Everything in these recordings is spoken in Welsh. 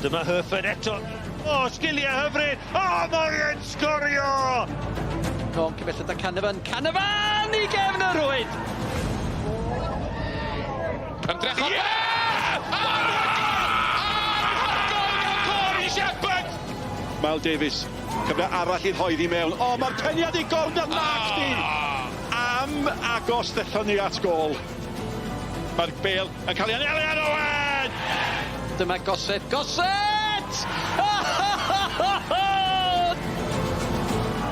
Dyma Hurford eto. O, sgiliau hyfryd! O, mae e'n sgorio! Tom cyn da Canavan. Canavan i gefn y rwyd! Ymdrech o... Yeah! Anhygoel gan Corey Shepherd! Miles Davies, cyfle arall i'r hoeddi mewn. O, mae'r peniad i gornel nac di! Am agos ddethon ni at gôl. Mae'r bêl yn cael ei anelu ar Owen! Dyma Gossett. Gossett!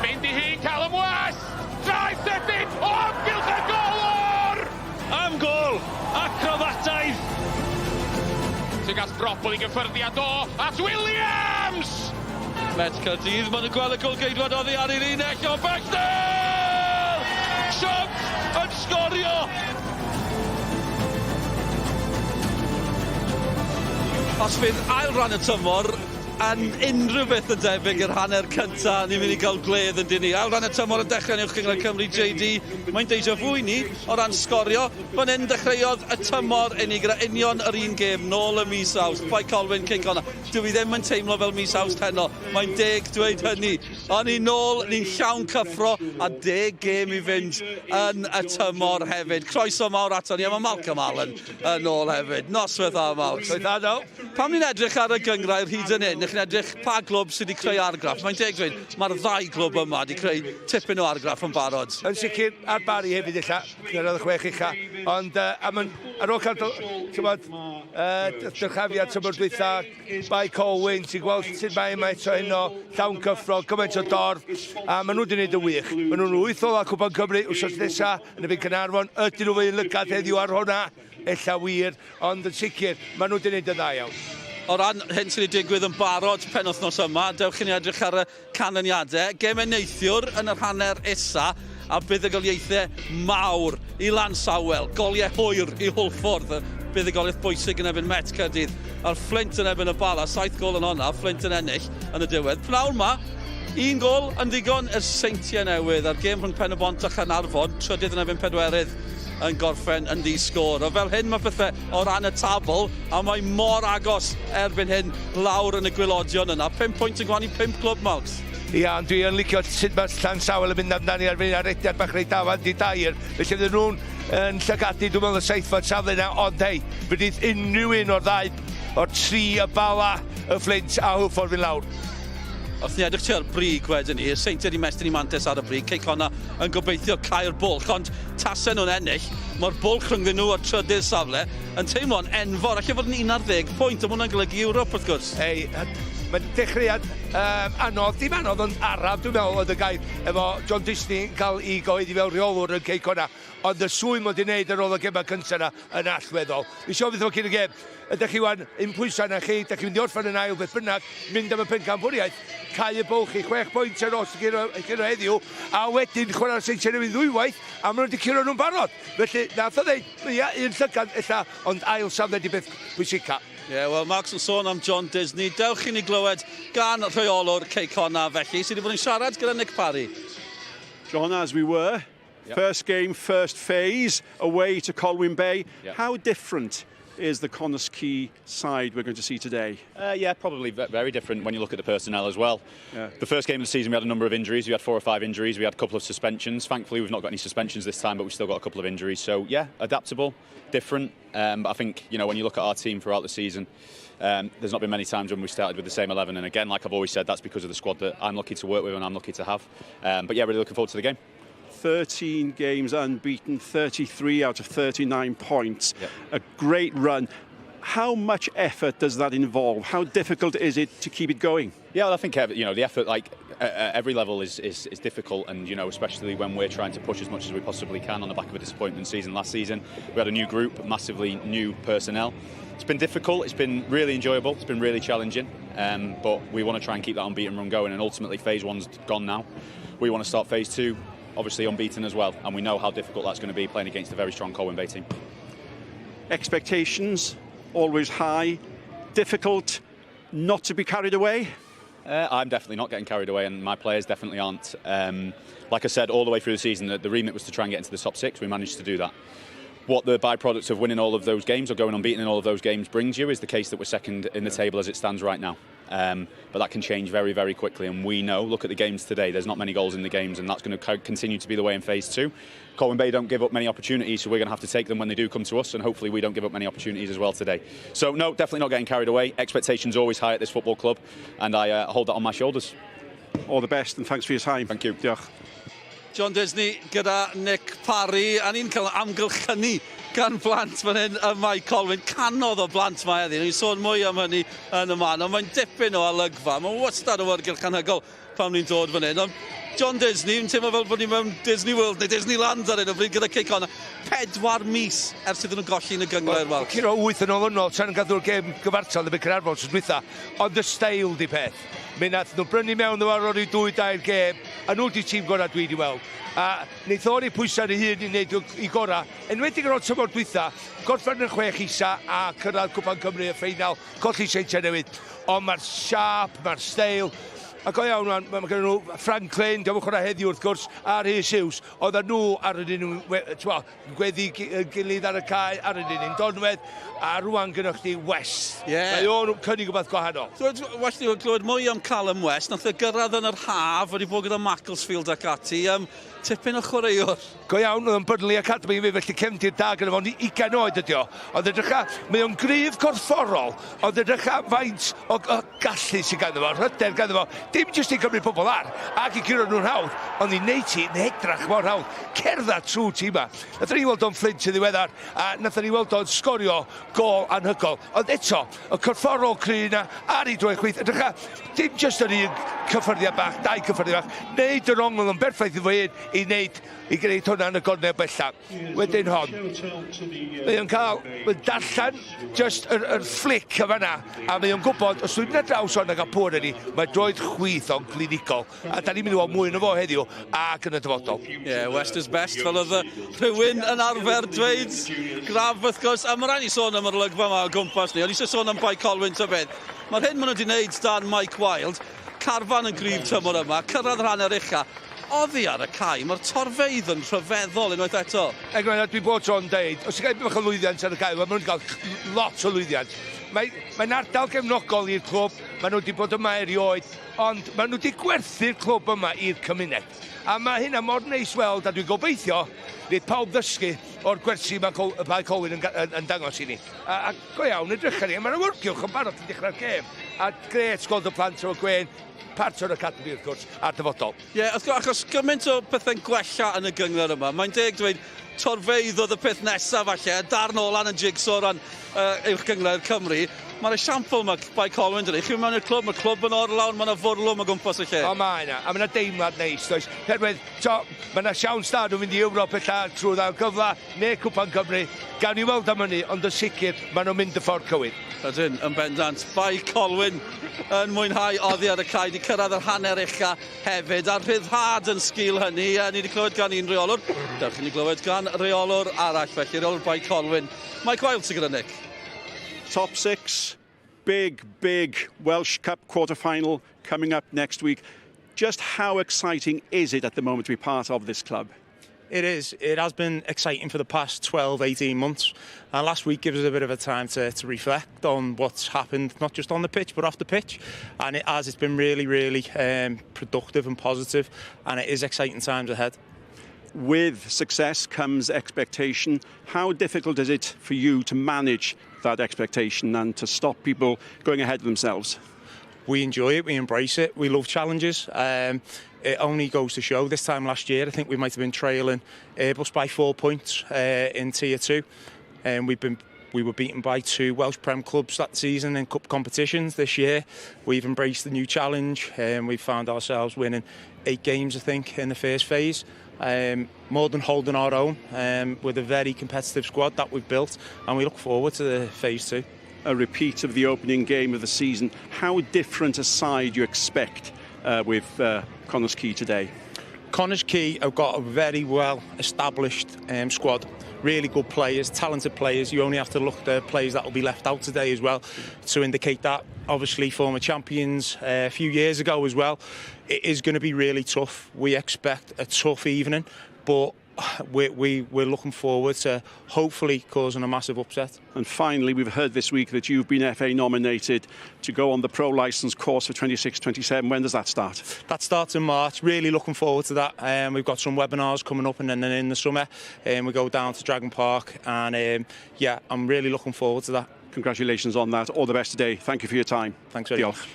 Mynd i hun, Callum West! Drive sydyn o amgylch y golwr! Am gôl! Acrobataidd! Tuag at brobl i gyffyrddiad o at Williams! Met Caerdydd, maen nhw'n gweld y golgeidwad oddi ar ei linell o Bechtel! Trump yn sgorio! Os fydd ail ran y tymor yn unrhyw beth yn debyg i'r hanner cynta, ni'n mynd i gael gwledd yn dyn ni. Ail ran y tymor yn dechrau yn Uwch Gynghrair Cymru, JD, mae'n deja vu i ni o ran sgorio. Fan hyn dechreuodd y tymor i ni gyda union yr un gêm nôl ym mis Awst. Bae Colwyn, Cei Connah. Dw i ddim yn teimlo fel mis Awst heno, mae'n deg dweud hynny. Ond ni nôl, ni'n llawn cyffro a 10 gêm i fynd yn y tymor hefyd. Croeso mawr ato ni, a mae Malcolm Allen yn ôl hefyd. Noswaith dda, Malcs. Noswaith dda, Dol. Pan ni'n edrych ar y gynghrair hyd yn hyn, chi'n edrych pa glwb sydd wedi creu argraff. Mae'n deg dweud, mae'r ddau glwb yma wedi creu tipyn o argraff yn barod. Yn sicr, a'r Barri hefyd ella, cyrraedd y chwech ucha. Ond uh, am yn, ar ôl cael, ti'n uh, dyrchafiad tymor dwytha, Bae Colwyn, ti'n gweld sut mae yma eto heno, llawn cyffro, gymaint o dorf, a maen nhw wedi gwneud yn wych. Maen nhw'n wyth ola Cwpan Cymru wsos nesa yn y byd Caernarfon, ydyn nhw fe lygad heddiw ar hwnna? Ella wir, ond yn sicr, maen nhw wedi gwneud yn dda iawn. O ran hyn sydd wedi digwydd yn barod penwythnos yma, dewch i ni edrych ar y canlyniadau. Gemau neithiwr yn yr hanner isa a buddugoliaethau mawr i Lansawel, goliau hwyr i Hwlffordd, buddugoliaeth bwysig yn erbyn Met Caerdydd, a'r Fflint yn erbyn y Bala, 7 gôl yn honna, Fflint yn ennill yn y diwedd. Pnawn ma, un gôl yn ddigon i'r Seintiau Newydd, a'r gêm rhwng Pen-y-bont a Chaernarfon, trydydd yn erbyn pedwerydd yn gorffen yn ddi-sgôr. A fel hyn mae pethau o ran y tabl, a mae mor agos erbyn hyn lawr yn y gwaelodion yna. 5 pwynt yn gwahanu 5 clwb, Malcs. Ia, ond dwi yn licio sut mae Llansawel yn mynd amdani ar fyny ar rediad bach reit dafad di dair. Felly fydden nhw'n yn llygadu, dwi'n meddwl, y seithfed safle yna, ond hei, fydd unrhyw un o'r ddau, o'r tri, y Bala, y Fflint a Hwlffordd fynd lawr. Wrth ni edrych tua'r brig wedyn ni, y Seintiau wedi mestyn i mantais ar y brig, Cei Connah yn gobeithio cau'r bwlch, ond tasen nhw'n ennill, mae'r bwlch rhyngddyn nhw a'r trydydd safle yn teimlo'n enfawr, alle fod yn 11 pwynt, a mae hwnna'n golygu Ewrop wrth gwrs. Ei, mae'n dechreuad um, anodd, dim anodd, ond araf dwi'n meddwl oedd y gair, efo John Disney yn cael ei gyhoeddi fel rheolwr yn Cei Connah, ond y swydd mae wedi wneud ar ôl y gemau cyntaf yna yn allweddol. Nes i ofyn wrtho fo cyn y gêm, ydych chi wan, un pwysau na chi, ydych chi'n mynd i orffen yn ail beth bynnag, mynd am y pencampwriaeth, cau y bwlch i chwech pwynt ar ôl curo, curo heddiw, a wedyn chwarae'r Seintiau Newydd ddwywaith, a maen nhw wedi curo nhw'n barod. Felly, nath o ddeud, ia, un llygad ella, ond ail safle di beth pwysica. Ie, yeah, wel, Mark's yn sôn am John Disney. Dewch i ni glywed gan rheolwr Cei Connah felly, sydd wedi bod yn siarad gyda Nick Parry. John, as we were, yep. First game, first phase, away to Colwyn Bay. Yep. How different is the Connah's Quay side we're going to see today? Yeah, probably very different when you look at the personnel as well. Yeah. The first game of the season, we had a number of injuries. We had 4 or 5 injuries. We had a couple of suspensions. Thankfully, we've not got any suspensions this time, but we've still got a couple of injuries. So, yeah, adaptable, different. But I think, you know, when you look at our team throughout the season, there's not been many times when we started with the same 11. And again, like I've always said, that's because of the squad that I'm lucky to work with and I'm lucky to have. But yeah, really looking forward to the game. 13 games unbeaten, 33 out of 39 points. Yep. A great run. How much effort does that involve? How difficult is it to keep it going? Yeah, well, I think you know, the effort, like at every level, is difficult, and you know, especially when we're trying to push as much as we possibly can on the back of a disappointment season last season. We had a new group, massively new personnel. It's been difficult, it's been really enjoyable, it's been really challenging, but we want to try and keep that unbeaten run going, and ultimately phase one's gone now. We want to start phase two, obviously unbeaten as well, and we know how difficult that's going to be playing against a very strong Colwyn Bay team. Expectations always high, difficult not to be carried away? I'm definitely not getting carried away, and my players definitely aren't. Like I said, all the way through the season, the remit was to try and get into the top 6. We managed to do that. What the byproduct of winning all of those games or going unbeaten in all of those games brings you is the case that we're second in the table as it stands right now. But that can change very, very quickly, and we know, look at the games today, there's not many goals in the games, and that's going to continue to be the way in phase two. Colwyn Bay don't give up many opportunities, so we're going to have to take them when they do come to us, and hopefully we don't give up many opportunities as well today. So no, definitely not getting carried away. Expectations always high at this football club, and I hold that on my shoulders. All the best, and thanks for your time. Thank you. Diolch. John Disney gyda Nick Parry, a ni'n cael amgylchynu gan blant fan hyn ym Mae Colwyn. Canodd o blant mae heddi. Ni'n sôn mwy am hynny yn y man, ond mae'n dipyn o olygfa. Mae'n wastad o awyrgylch anhygoel pan ni'n dod fan hyn. Ond John Disney, yn teimlo fel bod ni mewn Disney World neu Disneyland ar hyn o bryd gyda Cei Connah. 4 mis ers iddyn nhw golli yn y gynghrair Welsh. Curo wyth yn olynol tra'n gadw'r gêm gyfartal yn Caernarfon tro dwytha. Ond y steil di peth. Mi nath nhw brynu mewn ar ôl i dwy dair gêm, a nhw di tîm gorau dwi wedi weld. A wneith o'r ei pwysau ei hun i wneud i gorau. Enwedig ar ôl tymor dwytha, gorffen yn chwech isa a cyrraedd Cwpan Cymru y ffeinal, colli Seintiau Newydd. Ond mae'r siap, mae'r steil, a go iawn, mae gen nhw Franklin, diolch yn chwarae heddiw wrth gwrs, a Rhys Hughes, oedden nhw ar yr un, t'mo, gweddu gilydd ar y cae, ar yr un donwedd, a rwan gynnwch chdi West. Mae o'n cynnig rhywbeth gwahanol. Well ni glywed mwy am Callum West. Nath e gyrraedd yn yr haf, wedi bod gyda Macclesfield ac ati. Tipyn o chwaraewr. Go iawn, oedd o'n Burnley Academy i fi, felly cefndir da gyda fo'n 20 oed ydi o. Ond edrycha, mae o'n gryf corfforol, ond edrycha faint o gallu sydd ganddo fo, hyder ganddo fo. Dim jyst i gymryd pobl ar, ac i curo nhw'n hawdd, ond i wneud ti yn edrach mor hawdd. Cerdded trwy tîm ma. Nathon ni weld o'n Flint yn ddiweddar, a nathon ni weld o'n sgorio gol anhygoel. Ond eto, y corfforol cry yna ar ei droed chwith, edrycha, dim jyst yr un cyffyrddiad bach, dau cyffyrddiad bach, neud yr ongl yn berffaith i fo hun i wneud i gwneud hwnna yn y gornel bella. Wedyn hon, mae o'n cael, mae'n darllen just yr flick y fanna, a mae o'n gwybod, os dwi'n mynd ar draws hwn a gael pŵer yn ni, mae droed chwith o'n clinigol, a da ni'n mynd i weld mwy yn fo heddiw ac yn y dyfodol. Ie, yeah, West is best, fel oedd rhywun yn arfer dweud. Graf, wrth gwrs, a mae rhaid ni sôn am yr olygfa yma o gwmpas ni. O'n i eisiau sôn am Bae Colwyn ta beth. Mae'r hyn maen nhw wedi wneud dan Mike Wild, carfan yn gryf tymor yma, cyrraedd rhan yr ucha, oddi ar y cae, mae'r torfeydd yn rhyfeddol unwaith eto. Enghraifft, dwi bod tro'n deud, os ti'n cael bach o lwyddiant ar y cae, maen nhw'n cael lot o lwyddiant. Mae'n ardal gefnogol i'r clwb, maen nhw wedi bod yma erioed, ond maen nhw wedi gwerthu'r clwb yma i'r cymuned. A mae hynna mor neis weld, a dwi'n gobeithio, fydd pawb ddysgu o'r gwersi mae Bae Colwyn yn dangos i ni. A go iawn, edrych ar ni, mae'n awyrgylch yn barod i dechrau'r gêm. A gret gweld y plant efo gwên, part o'r academy wrth gwrs, a'r dyfodol. Ie, yeah, wrth gwrs, achos gymaint o pethau'n gwella yn y gynghrair yma. Mae'n deg dweud torfeydd oedd y peth nesaf falle, y darn ola'n yn jigsaw o ran uwch gynghrair Cymru. Mae'r esiampl yma Bae Colwyn, dydy. Chi'n mewn i'r clwb, mae'r clwb yn orlawn, mae yna fwrlwm o gwmpas y lle. O, mae yna, a mae yna deimlad neis, does. Herwydd, to, mae yna siawns da nhw'n mynd i Ewrop ella trwy ddau gyfla, neu Cwpan Cymru. Gawn ni weld am hynny, ond yn sicr, maen nhw'n mynd y ffordd cywir. Ydyn, yn bendant. Bae Colwyn yn mwynhau oddi ar y cae, di cyrraedd yr hanner ucha hefyd, a'r rhyddhad yn sgil hynny. Ni wedi clywed gan un reolwr, dewch i ni glywed gan reolwr arall, felly reolwr Bae Colwyn. Mike Wild sydd gyda Nick. Top six, big, big Welsh Cup quarter-final coming up next week. Just how exciting is it at the moment to be part of this club? It is. It has been exciting for the past 12, 18 months. And last week gives us a bit of a time to reflect on what's happened, not just on the pitch, but off the pitch. And it has. It's been really, really productive and positive, and it is exciting times ahead. With success comes expectation. How difficult is it for you to manage that expectation and to stop people going ahead of themselves? We enjoy it, we embrace it, we love challenges. It only goes to show this time last year, I think we might have been trailing Airbus by 4 points in Tier 2. And we were beaten by two Welsh Prem clubs that season in cup competitions. This year, we've embraced the new challenge and we've found ourselves winning eight games, I think, in the first phase. More than holding our own with a very competitive squad that we've built, and we look forward to the phase two. A repeat of the opening game of the season. How different a side you expect with Connah's Quay today? Connah's Quay have got a very well established squad. Really good players, talented players. You only have to look at the players that will be left out today as well to indicate that. Obviously, former champions a few years ago as well. It is going to be really tough. We expect a tough evening, but we, we, we're looking forward to hopefully causing a massive upset. And finally, we've heard this week that you've been FA nominated to go on the pro licence course for 26-27. When does that start? That starts in March. Really looking forward to that. Um, we've got some webinars coming up and then in the summer um, we go down to Dragon Park and um, yeah, I'm really looking forward to that. Congratulations on that. All the best today. Thank you for your time. Thanks very Diolch. much.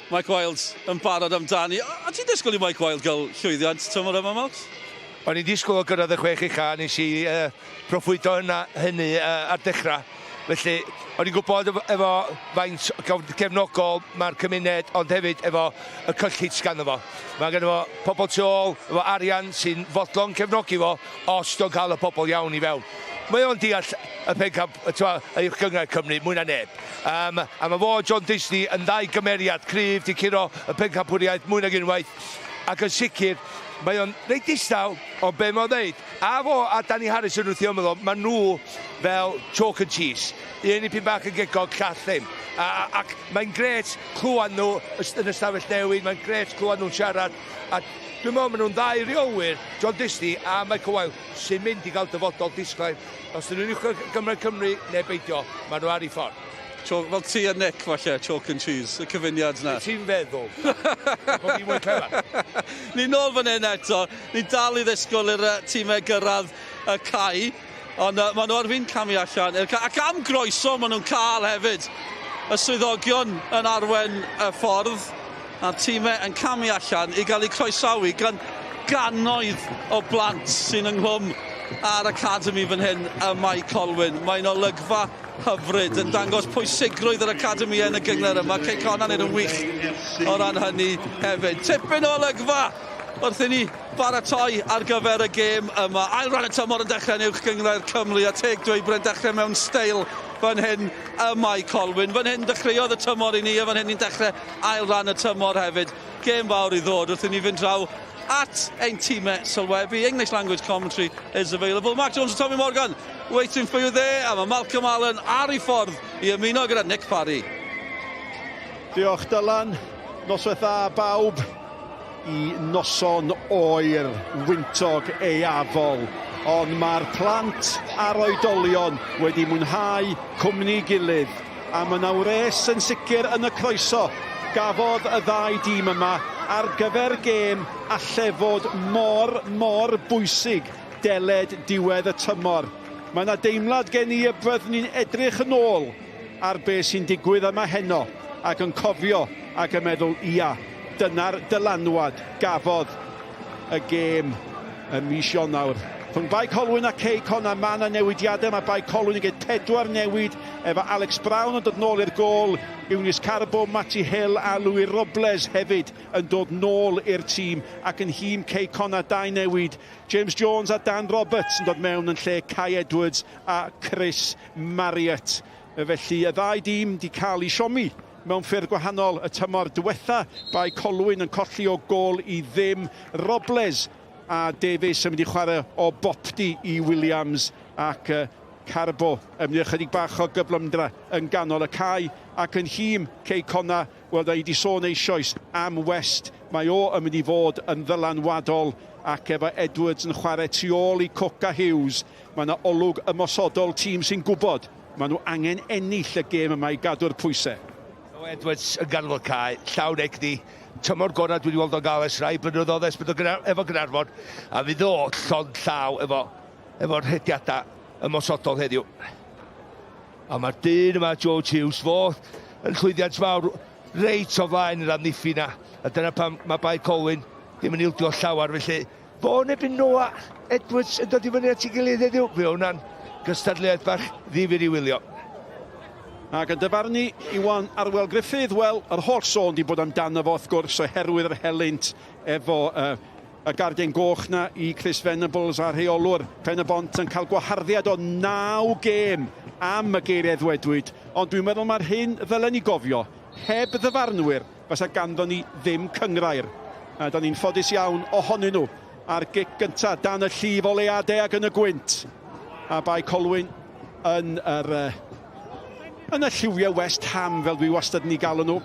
Mike Wilde yn barod amdani. A ti'n disgwyl i Mike Wilde gael llwyddiant tymor yma, Marks? O'n i'n disgwyl o gyrraedd y chwech ucha, nes i uh, proffwydo yna hynny uh, ar dechrau. Felly, o'n i'n gwybod efo, efo faint gefnogol mae'r cymuned, ond hefyd efo y cyllid sganddo fo. Mae gen fo pobl tu ôl, efo arian sy'n fodlon cefnogi fo, os dwi'n cael y pobl iawn i fewn. Mae o'n deall y pencamp, y twa, y Uwch Gynghrair Cymru, mwy na neb. Um, a mae fo John Disney yn ddau gymeriad cryf, di curo y pencampwriaeth mwy nag unwaith. Ac yn sicr, mae o'n reit distaw, ond be mae'n dweud, a fo a Danny Harris yn wrthio ymwneud, mae nhw fel chalk and cheese. Un i pyn bach yn gegog, llall ddim. A, a, ac mae'n gret clywed nhw yn y stafell newid, mae'n gret clywed nhw'n siarad. A dwi'n meddwl maen nhw'n ddau reolwyr, John Disney a Michael Wilde, sy'n mynd i gael dyfodol disglair. Os dyn nhw'n uwch Gymru Cymru neu beidio, maen nhw ar eu ffordd. Chalk, fel ti a Nick falle, chalk and cheese, y cyfuniad na. Ti'n feddwl? Bod fi'n mwy clefar. Ni nôl fan hyn eto, ni dal i ddisgwyl i'r tîmau gyrraedd y cae, ond uh, maen nhw ar fin camu allan. Ac am groeso maen nhw'n cael hefyd. Y swyddogion yn arwen y ffordd, a'r tîmau yn camu allan i gael eu croesawu gan gannoedd o blant sy'n ynghlwm ar Academy fan hyn ym Mae Colwyn. Mae'n olygfa hyfryd yn dangos pwysigrwydd yr Academy yn y gynghrair yma. Cei Connah yn wych o ran hynny hefyd. Tipyn o olygfa wrth i ni baratoi ar gyfer y gêm yma. Ail ran y tymor yn dechrau yn uwch gynghrair Cymru a teg dweud bod e'n dechrau mewn steil fan hyn ym Mae Colwyn. Fan hyn dechreuodd y tymor i ni a fan hyn ni'n dechrau ail ran y tymor hefyd. Gêm fawr i ddod wrth i ni fynd draw at ein tîmau sylwebu. English language commentary is available. Mark Jones and Tommy Morgan waiting for you there. A mae Malcolm Allen ar ei ffordd i ymuno gyda Nick Parry. Diolch Dylan. Noswaith dda bawb i noson oer, wyntog, eiafol. Ond mae'r plant a'r oedolion wedi mwynhau cwmni gilydd. A mae yna wres yn sicr yn y croeso gafodd y ddau dîm yma ar gyfer gêm alle fod mor, mor bwysig deled diwedd y tymor. Mae yna deimlad gen i y byddwn ni'n edrych yn ôl ar be sy'n digwydd yma heno ac yn cofio ac yn meddwl, ia, dyna'r dylanwad gafodd y gêm ym mis Ionawr. Rhwng Bae Colwyn a Cei Connah, mae yna newidiadau. Mae Bae Colwyn yn gwneud pedwar newid efo Alex Brown yn dod nôl i'r gôl, Eunice Carbo, Matty Hill a Louis Robles hefyd yn dod nôl i'r tîm ac yn nhîm Cei Connah dau newid. James Jones a Dan Roberts yn dod mewn yn lle Kai Edwards a Chris Marriott. Felly y ddau dîm di cael eu siomi mewn ffyrdd gwahanol y tymor diwetha. Bae Colwyn yn colli o gôl i ddim. Robles a Davies yn mynd i chwarae o boptu i Williams ac uh, Carbo yn mynd i ychydig bach o gyflymdra yn ganol y cae ac yn nhîm Cei Connah, wel da i di sôn eisoes am West, mae o yn mynd i fod yn ddylanwadol ac efo Edwards yn chwarae tu ôl i Cook a Hughes, mae yna olwg ymosodol tîm sy'n gwybod maen nhw angen ennill y gêm yma i gadw'r pwysau. Edwards yn ganol y cae, llawn egni, tymor gorau dwi wedi weld o'n gael ers rai blynyddoedd ers bod o efo Gaernarfon, a fydd o llond llaw efo, efo'r rhediadau ymosodol heddiw. A mae'r dyn yma, George Hughes, fo yn llwyddiant mawr reit o flaen yr amddiffyn na. A dyna pam mae Bae Colwyn ddim yn ildio llawer, felly fo yn erbyn Noah Edwards yn dod i fyny at ei gilydd heddiw. Fe hwnna'n gystadleuaeth bach ddifyr i wylio. Ac yn dyfarnu Iwan Arwel Griffith, wel, yr holl sôn di bod amdano fo, wrth gwrs, oherwydd yr helynt efo uh, y gardien goch na i Chris Venables a'r rheolwr Pen y Bont yn cael gwaharddiad o naw gêm am y geiriau ddwedwyd. Ond dwi'n meddwl mae'r hyn ddylen ni gofio, heb ddyfarnwyr, fysa ganddo ni ddim cynghrair. A da ni'n ffodus iawn ohonyn nhw a'r gic gyntaf dan y llif oleuadau ac yn y gwynt. A Bae Colwyn yn yr, uh, yn y lliwiau West Ham, fel dwi wastad yn ei galw nhw,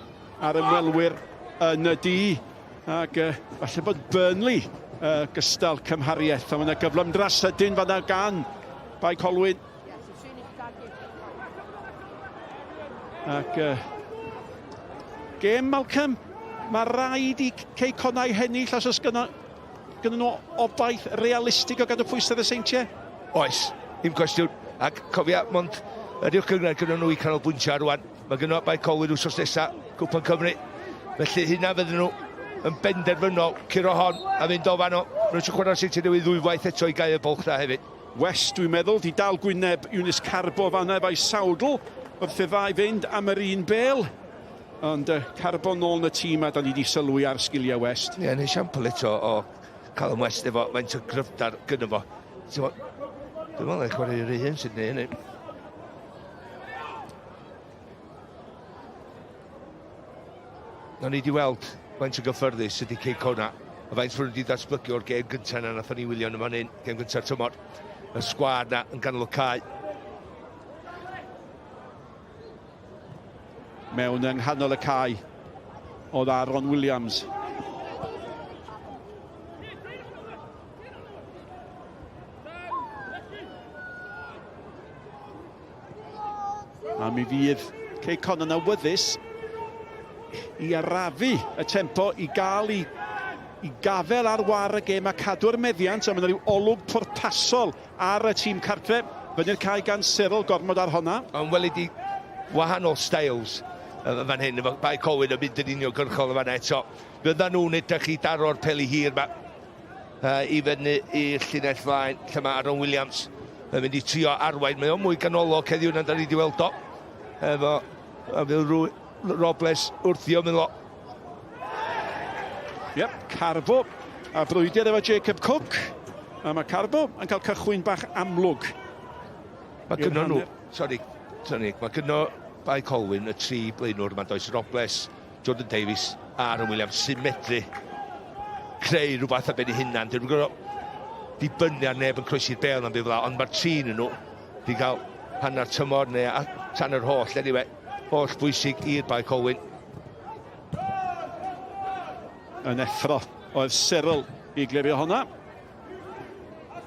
a'r ymwelwyr yn y du. Ac uh, falle bod Burnley uh, gystal cymhariaeth. A mae yna gyflymdra sydyn fanna gan Bae Colwyn. Ac uh, gêm Malcolm, mae rhaid i Cei Connah hennill os oes gynno, gynno nhw obaith realistig o gadw pwysau y Seintiau. Oes, ddim cwestiwn. Ac cofia, mond yr uwch gynghrair gynno nhw i canolbwyntio ar rwan. Mae gynno Bae Colwyn wsos nesa, Cwpan Cymru. Felly hynna fydden nhw yn benderfynol curo hon a fynd o fanno. Maen nhw eisiau chwarae'r Seintiau Newydd ddwywaith eto i gau y bwlch na hefyd. West, dwi'n meddwl, di dal gwyneb Eunice Carbo fanna efo'i sawdl wrth i'r ddau fynd am yr un bêl. Ond uh, Carbo nôl yn y tîm a da ni di sylwi ar sgiliau West. Ie, yeah, yn esiampl eto o Callum West efo faint o gryfder gynno fo. Dwi'n meddwl ei chwarae i'r un sy'n neud hynny. Nawn ni 'di weld faint o gyffyrddus ydy Cei Connah a faint maen nhw wedi datblygu o'r gêm gyntaf yna nathon ni wylio yn y fan hyn, gêm gynta'r tymor. Y sgwâr 'na yn ganol y cae. Mewn yng nghanol y cae oedd Aaron Williams. A mi fydd Cei Connah yn awyddus i arafu y tempo i gael i, i gafel ar war y gêm a cadw'r meddiant, a mae yna rhyw olwg pwrpasol ar y tîm cartre. Fyny'r cae gan Cyril, gormod ar honna. Ond weli di wahanol styles fan hyn, efo Bae Colwyn yn mynd yn uniongyrchol yn fanna eto. Fyddan nhw'n edrych i daro'r peli hir ma i fyny i'r llinell flaen, lle mae Aaron Williams yn mynd i trio arwain. Mae o'n mwy ganolog heddiw na da ni wedi weld o. Efo Phil Robles wrthi o'n mynd Yep, Carbo a frwydr efo Jacob Cook. A mae Carbo yn cael cychwyn bach amlwg. Mae gynno nhw, sorry, sorry, mae gynno Bae Colwyn y tri blaenwr yma, does Robles, Jordan Davies a Aaron Williams sy'n medru creu rhywbeth ar ben eu hunan. Dyn nhw'n gorfod dibynnu ar neb yn croesi'r bêl na'm byd fel 'na, ond mae'r tri yn nhw wedi cael hanner tymor neu tan yr holl, anyway, holl bwysig i'r Bae Colwyn. Yn effro oedd Cyril i glirio honna.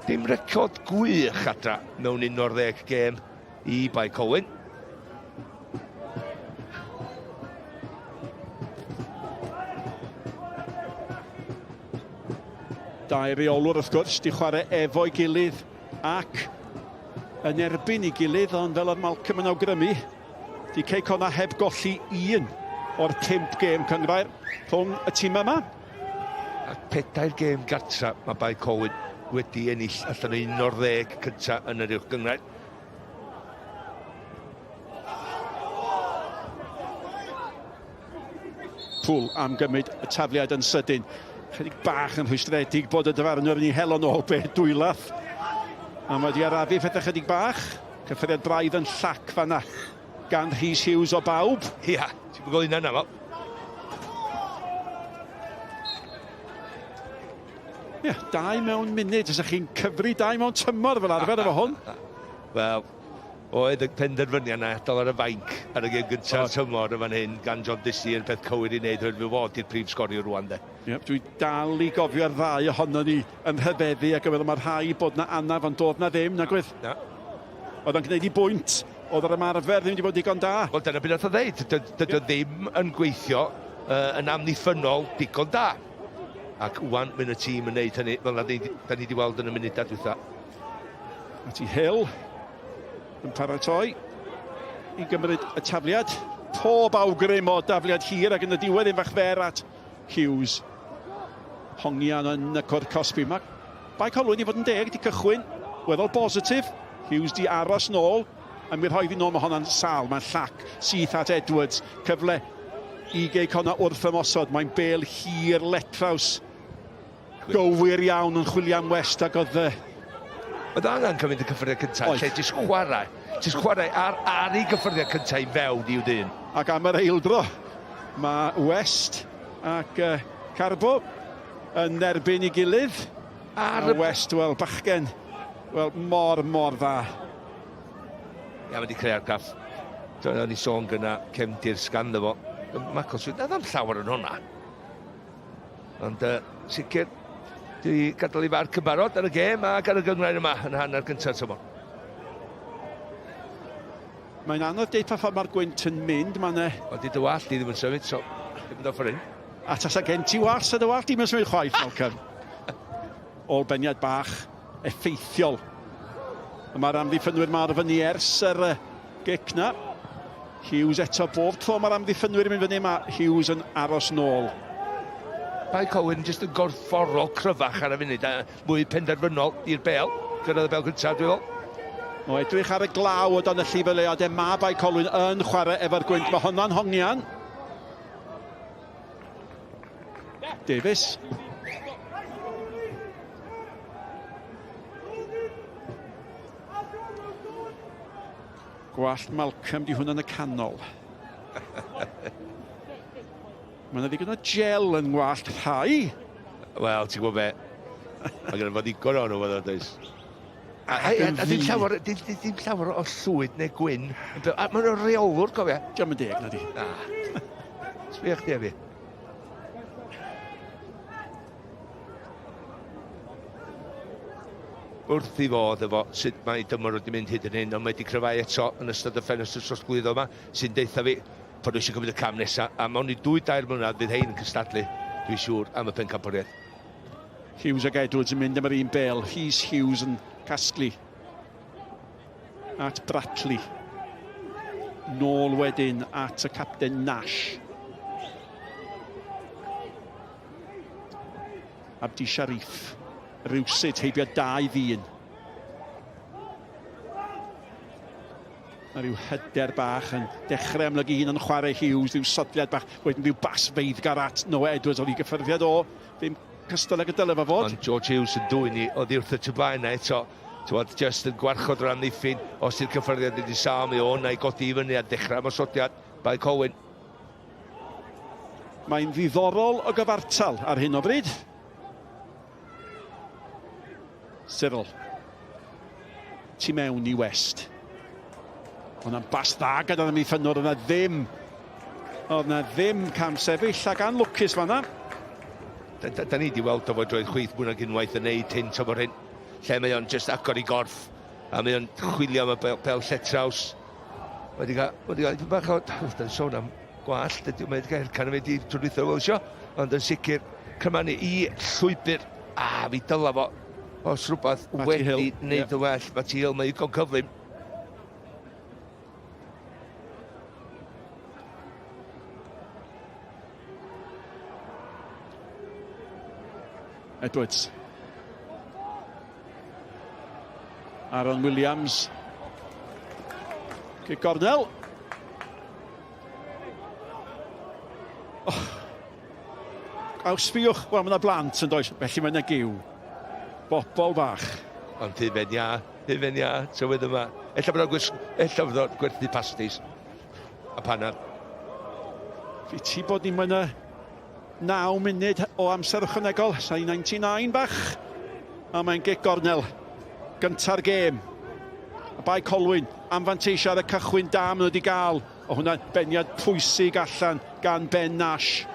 Dim record gwych adra mewn 11 gêm i Bae Colwyn. Dau reolwr wrth gwrs di chwarae efo'i gilydd ac yn erbyn ei gilydd, ond fel oedd Malcolm yn awgrymu, di Cei Connah heb golli un o'r pump gêm cynghrair rhwng y tîm yma. A pedair gêm gartra mae Bae Colwyn wedi ennill allan o 11 cynta yn yr uwch gynghrair. Pwl am gymryd y tafliad yn sydyn. Chydig bach yn rhwystredig bod y dyfarnwr yn ei hel o'n ôl be dwylath. A mae wedi arafu pethau chydig bach. Cyffyrddiad braidd yn llac fanna gan Rhys Hughes o bawb. Ia, ti'n gwybod hynna na fo. Ie, dau mewn munud. Os chi'n cyfri dau mewn tymor fel arfer efo hwn. Wel, oedd y penderfyniad na adael ar y fainc ar y gêm gyntaf tymor yn fan hyn gan John Dissey yn peth cywir i wneud oherwydd fod i'r prif sgoriwr rwan de. Yep, dwi dal i gofio'r ddau ohono ni yn rhyfeddu ac yn meddwl mae rhai bod na anaf ond doedd na ddim, nag oedd? Na. Oedd o'n gwneud i bwynt, oedd yr ymarfer ddim wedi bod digon da. Wel dyna beth nath o ddeud, dydy o ddim yn gweithio uh, yn amddiffynnol digon da. Ac wan mae'n y tîm yn neud hynny, fel na da ni wedi weld yn y munudau dwytha. Matty Hill yn paratoi i gymryd y tafliad. Pob awgrym o dafliad hir ac yn y diwedd un fach fer at Hughes. Hongian yn y cwrt cosbi. Mae Bae Colwyn i fod yn deg di cychwyn weddol bositif. Hughes di aros nôl a mi rhoi fi nôl, mae honna'n sal, mae'n llac syth at Edwards. Cyfle i Gei Connah wrth ymosod, mae'n bel hir letraws gywir iawn yn chwilio am West ac oedd... Oedd angen cymryd y cyffyrddiad cyntaf, lle jyst chwarae, jyst chwarae ar, ar ei gyffyrddiad cyntaf i fewn i'w ddyn. Ac am yr eildro, mae West ac uh, Carbo yn erbyn ei gilydd. Ar y West, wel, bachgen, wel, mor, mor dda. Ia, mae wedi creu argraff. Dyna ni sôn gyna cefndir sganddo fo. Macclesfield, na ddim llawer yn hwnna. Ond uh, sicr, Di gadael ei farc yn barod ar y gêm ac ar y gynghrair yma yn hanner gyntaf tymor. Mae'n anodd deud pa ffordd mae'r gwynt yn mynd, mae yna... Ond di dy wallt di ddim yn symud, so ddim yn ffordd hyn. A tasa gen ti wallt, sa dy wallt di'm yn symud chwaith, Malcolm. Ôl-beniad bach effeithiol. A mae'r amddiffynwyr ma ar fyny ers yr gic na. Hughes eto bob tro mae'r amddiffynwyr yn mynd fyny, mae Hughes yn aros nôl. Bae Colwyn jyst yn gorfforol cryfach ar y funud a mwy penderfynol i'r bel. Gyrraedd y bel gyntaf, dwi'n meddwl. O edrych ar y glaw o dan y llif y leuad, mae Bae Colwyn yn chwarae efo'r gwynt. Mae honna'n hongian. Davies. Gwallt Malcolm di hwnna yn y canol. Mae yna ddigon o gel yn ngwallt rhai. Wel, ti'n gwybod be? Mae gen i fo ddigon o'n nhw, fod does. A, a, a, a ddim llawer, dim, dim, dim llawer o llwyd neu gwyn. A mae'n reolwr, cofia. Diolch yn deg, na di. Na. Sbia chdi a fi. Wrth i fod efo sut mae dymor wedi mynd hyd yn hyn, ond mae wedi cryfhau eto yn ystod y ffenestr trosglwyddo yma, sy'n deutha fi bod nhw eisiau cymryd y cam nesaf, a mewn i dwy dair mlynedd fydd hein yn cystadlu, dwi'n siŵr, am y pencampwriaeth. Hughes ac Edwards yn mynd am yr un bel. Rhys Hughes yn casglu at Bratley. Nôl wedyn at y capten Nash. Abdi Sharif. Rywsut heibio dau ddyn. Mae rhyw hyder bach yn dechrau amlygu hun yn chwarae Hughes, rhyw sodliad bach, wedyn rhyw bas feiddgar at Noah Edwards, oedd i gyffyrddiad o, ddim cystal ag y dyle fo fod. Ond George Hughes yn dwyn i oddi wrth y tu blaen na eto. Tywod, just yn gwarchod yr amddiffyn, os yw'r cyffyrddiad wedi sâl, mae o'n i godi i fyny a dechrau ymosodiad. Bae Colwyn. Mae'n ddiddorol o gyfartal ar hyn o bryd. Cyril. Tu mewn i West. Ond bas dda gyda'r amddiffynnwr, oedd na ddim. Oedd na ddim cam sefyll ac anlwcus fanna. Da, da, da ni wedi weld o fod droed chwith mwy nag unwaith yn neud hyn tymor hyn. Lle mae o'n just agor i gorff a mae o'n chwilio am y bel, bel lletraws. Wedi cael, wedi cael dipyn bach o... Da sôn am gwallt, dydy, mae wedi cael haircut yn wedi tro dwytha wel isio, ond yn sicr, cymanu i llwybr, a fi dyla fo, os rhywbeth wedi wneud yeah. yn well, Matty Hill, mae ddigon cyflym. Edwards. Aaron Williams. Cic gornel. Oh. Aw, sbiwch, wel, mae yna blant yn does, felly mae yna giw. Bobol bach. Ond hufen iâ, hufen iâ, tywydd yma. Ella bod o'n ella bod o'n gwerthu pastis a panad. Fi ti bod ni'n mynd 9 munud o amser ychwanegol, 99 bach. A mae'n gic gornel gynta'r gêm. A Bae Colwyn am fanteisio ar y cychwyn da maen nhw wedi gael. O hwnna'n beniad pwysig allan gan Ben Nash.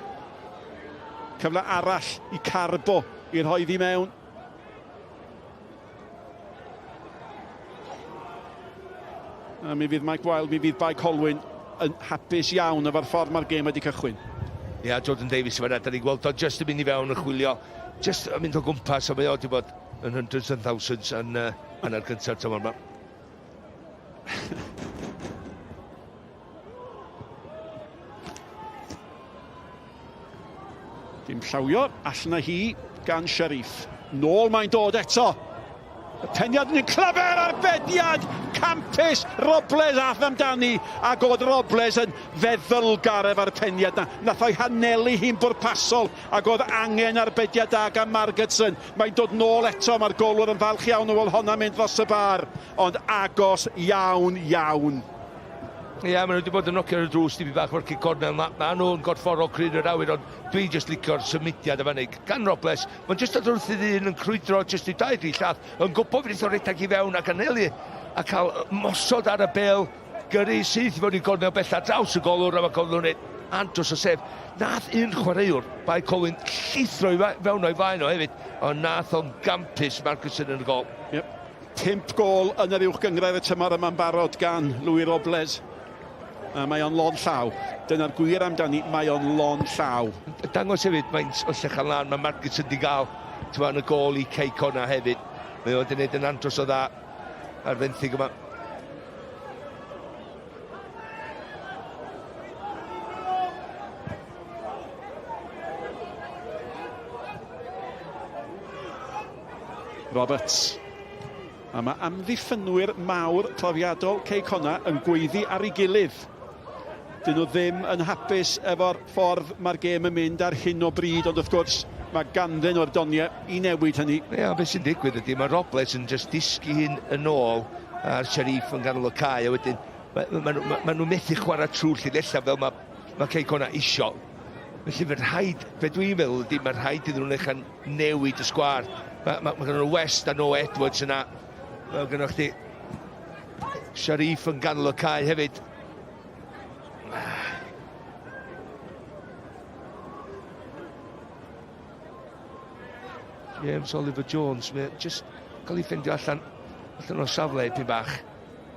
Cyfle arall i Carbo i rhoi ddi mewn. A mi fydd Mike Wilde, mi fydd Bae Colwyn yn hapus iawn efo'r ffordd mae'r gêm wedi cychwyn. Ia, yeah, Jordan Davies yma, da ni'n gweld o just yn mynd i fewn yn chwilio, just yn mynd o gwmpas, a mae o wedi bod yn hundreds and thousands yn hanner cyntaf tymor yma. Dim llawio, allan â hi gan Sharif. Nôl mae'n dod eto. Y peniad yn clyfar arbediad campus Robles ath amdani ac oedd Robles yn feddylgar efo'r peniad na. Nath o'i hanelu hi'n bwrpasol ac oedd angen arbediad da gan Margetson. Mae'n dod nôl eto, mae'r golwr yn falch iawn o weld honna mynd dros y bar, ond agos iawn iawn. Ie, yeah, maen nhw wedi bod yn nocio ar y drws dipyn bach o'r cic cornel yma. Maen nhw'n gorfforol cryn yr awyr, ond dwi jyst licio'r symudiad yma neu gan Robles. Mae'n jyst dod wrth i ddyn yn crwydro jyst i dau dri llath, yn gwybod fydd o redag i fewn ac anelu a cael mosod ar y bel, gyrru syth i fewn i gornel bella draws y golwr a mae Colwyn wneud. Andros o sef. Nath un chwaraewr, Bae Colwyn, llithro i fewn o'i flaen o hefyd, ond nath o'n gampus Markinson yn y gol. Yep. 5 gôl yn yr uwch gynghrair y tymor yma'n barod gan Louis Robles. A mae o'n lond llaw. Dyna'r gwir amdani, mae o'n lond llaw. Dangos hefyd faint o llechan lân mae Markinson di gael yn y gôl i Cei Connah hefyd. Mae o wedi gwneud yn andros o dda ar fenthyg yma. Roberts. A mae amddiffynwyr mawr profiadol Cei Connah yn gweiddi ar ei gilydd. Dyn nhw ddim yn hapus efo'r ffordd mae'r gêm yn mynd ar hyn o bryd, ond wrth gwrs mae ganddyn nhw'r doniau i newid hynny. Ie, yeah, beth sy'n digwydd ydy, mae Robles yn just disgu hyn yn ôl a'r Sheriff yn ganol y cae, a wedyn mae, ma, ma, ma nhw'n methu chwarae trwy'r llinellau fel mae, mae Cei Connah isio. Felly mae'n rhaid, be dwi'n meddwl ydy, mae'n rhaid iddyn nhw'n eich newid y sgwâr. Mae ma, ma nhw West a Noah Edwards yna. Mae gennych chdi Sharif yn ganol y cae hefyd. James Oliver Jones, mae just cael ei ffeindio allan, allan o'r safle ipyn bach.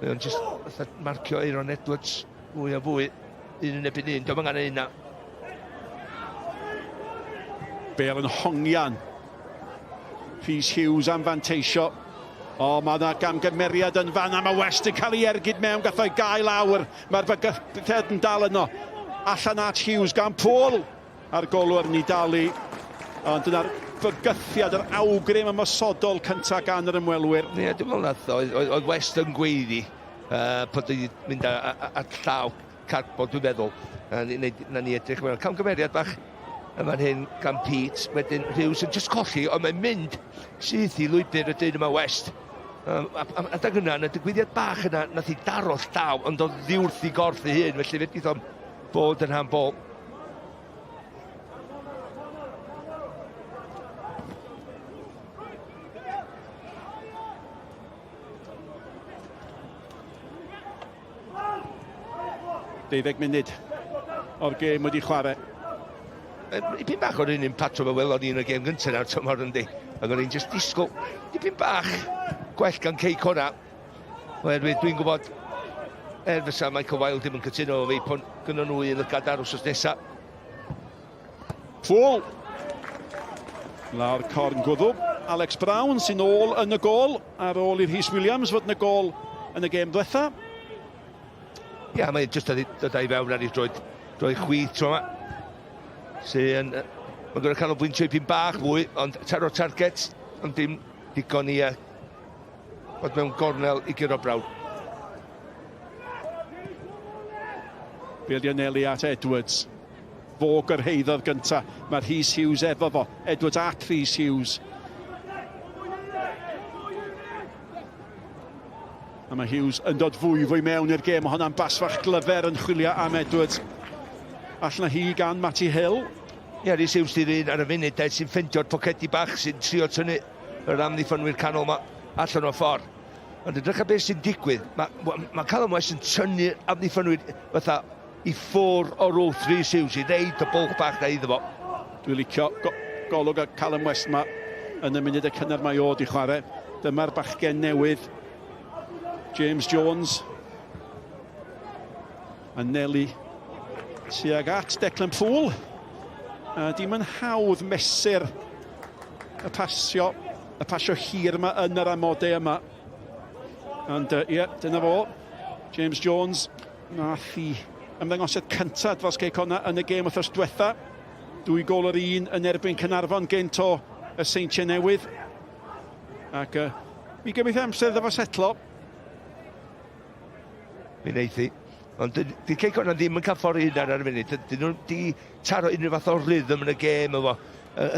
Mae o'n just fatha marcio Aaron Edwards fwy a fwy, un yn ebyn un, diolch yn angen un na. Bale yn hongian. Rhys Hughes am fanteisio. O, mae yna gamgymeriad yn fan am y West yn cael ei ergyd mewn, gath o'i gael awr. Mae'r fygythiad yn dal yno. Allan at Hughes gan Paul a'r golwr yn ei dalu. Ond dyna'r fygythiad, yr awgrym ymosodol cyntaf gan yr ymwelwyr. Ie, dwi'n meddwl nath, oedd, oedd West yn gweiddi uh, pod wedi mynd at llaw cardboard dwi'n meddwl. Na ni, na ni edrych mewn camgymeriad bach yn fan hyn gan Pete. Wedyn Hughes yn just colli, ond mae'n mynd syth i lwybr y dyn yma West. Um, a, a, a dag yna, yn y digwyddiad bach yna, nath i daro llaw, ond oedd ddiwrth i gorff ei hun, felly fe o'n bod yn handball. Deuddeg munud o'r gêm wedi chwarae. Dipyn bach o'r un un patrwm y welon ni yn y gêm gyntaf nawr tymor yndi. Ac o'n i'n just disgwyl dipyn bach gwell gan Cei Connah. Oherwydd dwi'n gwybod, er fysa Michael Wilde ddim yn cytuno efo fi, pon gynnon nhw un lygad ar wsos nesa. Ffwl! Lawr corn gwddw. Alex Brown sy'n ôl yn y gôl ar ôl i Rhys Williams fod yn y gôl yn y gêm ddiwetha. Ia, yeah, mae'n jyst dod i fewn ar ei droed, droed chwith tro yma. Sy'n... Mae'n gorfod canolbwyntio ipyn bach fwy, ond taro target, ond dim digon i fod mewn gornel i guro Brown. Bêl di anelu at Edwards. Fo gyrhaeddodd gynta. Mae Rhys Hughes efo fo. Edwards at Rhys Hughes. A mae Hughes yn dod fwy fwy mewn i'r gêm. Mae hwnna'n bas fach glyfer yn chwilio am Edwards. Allan hi gan Matty Hill. Ie, yeah, Rhys Hughes di'r un ar y funud de, sy'n ffeindio'r pocedi bach sy'n trio tynnu yr amddiffynwyr canol ma allan o'r ffordd. Ond edrych ar beth sy'n digwydd, mae ma, ma Callum West yn tynnu amddiffynwyr fatha i ffwr o'r wrth Rhys Hughes i reid y bwlch bach na iddo fo. Dwi'n licio go golwg y Callum West ma yn y munud y cynnar mae o di chwarae. Dyma'r bachgen newydd, James Jones. A Nelly tuag at Declan Poole. A dim yn hawdd mesur y pasio, y pasio hir yma yn yr amodau yma. Ond ie, yeah, dyna fo. James Jones nath i ymddangosiad cyntaf dros Cei Connah yn y gêm wythnos diwetha. Dwy gol yr un yn erbyn Caernarfon gynt o y Seintiau Newydd. Ac uh, mi gymryd amser iddo fo setlo. Mi wneith hi. Ond di Cei Connah ddim yn cael ffordd i hunan ar y funud. Dyn nhw'n di taro unrhyw fath o rhythm yn y gêm efo.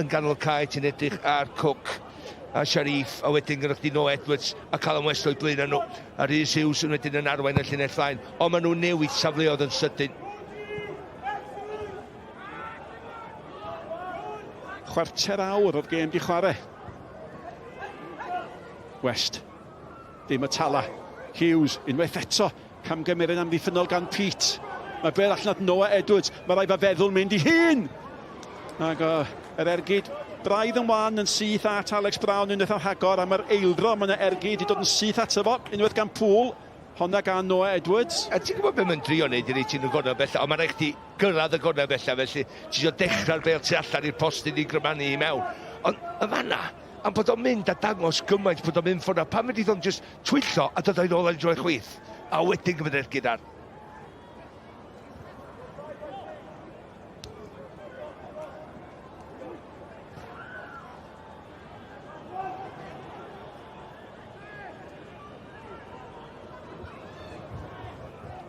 Yn ganol cae ti'n edrych ar Cook a Sharif, a wedyn gyda chdi Noah Edwards a Callum West o'i blaen nhw. A Rhys Hughes yn wedyn yn arwain y llinell flaen. Ond maen nhw'n newid safleoedd yn sydyn. Chwarter awr o'r gêm di chwarae. West. Dim y tala. Hughes, unwaith eto, camgymeriad amddiffynnol gan Pete. Mae bel allan at Noah Edwards. Mae rai fe feddwl mynd i hun. Ac yr ergyd braidd yn wan yn syth at Alex Brown unwaith am rhagor am yr eildro. Mae yna ergyd i dod yn syth ato fo. Unwaith gan Poole. Honna gan Noah Edwards. A ti'n gwybod beth mae'n drio wneud i rei ti'n y gornel bella, ond mae'n rhaid chdi gyrraedd y gornel bella, felly ti eisiau dechrau'r bel tu allan i'r postyn i grymanu i mewn. Ond yn fanna, am bod o'n mynd a dangos gymaint bod o'n mynd ffordd pam ydy o'n just twyllo a dod o'i nôl ar ei droed chwith, a wedyn gymryd ergyd ar.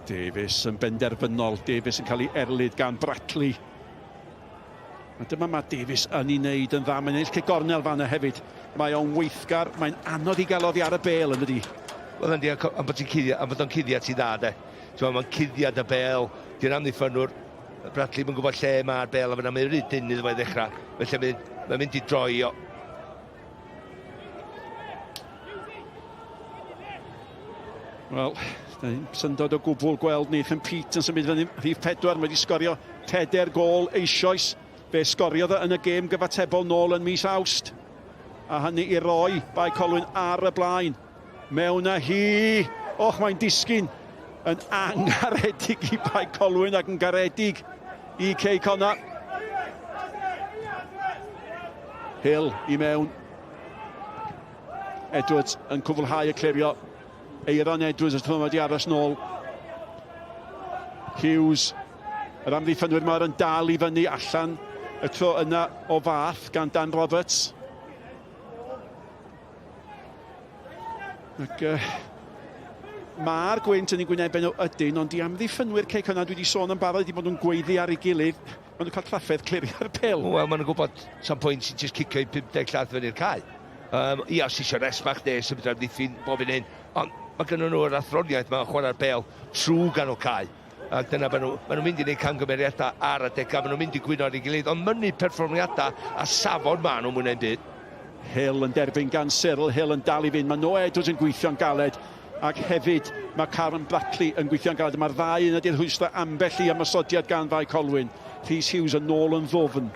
Davies yn benderfynol. Davies yn cael ei erlid gan Bratley. A dyma mae Davies yn ei wneud yn dda. Mae'n ennill gornel fanna hefyd. Mae o'n weithgar, mae'n anodd i gael oddi ar y bel yn dydi. Wel yndi, am bod ti'n cuddio, am bod o'n cuddio ti dda de. Ti'n mae'n cuddiad y bel, di'r amddiffynwr, Bradley yn gwybod lle mae'r bel a fyna mae'n rhy dynn iddo fo i ddechrau. Felly mae'n mae mynd i droi o. Wel, syndod o gwbl gweld Nathan Peat yn symud fyny rhif 4. Mae wedi sgorio 4 gôl eisoes. Fe sgoriodd e yn y gêm gyfatebol nôl yn mis Awst. A hynny i roi Bae Colwyn ar y blaen. Mewn â hi! Och, mae'n disgyn yn angaredig i Bae Colwyn ac yn garedig i Cei Connah. Hill i mewn. Edwards yn cwblhau y clirio. Eiron Edwards wrth wedi aros nôl. Hughes, yr amddiffynwyr mawr yn dal i fyny allan y tro yna o fath gan Dan Roberts. Ac mae'r gwynt yn ei gwynebau nhw ydyn, ond i amddiffynwyr Cei Connah, dwi wedi sôn yn barod, wedi bod nhw'n gweiddi ar ei gilydd. Maen nhw'n cael trafferth clirio'r pêl. Wel, maen nhw'n gwybod sam pwynt sy'n just cicio i 50 llath fyny'r cae. Ia, os eisiau rest bach neu symud ar amddiffyn bob un hyn, ond mae gynnu nhw yr athroniaeth ma'n chwarae'r bêl trwy ganol cae. Ac dyna maen nhw, maen nhw'n mynd i wneud camgymeriadau ar adegau, maen nhw'n mynd i gwyno ar ei gilydd, ond mynnu perfformiadau a safon maen nhw mwy na'm byd. Hill yn derbyn gan Cyril, Hill yn dal i fynd, mae Noah Edwards yn gweithio'n galed, ac hefyd mae Karen Blackley yn gweithio'n galed. Mae'r ddau yna di'r rhwystro ambell i ymosodiad gan Fae Colwyn. Rhys Hughes yn ôl yn ddwfn.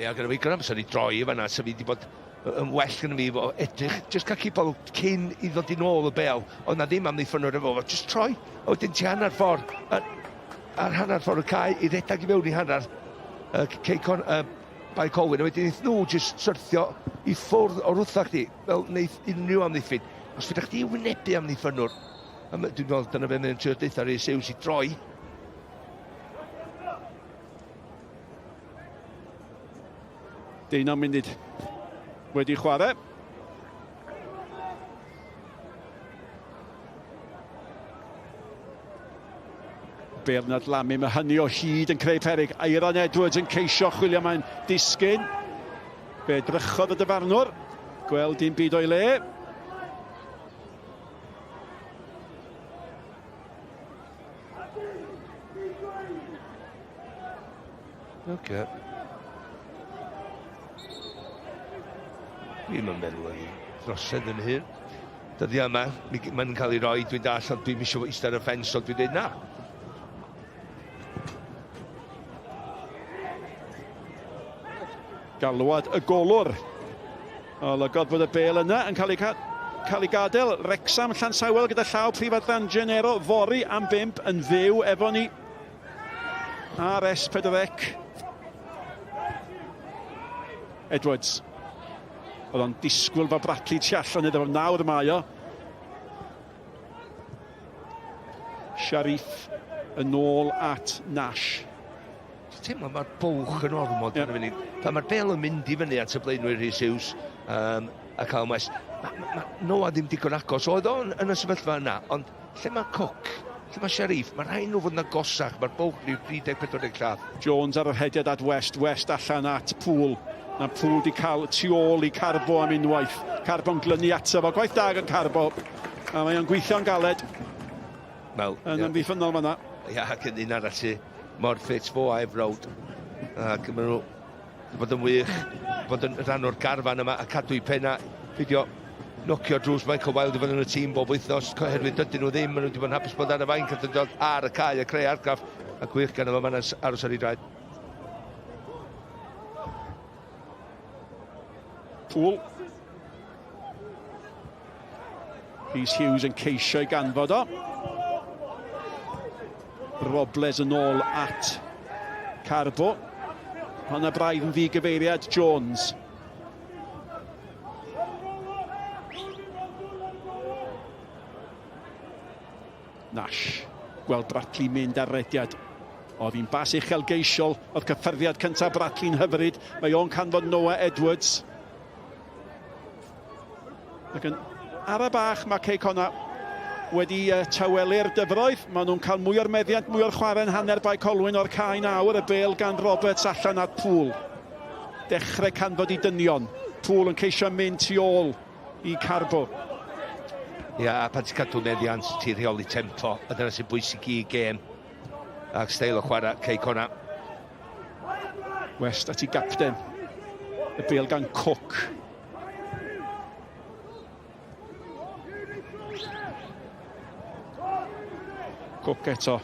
Ia, gyda fi gyda amser i droi fan'na, so fi wedi bod yn well gyda fi fo edrych, jyst cael cipolwg cyn i ddod i nôl y bel, oedd na ddim amddiffynwr efo fo, jyst troi, a wedyn ti hanner ffordd, ar hanner ffordd y cae, i redag i mewn i hanner Cei Con, Bae Colwyn, a wedyn wnaeth nhw jyst syrthio i ffwrdd o'r wrtha chdi, fel wneith unrhyw amddiffyn. Os fedra chdi wynebu amddiffynwr, a dwi'n meddwl dyna be mae'n trio deutha Rhys Hughes i droi. Deunaw munud wedi chwarae. Bernard Lamy, mae hynny o hyd yn creu perig. Eiron Edwards yn ceisio chwilio, mae'n disgyn. Fe drychodd y dyfarnwr, gweld dim byd o'i le. Oce. Dwi'm yn meddwl oedd hi drosedd yn hyn. Dyddiau yma, mae'n cael ei roi, dwi'n dall, ond dwi'm eisiau eistedd ar y ffens, ond dwi'n dweud na. Galwad y golwr. Olygodd bod y bel yna yn cael ei, cael ei gadael. Wrecsam Llansawel gyda llaw prif adran Genero fory am bump yn fyw efo ni ar S4C. Edwards. Oedd o'n disgwyl fo Bradley tu allan iddo fo. Nawr mae o. Sharif yn ôl at Nash. Ti'n teimlo mae'r bwlch yn ormod yn y funud. Pan mae'r bel yn mynd i fyny at y blaenwyr Rhys Hughes a Carl West, mae ma, ma Noah ddim digon agos. Oedd o'n yn y sefyllfa yna, ond lle mae Cook, lle mae Sharif, mae rhaid nhw fod yn agosach, mae'r bwlch rhyw 30-40 llath. Jones ar yr hediad at West, West allan at Poole. Na Poole di cael tu ôl i Carbo am unwaith. Carbo'n glynu ato fo. Gwaith da gan Carbo. A mae o'n gweithio'n galed. Wel, yn amddiffynnol fanna. Ia, ac yn un arall sy mor ffit fo a'i frawd. Ac maen nhw wedi bod yn wych, bod yn rhan o'r garfan yma a cadw i penna, peidio Nocio drws Michael Wilde i fod yn y tîm bob wythnos, oherwydd dydyn nhw ddim, maen nhw wedi bod yn hapus bod ar y fainc a dod ar y cae a creu argraff, a gwych gan fo, mae'n aros ar ei draed. Poole. Rhys Hughes yn ceisio i ganfod o. Robles yn ôl at Carbo. Honna braidd yn ddigyfeiriad Jones. Nash. Gweld Bradley mynd ar rediad. Oedd hi'n bas uchelgeisiol. Oedd cyffyrddiad cyntaf Bradley'n hyfryd. Mae o'n canfod Noah Edwards. Ac yn ara bach mae Cei Connah wedi tawelu'r dyfroedd. Maen nhw'n cael mwy o'r meddiant, mwy o'r chwarae yn hanner Bae Colwyn o'r cae nawr. Y bêl gan Roberts allan at Poole. Dechrau canfod i dynion. Poole yn ceisio mynd tu ôl i Carbo. Ia, a pan ti'n cadw meddiant, ti'n rheoli tempo, a dyna sy'n bwysig i gêm ac steil o chwarae Cei Connah. West at ei gapten. Y bêl gan Cook. Cook eto.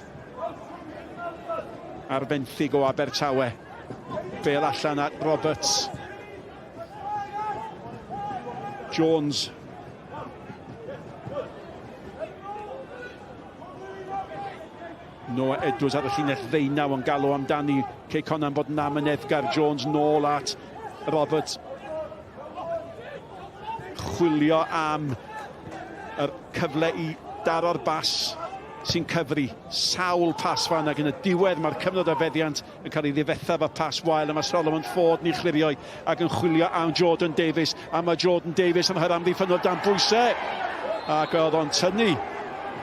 Ar fenthyg o Abertawe. Bêl allan at Roberts. Jones. Noah Edwards ar y llinell ddeunaw yn galw amdani. Cei Connah'n bod yn amyneddgar. Jones nôl at Roberts. Chwilio am yr cyfle i daro'r bas sy'n cyfri sawl pas fan ac yn y diwedd mae'r cyfnod o feddiant yn cael ei ddifetha efo pas wael a mae Solomon Ford yn ei chlirio ac yn chwilio am Jordan Davies a mae Jordan Davies yn rhoi'r amddiffynnwr dan bwysau ac oedd o'n tynnu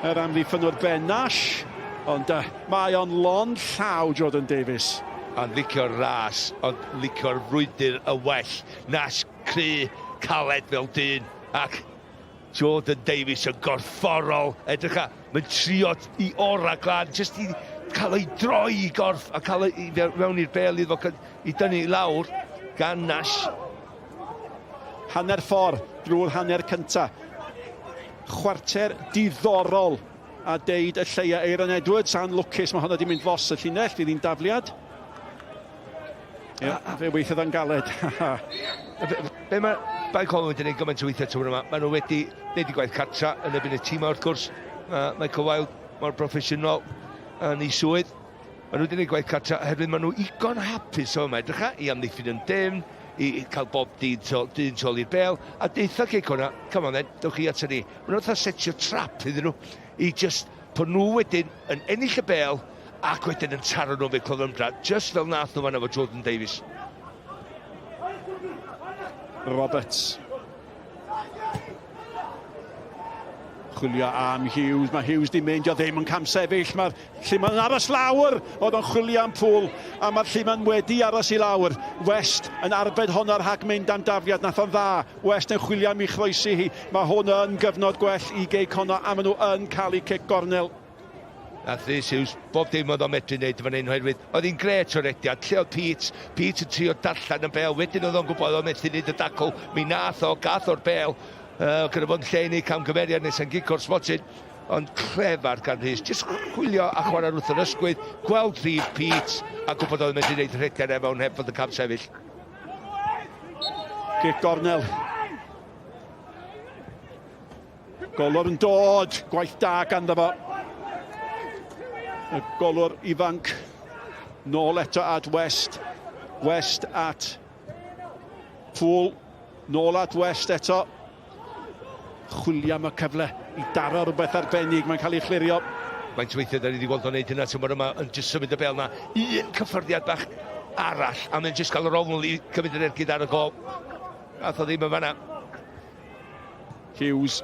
yr amddiffynnwr Ben Nash ond uh, mae o'n lond llaw Jordan Davies. Ond licio'r ras, ond licio'r frwydr y well. Nash cry, caled fel dyn, ac Jordan Davies yn gorfforol, edrych a, mae'n trio i ora glan, jyst i cael ei droi i gorff a cael ei mewn i'r bel iddo fo, i dynnu i lawr gan Nash. Hanner ffordd drwy'r hanner cynta. Chwarter diddorol a deud y lleia Aaron Edwards, anlwcus mae hwnna wedi mynd fos y llinell, fydd hi'n dafliad. Ie, fe weithiodd o'n galed. Be mae Bae Colwyn wedi gwneud gymaint o weithiau tymor yma, maen nhw wedi gwneud i gwaith cartra yn erbyn y tîm wrth gwrs. Mae Michael Wilde mor broffesiynol yn ei swydd. Maen nhw wedi gwneud gwaith cartra oherwydd maen nhw igon hapus o yma. Edrycha i amddiffyn yn dim, i cael bob dyn tol, dyn tol i'r bel, a deutha Cei Connah, come on then, dewch chi at ni. Maen nhw'n fatha setio trap iddyn nhw, i just, bod nhw wedyn yn ennill y bel, ac wedyn yn taro nhw fe Clofymdra, just fel nath nhw fan efo Jordan Davies. Roberts. Chwilio am Hughes, mae Hughes di mynd, o ddim yn camsefyll, mae'r Lluman yn aros lawr, oedd o'n chwilio am pŵl, a mae'r Lluman wedi aros i lawr. West yn arbed honno rhag mynd am dafliad, nath o'n dda. West yn chwilio am ei chroesi hi, mae hwn yn gyfnod gwell i Gei Connah, a maen nhw yn cael eu cic gornel. Nath Rhys Hughes bob dim oedd o'n medru wneud fan hyn oherwydd oedd hi'n grêt o rediad. Lle oedd Pete? Pete yn trio darllen y bêl, wedyn oedd o'n gwybod oedd o'n methu wneud y dacl. Mi nath o, gath o'r bêl. Uh, gyda fod yn lle i wneud camgymeriad nes yn gic o'r smotyn. Ond clefar gan Rhys, jyst chwilio a chwarae wrth yr ysgwydd, gweld rhif Pete a gwybod oedd yn medru wneud rhediad e mewn heb fod yn cam sefyll. Gic gornel. Golwr yn dod, gwaith da ganddo fo. Y golwr ifanc nôl eto at West. West at Poole. Nôl at West eto. Chwilio am y cyfle i daro rhywbeth arbennig. Mae'n cael ei chlirio. Faint o weithiau da ni wedi gweld o'n neud hynna tymor yma yn jyst symud y bel na. Un cyffyrddiad bach arall a mae'n jyst cael yr ongl i cymryd yr ergyd ar y gol. Ath o ddim yn fanna. Hughes.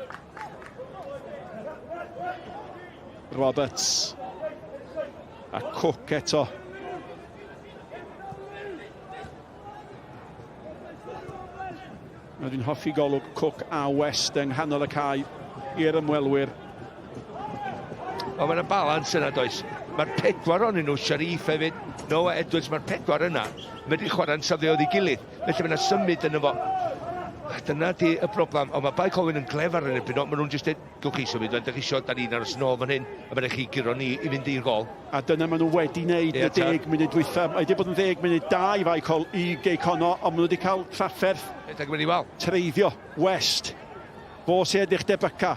Roberts. A Cook eto. Dwi'n hoffi golwg Cook a West yng nghanol y cae i'r ymwelwyr. Wel, mae'n balans yna, does? Mae'r pedwar ohonyn nhw, Sharif hefyd, Noah Edwards, mae'r pedwar yna, medru chwarae'n safleoedd i gilydd. Felly mae yna symud yno fo. Dyna di y broblem, ond mae Bae Colwyn yn glefar yn erbyn o, maen nhw'n jyst dweud, gewch chi symud, dych chi isio, da ni'n aros nôl fan hyn, a mae'n rhaid chi guro ni i fynd i'r gol. A dyna maen nhw wedi wneud yn y deg munud dwytha. Mae wedi bod yn ddeg munud da i Fae Col i Gei Connah, ond maen nhw wedi cael trafferth treiddio. West, fo sy'n edrych debyca.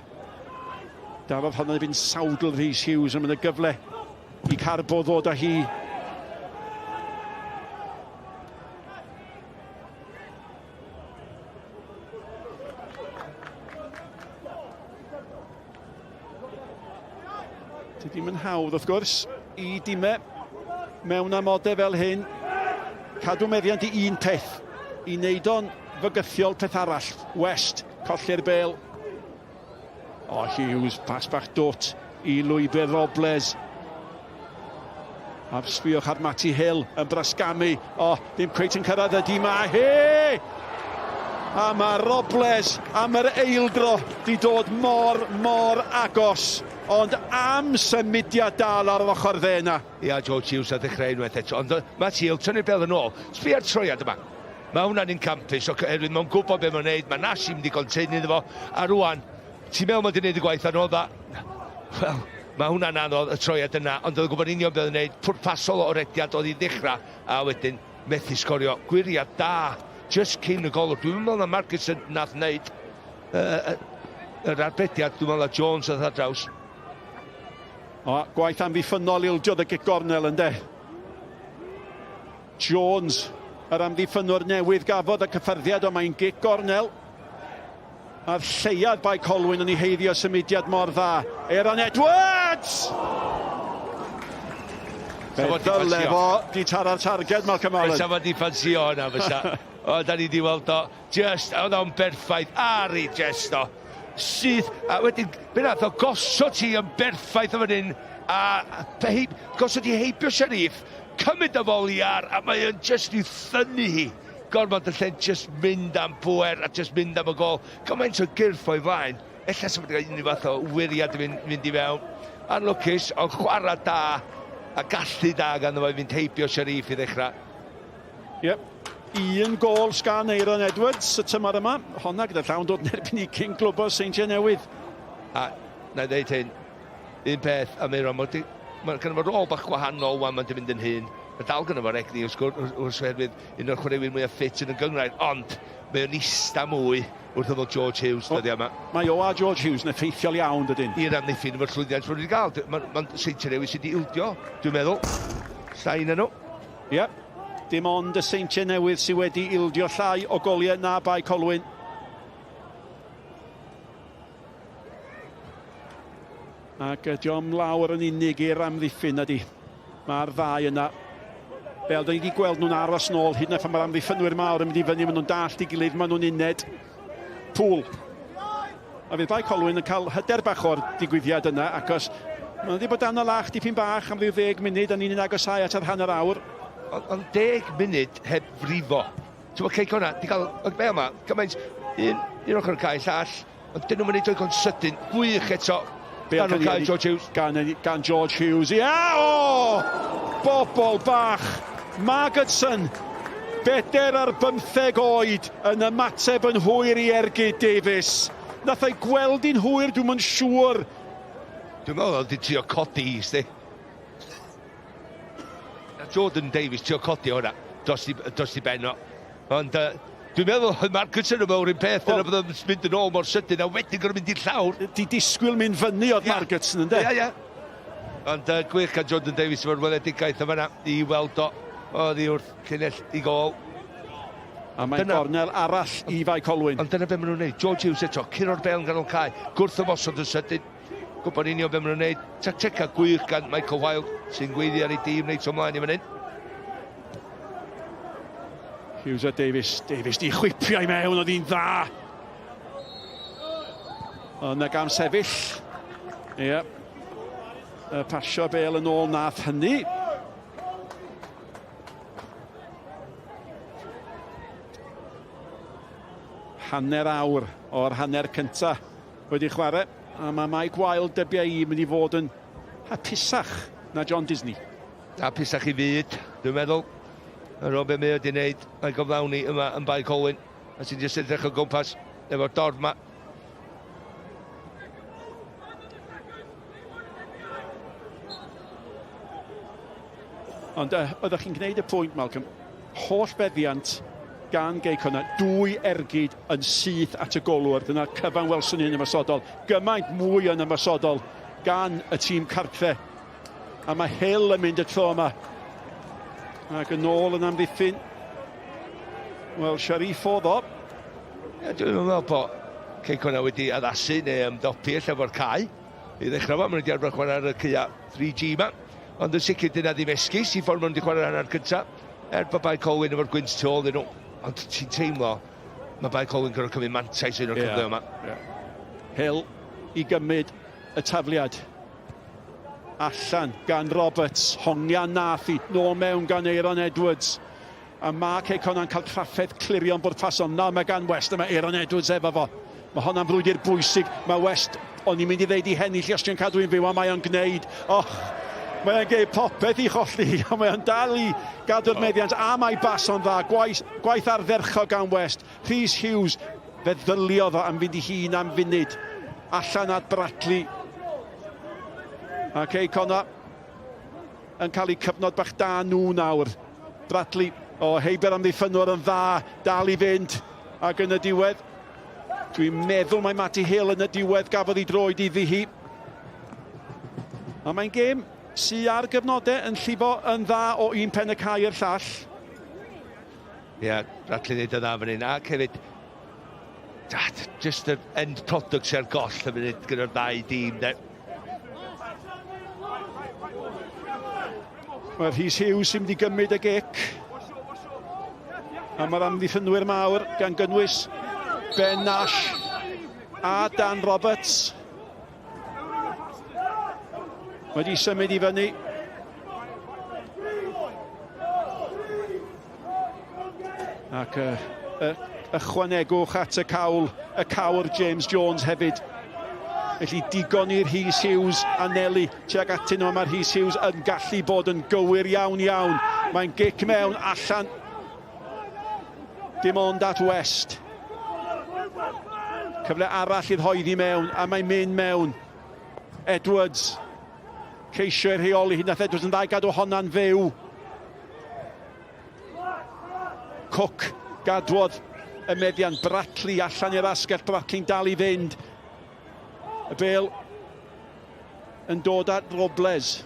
Darodd honno i fynd sawdl Rhys Hughes, ond mae'n gyfle i Carbo ddod â hi. Dydy ddim yn hawdd, wrth gwrs, i dimau mewn amodau fel hyn cadw meddiant i un peth, i wneud o'n fygythiol peth arall. West, colli'r bel. O, Hughes, pas bach dwt i lwybr Robles. A sbiwch ar Matty Hill yn brasgamu. O, ddim cweit yn cyrraedd ydy mae hi! A mae Robles am yr eildro di dod mor, mor agos. Ond am symudiad dal ar yr ochr dde yna. Ia, George Hughes a ddechrau unwaith eto. Ond Matty Hill, tynnu'r bel yn ôl. Sbia ar troiad yma. Mae hwnna'n un campus, oherwydd mae'n gwybod beth mae'n neud, mae Nash i mynd i gonteinu iddo fo, a rwan, ti'n meddwl mae wedi gwneud y gwaith anodda? Wel, mae hwnna'n anodd, y troiad yna, ond oedd yn gwybod union beth oedd yn gwneud, pwrpasol o rediad oedd i ddechrau, a wedyn methu sgorio. Gwyriad da, just cyn y golwr. Dwi'n meddwl na Markinson nath wneud uh, yr arbediad, dwi'n meddwl na Jones oedd ar draws. O, gwaith amddiffynnol ildiodd y gic gornel ynde. Jones, yr amddiffynnwr newydd gafodd y cyffyrddiad, ond mae'n gic gornel. A'r lleiad Bae Colwyn yn ei heiddio symudiad mor dda. Aaron Edwards! Fe ddyle fo di tara'r targed, Malcolm Allen. Fysa fo di ffansio hwnna, fysa. O, da ni di weld o. Just, oedd o'n berffaith. Ar ei jest o. Syth. A wedyn, be nath o, gosod ti yn berffaith o fan hyn. A gosod ti heibio Sharif. Cymryd y foli ar, a mae o'n just i thynnu hi. Gormod y lle'n just mynd am pwer a just mynd am y gol. Gymaint o gyrff o'i flaen. Ella sa fo 'di cael unrhyw fath o wyriad i fynd, fynd i fewn. Anlwcus, ond chwarae da a gallu da ganddo fo i fynd heibio Sharif i ddechrau. Yep. Un gôl sgan Aaron Edwards y tymor yma. Honna gyda llawn dod yn erbyn i cyn glwb o Seintiau Newydd. A na i ddeud hyn, un peth am Aaron, mae ma gynno fo rôl bach gwahanol wan mae'n mynd yn hyn. Mae dal gynno fo'r egni wrth gwrs oherwydd un o'r chwaraewyr mwyaf ffit yn y gynghrair, ond mae o'n ista mwy wrth ymyl George Hughes dyddiau yma. Mae o a George Hughes yn effeithiol iawn, dydyn? I'r amddiffyn efo'r llwyddiant maen nhw wedi gael. Mae'n ma Seintiau Newydd sydd wedi ildio, dwi'n meddwl. Llai na nhw. Ie. Yeah. Dim ond y Seintiau Newydd sydd wedi ildio llai o goliau na Bae Colwyn. Ac diom lawr yn unig i'r amddiffyn ydy. Mae'r ddau yna. Fel da ni wedi gweld nhw'n aros nôl, hyd yn oed pan mae'r amddiffynwyr mawr yn mynd i fyny, maen nhw'n dallt i gilydd, maen nhw'n uned. Pŵl. A fydd Bae Colwyn yn cael hyder bach o'r digwyddiad yna, acos maen nhw wedi bod dan y lach dipyn bach am ryw ddeg munud, a ni'n un agosáu at yr hanner awr. Ond on deg munud heb frifo. Ti'n gwybod, Cei Connah, di gael, y be yma, gymaint, un, un ochr y cae, llall, ond dyn nhw'n mynd i dod sydyn, gwych eto. Gan o'r cae, George Hughes. Gan, gan George Hughes. Ia, o! Bobol bach! Margetson, 14 oed, yn ymateb yn hwyr i ergyd Davies. Nath ei gweld hi'n hwyr, dwi'm yn siŵr. Dwi'n meddwl oedd di trio codi hi, sti. Jordan Davies trio codi hwnna dros i, dros i ben o. Ond uh, dwi'n meddwl oedd Margetson yn meddwl un peth, dyna bod o'n mynd yn ôl mor sydyn a wedyn gorfod mynd i'r llawr. Di disgwyl mynd fyny oedd yeah. Margetson ynddo? Ie, ie. Ond uh, gwych gan Jordan Davies efo'r weledigaeth yma i weld o oddi wrth llinell i gôl. A mae'n gornel arall i Fae Colwyn. Ond dyna beth maen nhw'n neud. George Hughes eto, curo'r bel yn ganol cae, gwrth ymosod yn sydyn. Gwybod union beth maen nhw'n neud. Tactega gwych gan Michael Wilde, sy'n gweiddi ar ei dîm reit ymlaen i fan hyn. Hughes a Davies. Davies di chwipio i mewn, oedd hi'n dda. Ond na gam sefyll. Ie. Yeah. Y pasio bel yn ôl nath hynny. Hanner awr o'r hanner cynta wedi chwarae, a mae Mike Wilde dybia i mynd i fod yn hapusach na John Disney. Hapusach i fyd, dwi'n meddwl. Ar ôl be mae wedi wneud, mae'n gyflawni yma yn Bae Colwyn. A sy'n jyst edrych o gwmpas efo'r dorf ma. Ond uh, oeddech chi'n gwneud y pwynt, Malcolm, holl feddiant gan Gei Connah, dwy ergyd yn syth at y golwr. Dyna cyfan welson ni'n ymosodol. Gymaint mwy yn ymosodol gan y tîm cartre. A mae Hill yn mynd y tro yma. Ac yn ôl yn amddiffyn. Wel, Sharif oedd o. Ie, dwi'n meddwl bod Cei Connah wedi addasu neu ymdopi ella efo'r cae. I ddechrau fo, maen nhw wedi arfer chwarae ar y caeau 3G yma. Ond yn sicr dyna ddim esgus i ffordd maen nhw wedi chwarae'r hanner cyntaf. Er bod Bae Colwyn efo'r gwynt tu ôl iddyn nhw. Ond ti'n teimlo mae Bae Colwyn gorfod cymryd mantais un o'r yeah. cyfle yma. Yeah. Hill i gymryd y tafliad. Allan gan Roberts, hongian nath i, nôl mewn gan Aaron Edwards. A mae Cei Connah'n cael trafferth clirio'n bwrpasol. Na, mae gan West, a mae Aaron Edwards efo fo. Mae honna'n frwydr bwysig. Mae West, o'n i'n mynd i ddeud i hennill os ti'n cadw i'n fyw, a mae o'n gwneud. Och, mae o'n gwneud popeth i cholli, ond mae o'n dal i gadw'r meddiant, a mae bas o'n dda. Gwaith, gwaith ardderchog gan West. Rhys Hughes, fe ddyliodd o am fynd i hun am funud. Allan at Bradley. A Cei Connah yn cael eu cyfnod bach da nhw nawr. Bradley, o oh, heibio'r amddiffynwr yn dda, dal i fynd. Ac yn y diwedd, dwi'n meddwl mae Matty Hill yn y diwedd gafodd ei droed iddi hi. A mae'n gêm sy ar gyfnodau yn llifo yn dda o un pen y cae i'r llall. Ie, yeah, Bradley wneud yn dda fan hyn. Ac hefyd, just yr end product sy'n ar goll y munud gyda'r ddau dîm. De. Mae Rhys Hughes sy'n mynd i gymryd y gic. A mae'r amddiffynwyr mawr gan gynnwys Ben Nash a Dan Roberts. Wedi symud i fyny. Ac uh, uh, ychwanegwch at y cawl, y cawr James Jones hefyd. Felly digon i'r Rhys Hughes anelu tuag atyn nhw, a mae Rhys Hughes yn gallu bod yn gywir iawn iawn. Mae'n gic mewn allan. Dim ond at West. Cyfle arall i'r hoeddi mewn, a mae'n mynd mewn. Edwards ceisio ei rheoli hyd nath Edwards yn dda i gadw honna'n fyw. Cook gadwodd y meddiant. Bradley allan i'r asgell. Bradley'n dal i fynd. Y bel yn dod at Robles.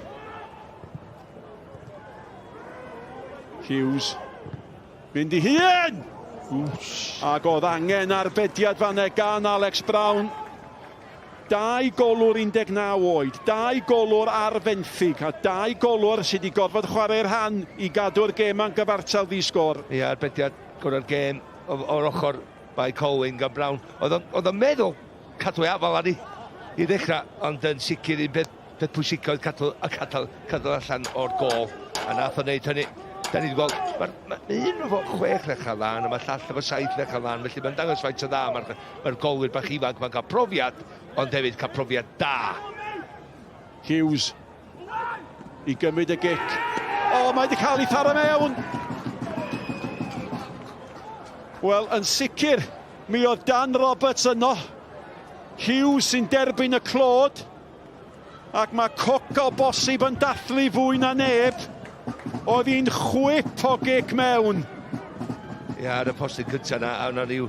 Hughes. Mynd i hun! Ac oedd angen arbediad fanne gan Alex Brown. Dau golwr 19 oed, dau golwr ar fenthyg, a dau golwr sydd wedi gorfod chwarae rhan i gadw'r gêm yn gyfartal ddi-sgôr. Ie, arbediad gorau'r gêm o'r ochr Bae Colwyn gan Brown. Oedd o'n meddwl cadw ei afael arni i ddechrau, ond yn sicr un peth, peth pwysicaf oedd cadw, a cadw, cadw allan o'r gôl, a nath o wneud hynny. Da ni wedi gweld, mae ma un efo chwech lechau lan, a mae llall efo saith lechau lan, felly mae'n dangos faint o dda mae'r mae golwyr bach ifanc mae'n cael profiad, ond hefyd cael profiad da. Hughes i gymryd y gic. O, mae wedi cael ei tharo mewn! Wel, yn sicr, Mi oedd Dan Roberts yno. Hughes sy'n derbyn y clod. Ac mae Cook o bosib yn dathlu fwy na neb. Oedd hi'n chwip o gic mewn. Ie, ar y postyn cyntaf yna, a yna rhyw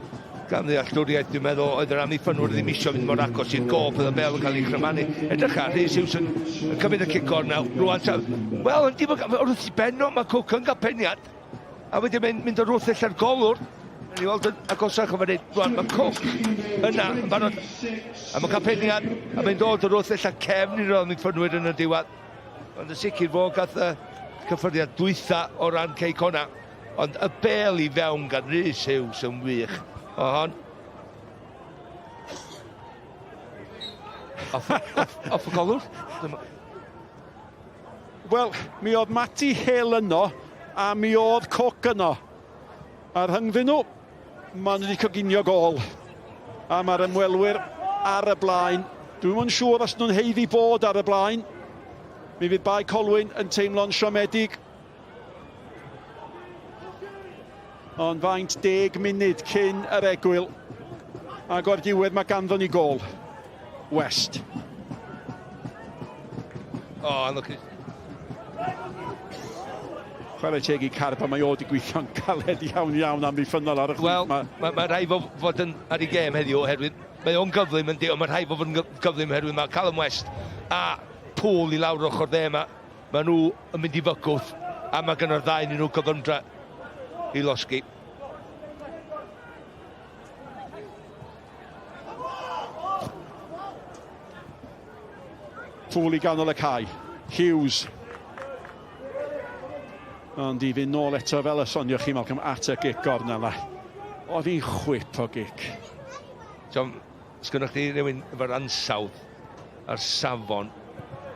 gamddealltwriaeth, dwi'n meddwl, oedd yr amddiffynwr ddim eisiau mynd mor agos i'r gôl pan oedd y bêl yn cael ei chrymanu. Edrych ar Rhys Hughes yn, yn cymryd y cic gornel. Rwan, wel, yn dim wrth i benno, mae Cook yn cael peniad. A wedyn mae'n mynd o rwth ella'r golwr. Ni weld yn agosach o fan hyn. Rwan, mae Cook yna yn barod. A mae'n cael peniad, a mae'n dod o rwth ella cefn i'r amddiffynwyr yn y diwedd. Ond yn sicr fo gath y cyffyrddiad dwytha o ran Cei Connah. Ond y bel i fewn gan Rhys Hughes yn wych. O hon. Off, off, off y golwr. Wel, mi oedd Matty Hill yno, a mi oedd Cook yno. A rhyngddyn nhw, maen nhw wedi coginio gol. A mae'r ymwelwyr ar y blaen. Dwi'm yn siŵr os nhw'n haeddu bod ar y blaen. Mi fydd Bae Colwyn yn teimlo'n siomedig. Ond faint 10 munud cyn yr egwyl. Ac o'r diwedd mae ganddo ni gol. West. Oh, anlwcus. Chwarae teg i Carbo, mae o wedi gweithio'n galed iawn iawn amddiffynnol ar y chwith. Wel, mae ma, ma rhaid fo fod yn ar ei gêm heddiw oherwydd mae o'n gyflym yndi, ond mae rhaid fo fod yn gyflym oherwydd mae Callum West a Poole i lawr ochr dde yma. Mae nhw yn mynd i fygwth a mae gan o'r ddau nhw gyflymdra i losgi. Poole i ganol y cae. Hughes. Ond i fynd nôl eto fel y sonioch chi, Malcolm, at y gic gornel yna. Oedd hi'n chwip o gic. Tom, sgynnoch chi rhywun efo'r ansawdd a'r safon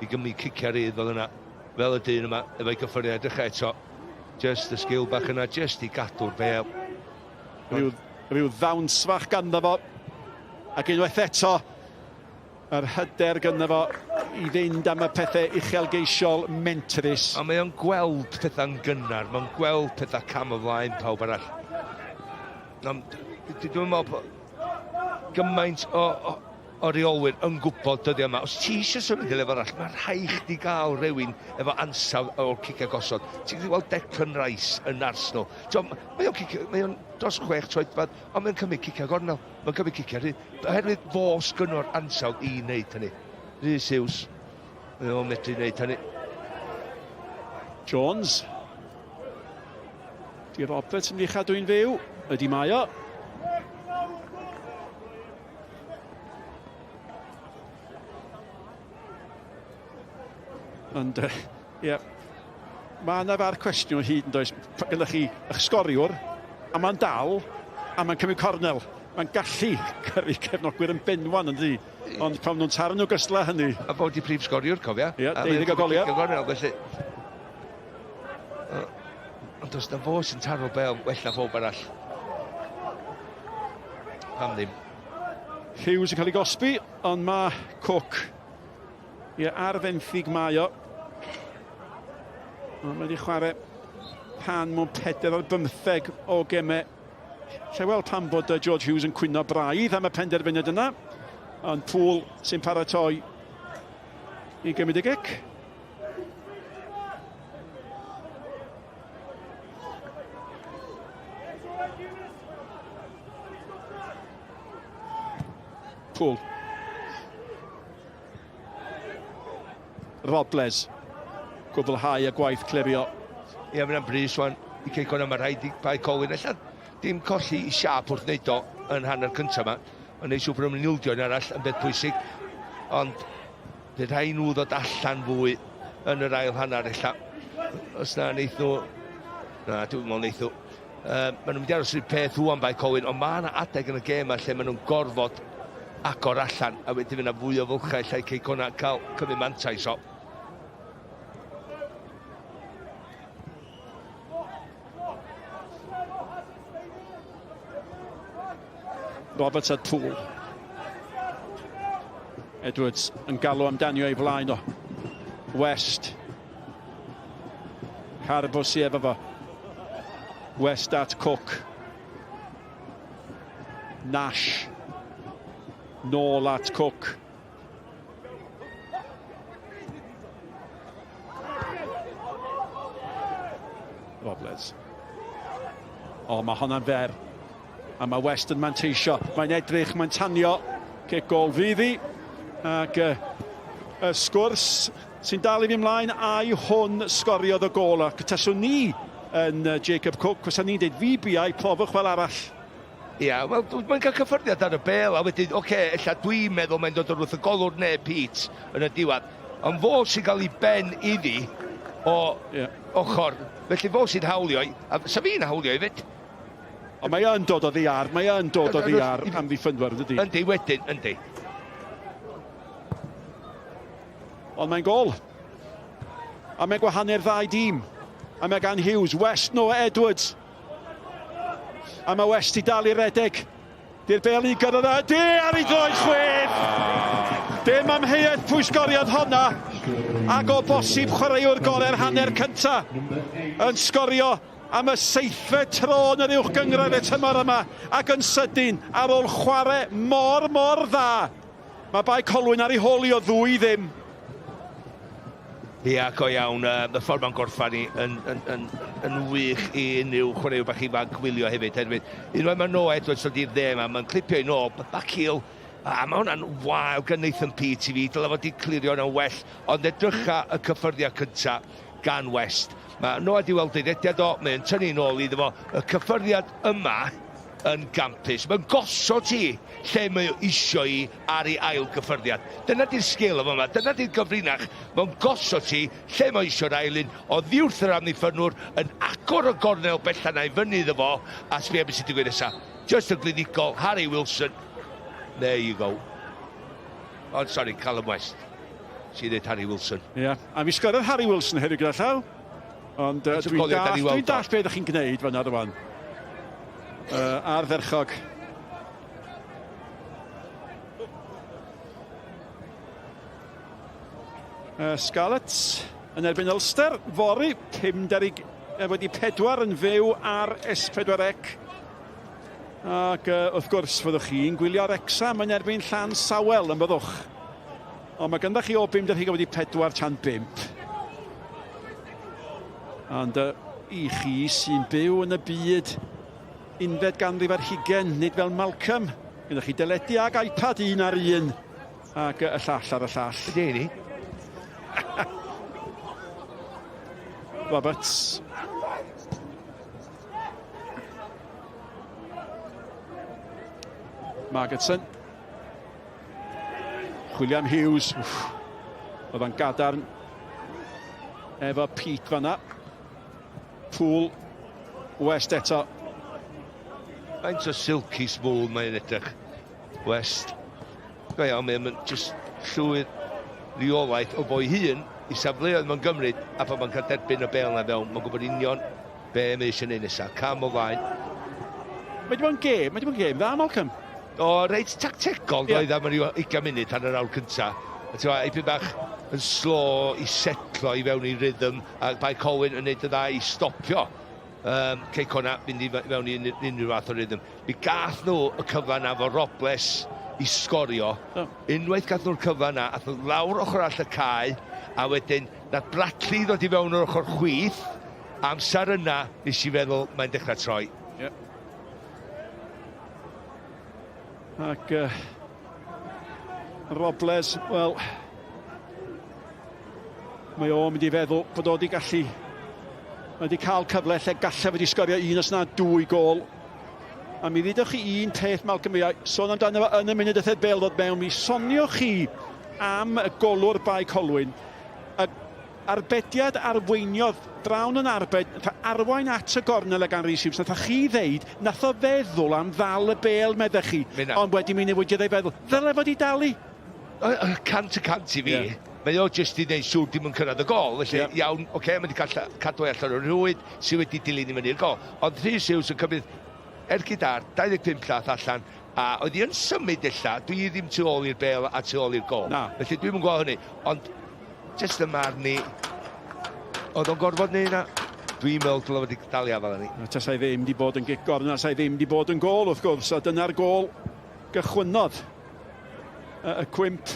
i gymryd ciciau rhydd fel yna, fel y dyn yma, efo'i gyffyrddiad edrych eto. Just y sgil bach yna, just i gadw'r bêl. Rhyw, rhyw ddawns fach ganddo fo. Ac unwaith eto, yr hyder ganddo fo i fynd am y pethau uchelgeisiol mentrus. A mae o'n gweld pethau'n gynnar, mae'n gweld pethau cam o flaen pawb arall. Dwi'n meddwl gymaint o, o, o reolwyr yn gwybod dyddiau yma, os ti eisiau symud i lefel arall, mae rhaid chdi gael rhywun efo ansawdd o'r cicio gosod. Ti'n gallu gweld Declan Rice yn Arsenal. Mae o'n cicio, mae o'n dros chwech troedfedd, ond mae'n cymryd cicio gornel, mae'n cymryd cicio rhydd. Oherwydd fo sgynno'r ansawdd i wneud hynny. Rhys Hughes, mae o'n medru wneud hynny. Jones. Di Roberts yn mynd i chadw'n fyw. Ydy mae o. Ond, ie, yeah. Mae yna fa'r cwestiwn hyd yn does. Gyda chi eich sgoriwr, a mae'n dal, a mae'n cymryd cornel. Mae'n gallu gyrru cefnogwyr yn benwan yn di. Ond pan nhw'n taro nhw gysla hynny. A fod i prif sgoriwr, cofia. Ie, yeah, deuddeg o goliau. Cornel, felly. Ond does na fo sy'n taro bel well na phob arall. Pam ddim. Hughes yn cael ei gosbi, ond mae Cook ie, ar fenthyg mae o. Ond mae wedi chwarae pan mewn 4 ar 15 o gemau. Lle weld pam bod George Hughes yn cwyno braidd am y penderfyniad yna. Ond Poole sy'n paratoi i gymryd y gic. Poole. Robles. Gwblhau y gwaith clirio. Ie, mae'n brys wan i Cei Connah, mae rhaid i Bae Colwyn. Ella dim colli i siap wrth wneud o yn hanner cyntaf yma. Ond neud siŵr bod nhw'n ildio yn arall yn beth pwysig. Ond bydd rhaid nhw ddod allan fwy yn yr ail hanner ella. Os na wneith nhw... Na, dwi'n meddwl wneith nhw. Maen nhw'n mynd i aros i'r peth ŵan Bae Colwyn, ond mae yna adeg yn y gêm yma lle maen nhw'n gorfod agor allan, a wedyn fydd yna fwy o fylchau lle Cei Connah cael cymryd mantais o. Roberts at Poole. Edwards yn galw amdanio ei flaen o. West. Carbo sy efo fo. West at Cook. Nash. Nôl at Cook. Robles. O, mae honna'n fer. A mae West yn manteisio. Mae'n edrych, mae'n tanio. Cic gol fydd hi. Ac y sgwrs sy'n dal i fi ymlaen, ai hwn sgoriodd y gol. Ac taswn ni yn Jacob Cook, fysa ni'n dweud fi biau, profwch fel arall. Ia, wel, mae'n cael cyffyrddiad ar y bel, a wedyn, oce, okay, ella dwi'n meddwl mae'n dod o'r wrth y golwr neu Pete yn y diwedd. Ond fo sy'n cael ei ben iddi o yeah. ochr. Felly fo sy'n hawlio, a sa fi'n hawlio i fyd. Ond mae yn dod oddi ar, mae yn dod oddi ar amddiffynwyr, ydy? Yndi, wedyn, yndi. Ond mae'n gol. A mae'n gwahanu'r ddau dîm. A mae gan Hughes, West Noah Edwards. A mae West i dal i redeg. Di'r bel i gyrraedd a di ar ei droed chwith! Dim amheuaeth pwy sgoriodd honna. Ac o bosib chwaraewr gorau'r hanner cynta yn sgorio. Am y seithfed tro yn yr Uwch Gynghrair y tymor yma ac yn sydyn ar ôl chwarae mor mor dda. Mae Bae Colwyn ar ei hôl i o ddwy ddim. Ia, go iawn. Y ffordd mae'n gorffan ni yn, yn, yn, yn wych i unrhyw chwaraewr bach ifanc wylio hefyd. Herwydd, unwaith mae Noah Edwards dod i'r dde yma, mae'n clipio i nôl, back heel, a mae hwnna'n wael gan Nathan Peate i fi, dylai fod wedi clirio hwnna'n well, ond edrycha y cyffyrddiad cynta gan West. Mae Noah di weld ei rediad o, mae'n tynnu nôl iddo fo. Y cyffyrddiad yma yn gampus. Mae'n gosod hi lle mae o isio hi ar ei ail gyffyrddiad. Dyna di'r sgil o fama, dyna di'r gyfrinach. Mae'n gosod hi lle mae isio'r ail un, oddiwrth yr amddiffynnwr, yn agor y gornel bella na i fyny iddo fo, a sbia beth sy'n digwydd nesa. Just yn glinigol, Harry Wilson. There you go. Oh, sorry, Callum West. Sy'n dweud Harry Wilson. Ie, yeah. A mi sgoriodd Harry Wilson heddiw gyda llaw. Ond dwi'n dall, dwi dall beth ydych chi'n gwneud fan'na rwan. Ardderchog. Scarlets yn erbyn Ulster, fory, 50 wedi 4 yn fyw ar S4C. Ac wrth gwrs, fyddwch chi'n gwylio Wrecsam yn erbyn Llansawel, yn byddwch. Ond mae gyda chi o 50 wedi 4 tan 5. Ond i chi sy'n byw yn y byd unfed ganrif ar hugen, nid fel Malcolm, gyda chi deledu ag iPad un ar un ac y llall ar y llall. Ydy ni. Roberts. Margetson. Chwilio am Hughes. Wff. Oedd o'n gadarn efo Pete fanna. Poole. West eto. Faint o silky smooth mae'n edrych. West. Go iawn, mae'n just llwyr reolaeth o fo'i hun i safleoedd mae'n gymryd a pan mae'n cael derbyn y bel na fewn, mae'n gwybod union be mae eisiau neud nesaf. Cam o flaen. Mae wedi bod yn gêm, mae wedi bod yn gêm dda, Malcolm. O, reit tactegol yeah. doedd am ryw 20 munud tan yr awr cynta. A ti'n gwbod, ipyn bach yn slo i setlo i fewn i rhythm a Bae Colwyn yn neud y dda i stopio Cei Connah fynd i fewn i unrhyw fath o rhythm. Mi gath nhw y cyfle yna fo Robles i sgorio. Oh. Unwaith gath nhw'r cyfle yna, ath nhw lawr ochr arall y cae, a wedyn nath Bradley ddod i fewn o'r ochr chwith. Amser yna, nes i feddwl, mae'n dechrau troi. Yeah. Ac Robles, wel, mae o'n mynd i feddwl bod o wedi gallu, mae wedi cael cyfle lle gallai wedi sgorio un os na dwy gol. A mi ddeudoch chi un peth, Malcolm, mi sôn amdano fo yn y munud y bêl ddod mewn, mi sonioch chi am y golwr Bae Colwyn. Y Arbediad arweiniodd Brown yn arbed, nath o arwain at y gornel a gan Rhys Hughes, nath chi ddeud, nath o feddwl am ddal y bêl, meddech chi, ond wedyn mi newidiodd ei feddwl. Ddyle fod i dalu? 100% i fi. Yeah. Mae o jyst i wneud siŵr dim yn cyrraedd y gol. Felly, yeah. iawn, oce, okay, mae wedi cael cadw allan o'r rhwyd sydd wedi dilyn i fyny i'r gol. Ond Rhys Hughes yn cymryd ergyd ar 25 llath allan, a oedd hi yn symud ella, dwi ddim tu ôl i'r bêl a tu ôl i'r gol. Na. Felly dwi'm yn gweld hynny. Ond jyst y marn i, oedd o'n gorfod neud 'na? Dwi'n meddwl dyle fo 'di dal i afael arni. A tasai ddim 'di bod yn gic gornel, tasai ddim 'di bod yn gôl wrth gwrs, a dyna'r gôl gychwynnodd y, y cwymp.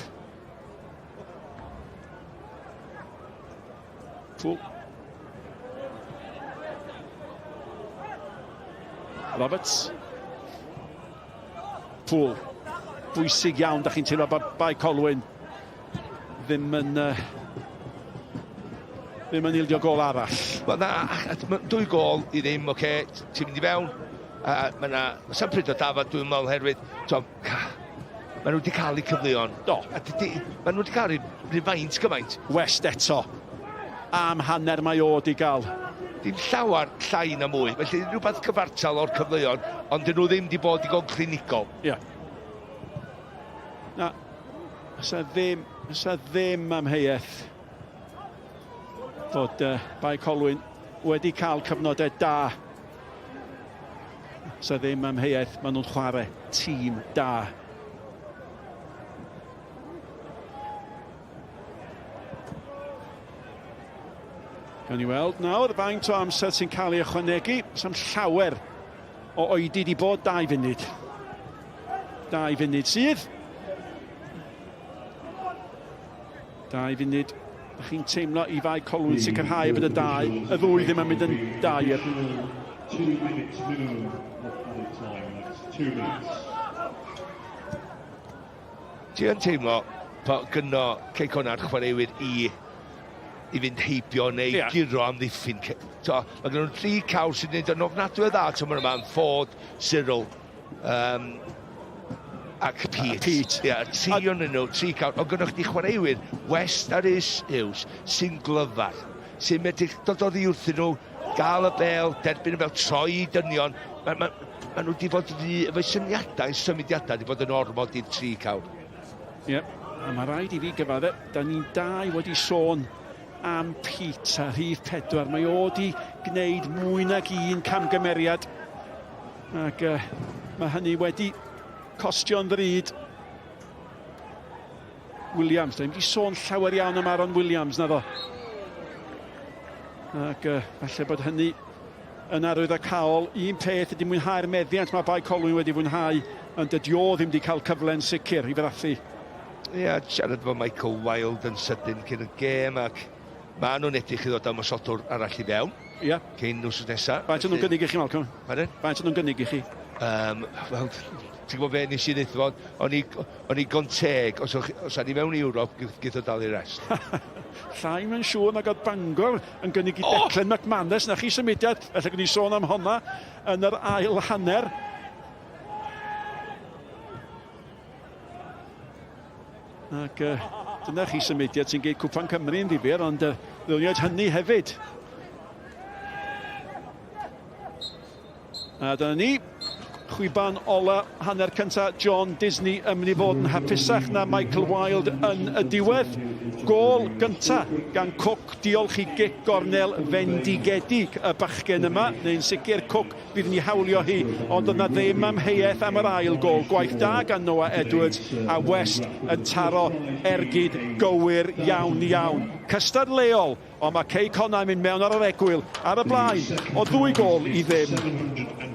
Poole. Roberts. Poole. Bwysig iawn, da chi'n teimlo bod Bae Colwyn ddim yn ddim yn ildio gôl arall. Wel na, dwy gôl i ddim, oce, okay, ti'n mynd i fewn, a mae yna, sa'n pryd o dafod dwi'n meddwl herwydd, to, maen nhw wedi cael eu cyfleon. Do. A dydy, maen nhw wedi cael rhyw faint gymaint. West eto. Am hanner mae o di gael. Dim llawer llai na mwy, felly rhywbeth cyfartal o'r cyfleon, ond dyn nhw ddim wedi bod digon clinigol. Ie. Yeah. Na, Fysa ddim, fysa ddim amheuaeth fod Bae Colwyn wedi cael cyfnodau da. Fysa ddim amheuaeth, maen nhw'n chwarae tîm da. Gawn ni weld nawr faint o amser sy'n cael ei ychwanegu. Sam llawer o oedi di bod 2 funud. 2 funud sydd. 2 funud. Ydych chi'n teimlo i Fae Colwyn sicrhau bod y dau, y ddwy ddim yn mynd yn dair. Ti yn teimlo bod gynno Cei Connah chwaraewyr i i fynd heibio neu yeah. guro amddiffyn. To, mae gen nhw'n tri cawr sy'n gwneud yn ofnadwy o dda tymor yma, yn Ford, Cyril ac Pete. Pete. Ia, tri o'n nhw, tri cawr. Ond gynnwch chi chwaraewyr, West a Rhys Hughes, sy'n glyfar, sy'n medru dod oddi wrthyn nhw, gael y bel, derbyn y bel, troi i dynion. Mae ma, ma nhw wedi bod rhy, efo'u syniadau, symudiadau, wedi bod yn ormod i'r tri cawr. Ie, yeah, a mae rhaid i fi gyfadde, da ni'n dau wedi sôn am Pete a rhif 4. Mae o wedi gwneud mwy nag un camgymeriad. Ac mae hynny wedi costio'n ddrud. Williams, da ni'n wedi sôn llawer iawn am Aaron Williams, na ddo. Ac falle bod hynny yn arwyddocaol. Un peth ydy mwynhau'r meddiant mae Bae Colwyn wedi fwynhau, ond dydy o ddim wedi cael cyfle'n sicr i frathu. Ie, yeah, siarad efo Michael Wilde yn sydyn cyn y gêm ac maen nhw'n edrych i ddod am osodwr arall i fewn. Ie. Yeah. Cyn wsos nesaf. Faint o'n nhw'n gynnig i chi, Malcolm? Pardon? Faint o'n nhw'n gynnig i chi? Wel, ti'n gwybod be nes i ddeud fo, o'n i, o'n i gon teg, os, os o'n i mewn i Ewrop, gyda o dal i'r rest. Llai mae'n siŵr nag oedd Bangor yn gynnig i oh! Declan McManus. Na chi symudiad, felly gwni sôn am honna yn yr ail hanner. Ac dyna chi symudiad sy'n geud Cwpan Cymru yn ddifyr, ond ddoniad hynny hefyd. A dyna ni, chwiban ola hanner cynta John Disney yn mynd i fod yn hapusach na Michael Wilde yn y diwedd. Gôl gynta gan Cook, diolch i gic gornel fendigedig y bachgen yma, neu'n sicr Cook fydd yn ei hawlio hi, ond yna ddim amheuaeth am yr ail gôl. Gwaith da gan Noah Edwards a West yn taro ergyd gywir iawn iawn. Cystadleuol. Ond mae Cei Connah yn mynd mewn ar yr egwyl, ar y blaen, o 2 gôl i ddim.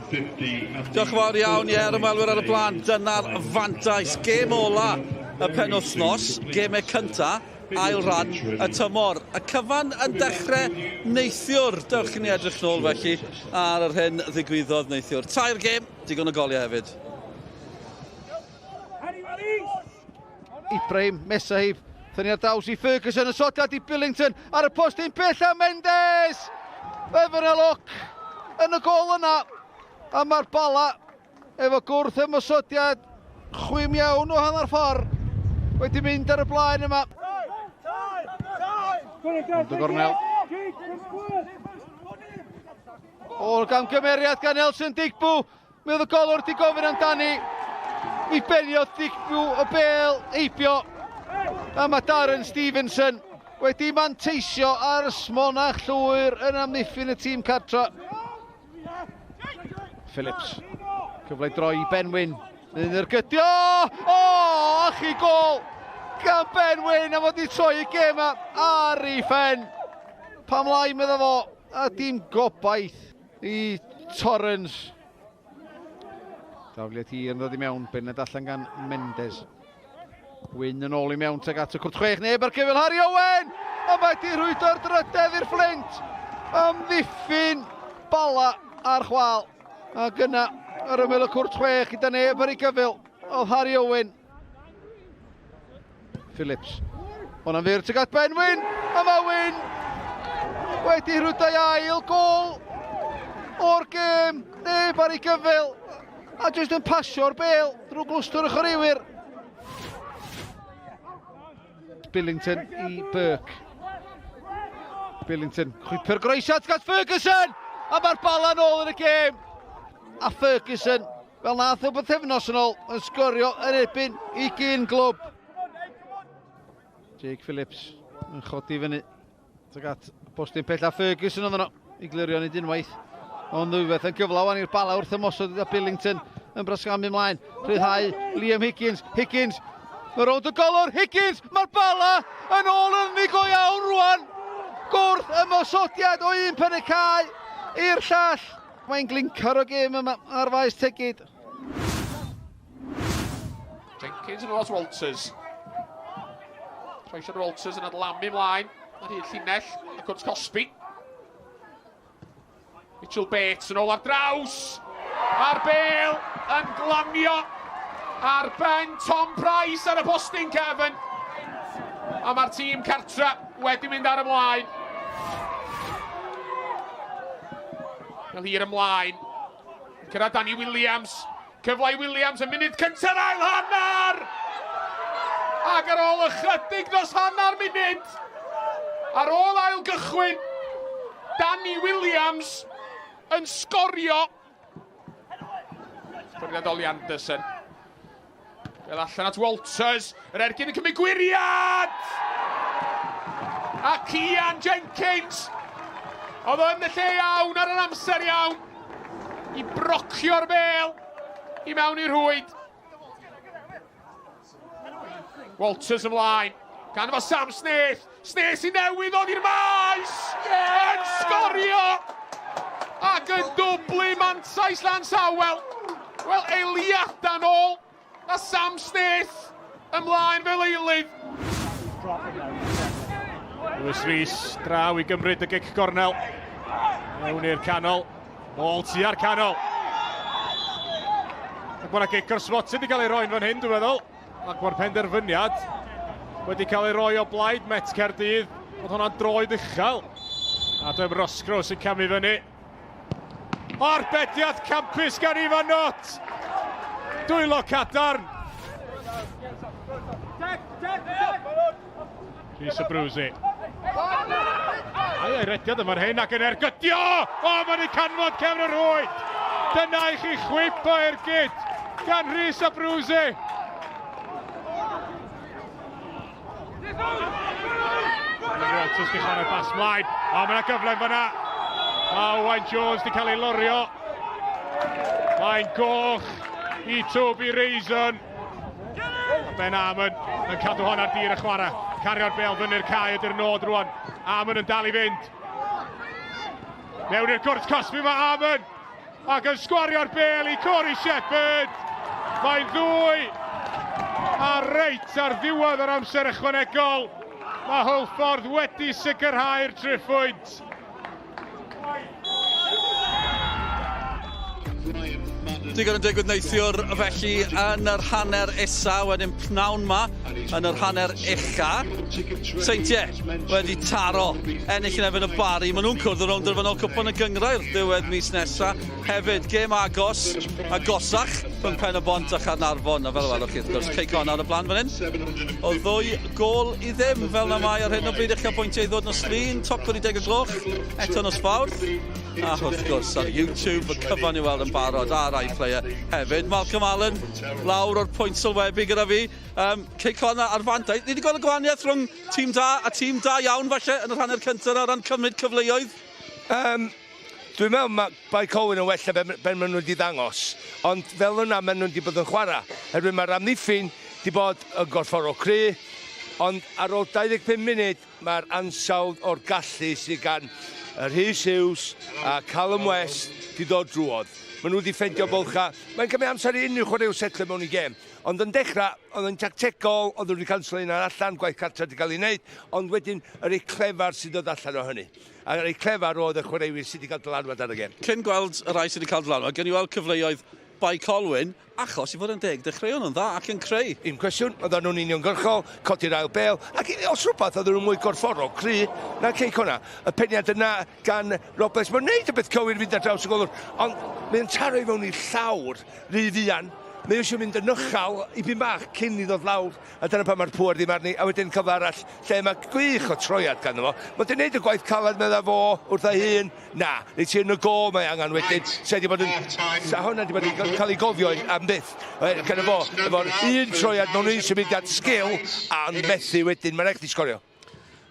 Diolch yn fawr iawn, ie, yr ymwelwyr ar y blaen. Dyna'r fantais. Gêm ola y penwythnos, gemau cynta, ail ran y tymor. Y cyfan yn dechrau neithiwr. Dewch i ni edrych nôl felly ar yr hyn ddigwyddodd neithiwr. 3 gêm, digon o goliau hefyd. Ibrahim Mesahib, thynnu ar draws i Ferguson, y sodiad i Billington, ar y post un pell a Mendes! Evan Look yn y gol yna, a mae'r Bala efo gwrth ymosodiad chwim iawn o hanner ffordd wedi mynd ar y blaen yma. Ond y gornel. O'r gamgymeriad gan Elson Digbu, mi oedd y golwr di gofyn amdani. Mi beniodd Digbu y bel heibio. A mae Darren Stevenson wedi manteisio ar smonach llwyr yn amddiffyn y tîm cartra. Phillips, cyfle droi i Ben Wyn. Yn ergydio! O, ach i gol! Gan Ben Wyn am fod i troi y gêm ar ei phen. Pam lai medda fo, a dim gobaith i Torrens. Dafliad hir yn dod i mewn, bennod allan gan Mendes. Wyn yn ôl i mewn tuag at y cwrt 6, neb ar gyfyl Harry Owen! A mae di rhwydo'r drydedd i'r Fflint! Amddiffyn Bala ar chwal. Ac yna, ar ymyl y cwrt 6, gyda neb ar ei gyfyl, oedd Harry Owen. Phillips. Hwna'n fyr tuag at Ben Wyn, a mae Wyn wedi rhwydo'i ail gôl o'r gêm, neb ar ei gyfyl, a jyst yn pasio'r bêl drwy glwstwr y chwaraewyr. Billington i Burke. Billington, chwipio'r groesiad at Ferguson! A mae'r Bala nôl yn y gêm! A Ferguson, fel nath o bythefnos yn ôl, yn sgorio yn erbyn i gyn glwb. Jake Phillips yn chodi fyny tuag at postyn pell a Ferguson oedd yno i glirio nid unwaith. Ond ddwywaith yn gyflawn i'r Bala wrth ymosod gyda Billington yn brasgamu ymlaen. Rhyddhau Liam Higgins. Higgins, mae rownd y golwr. Higgins, mae'r Bala yn ôl yn go iawn rwan. Gwrth ymosodiad o un pen y cae i'r llall. Mae'n glincar o gêm yma ar faes Tegid. Jenkins yn ôl at Walters. Troesiad Walters yn adlamu mlaen ar hyd llinell y cwrt cosbi. Mitchell Bates yn ôl ar draws. A'r bel yn glanio ar ben Tom Price ar y postyn cefn. A mae'r tîm cartra wedi mynd ar y blaen. Fel hir ymlaen. Cyrraedd Danny Williams. Cyfle i Williams yn munud cyntaf ail hanner! Ac ar ôl ychydig dros hanner munud, ar ôl ail gychwyn, Danny Williams yn sgorio. Sgoriad Ollie Anderson. Fel allan at Walters, yr ergyd yn cymryd gwiriad! A Cian Jenkins, oedd yn y lle iawn ar yr amser iawn, i brocio'r bel i mewn i'r rhwyd. Walters ymlaen, gan efo Sam Snaith, Snaith sy'n newydd ddod i'r maes! Yeah! Yn sgorio! Ac yn dwblu mantais Llansawel. Wel, eiliadau nôl, a Sam Snaith ymlaen fel eilydd. Lewis Rees draw i gymryd y gic gornel. Mewn i'r canol. Nôl tua'r canol. Ac mae'na gic o'r smotyn wedi cael ei roi'n fan hyn, dwi'n meddwl. Ac mae'r penderfyniad wedi cael ei roi o blaid Met Caerdydd. Oedd hwnna'n droed uchel. Adam Roscrow sy'n camu fyny. Arbediad campus gan Ifan Knott. Dwylo cadarn. Rhys Abruzzi. Ai ei rediad yma'n hyn ac yn ergydio! O, mae'n ei canfod cefn y rhwyd! Dyna i chi chwip o ergyd gan Rhys Abruzzi. Walters di chwarae bas mlaen. O, mae yna gyfle yn fyna. Mae Owain Jones di cael ei lorio. Mae'n goch i Toby Raisin. Ben Amon yn cadw hon ar dir y chwarae. Cario'r bel fyny'r cae ydy'r nod rwan. Amon yn dal i fynd. Mewn i'r gwrt cosbi mae Amon. Ac yn sgwario'r bel i Corey Shepherd. Mae'n ddwy. A reit ar ddiwedd yr amser ychwanegol. Mae Hwlffordd wedi sicrhau'r triphwynt. Digon yn digwydd neithiwr felly yn yr hanner isa, wedyn pnawn ma yn yr hanner ucha. Seintiau wedi taro ennill yn erbyn y Bari. Maen nhw'n cwrdd yn rownd derfynol Cwpan y Gynghrair ddiwedd mis nesa. Hefyd, gêm agos, agosach rhwng Pen y Bont a Chaernarfon, a fel y welwch chi wrth gwrs, Cei Connah ar y blaen fan hyn. O ddwy gôl i ddim, fel na mae ar hyn o bryd uchafbwyntiau i ddod nos Lun, tocyn i deg o gloch, eto nos Fawrth. A wrth gwrs, ar YouTube, y cyfan i'w weld yn barod ar iPlayer hefyd. Malcolm Allen, lawr o'r pwynt sylwebu gyda fi. Um, Cei Connah ar fantais. Ni wedi gweld y gwahaniaeth rhwng tîm da a tîm da iawn falle yn yr hanner cyntaf o ran cymryd cyfleoedd. Um, Dwi'n meddwl mae Bae Colwyn yn well na be, be maen nhw wedi ddangos, ond fel yna maen nhw wedi bod yn chwarae. Herwydd mae'r amddiffyn wedi bod yn gorfforol cry, ond ar ôl 25 munud mae'r ansawdd o'r gallu sydd gan Rhys Hughes a Callum West wedi dod drwodd. Maen nhw wedi ffendio bylchau. Mae'n cymryd amser i unrhyw chwaraewr setlo mewn i gêm. Ond yn dechrau, oedd yn tactegol, oedd nhw wedi canslo un allan, gwaith cartre wedi cael ei wneud, ond wedyn yr ei clefar sy'n dod allan o hynny. A reit clefar oedd y chwaraewyr sydd wedi cael dylanwad ar y gêm. Cyn gweld y rhai sydd wedi cael dylanwad, gewn ni weld cyfleoedd Bae Colwyn, achos i fod yn deg, dechreuon nhw'n dda ac yn creu. Un cwestiwn, oedden nhw'n uniongyrchol, codi'r ail bêl, ac os rhywbeth, oedden nhw'n mwy gorfforol, cry, na Cei Connah. Y peniad yna gan Roberts, mae'n neud y beth cywir fynd ar draws y golwr, ond mae'n taro i fewn i'r llawr rhy fuan. Mae eisiau mynd yn uchel i byn bach cyn i ddod lawr. A dyna pan mae'r pŵer ddim arni. A wedyn cyfle arall lle mae gwych o troiad ganddo fo. Mae wedi gwneud y gwaith caled medda fo wrth ei hun. Na, nid ti yn y gol mae angen wedyn. Sa wedi bod yn... Sa hwnna wedi bod yn cael ei gofio am byth. Gyda fo, efo'r un troiad mewn un symudiad sgil a'n methu wedyn. Mae'n rhaid chdi sgorio.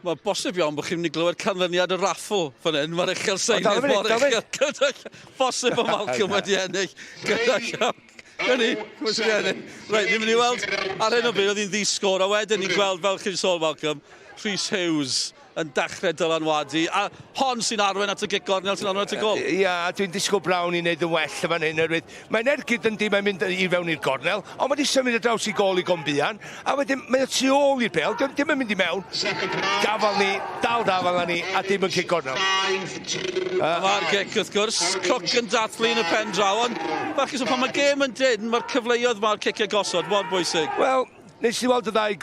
Mae'n bosib iawn bod chi'n mynd i glywed canlyniad y raffl fan hyn. Mae'r uchel seinydd mor uchel. Gyda bosib bod Malcolm wedi ennill gyda llaw. Gwni, wedi ennill. Reit, ni'n mynd i weld ar hyn o bryd oedd hi'n ddi-sgôr, a wedyn ni'n gweld, fel chi'n sôn, Malcolm, Rhys Hughes. yn dechrau dylanwadu, a hon sy'n arwain at y gic gornel sy'n arwain at y gol. Ia, a dwi'n disgwyl Brown i wneud yn well yn fan hyn, oherwydd mae'n ergyd yndi, mae'n mynd i fewn i'r gornel, ond mae wedi symud ar draws i gôl i Gombuan, a wedyn mae o tu ôl i'r bêl, dim, dim yn mynd i mewn. Gafal ni, dal dafal â ni, a dim yn cic gornel. Mae'r gic, wrth gwrs, Cook yn dathlu yn y pen draw, ond bach pan mae gêm yn dynn, mae'r cyfleoedd mae'r ciciau gosod mor bwysig. Wel, Nes i weld y ddau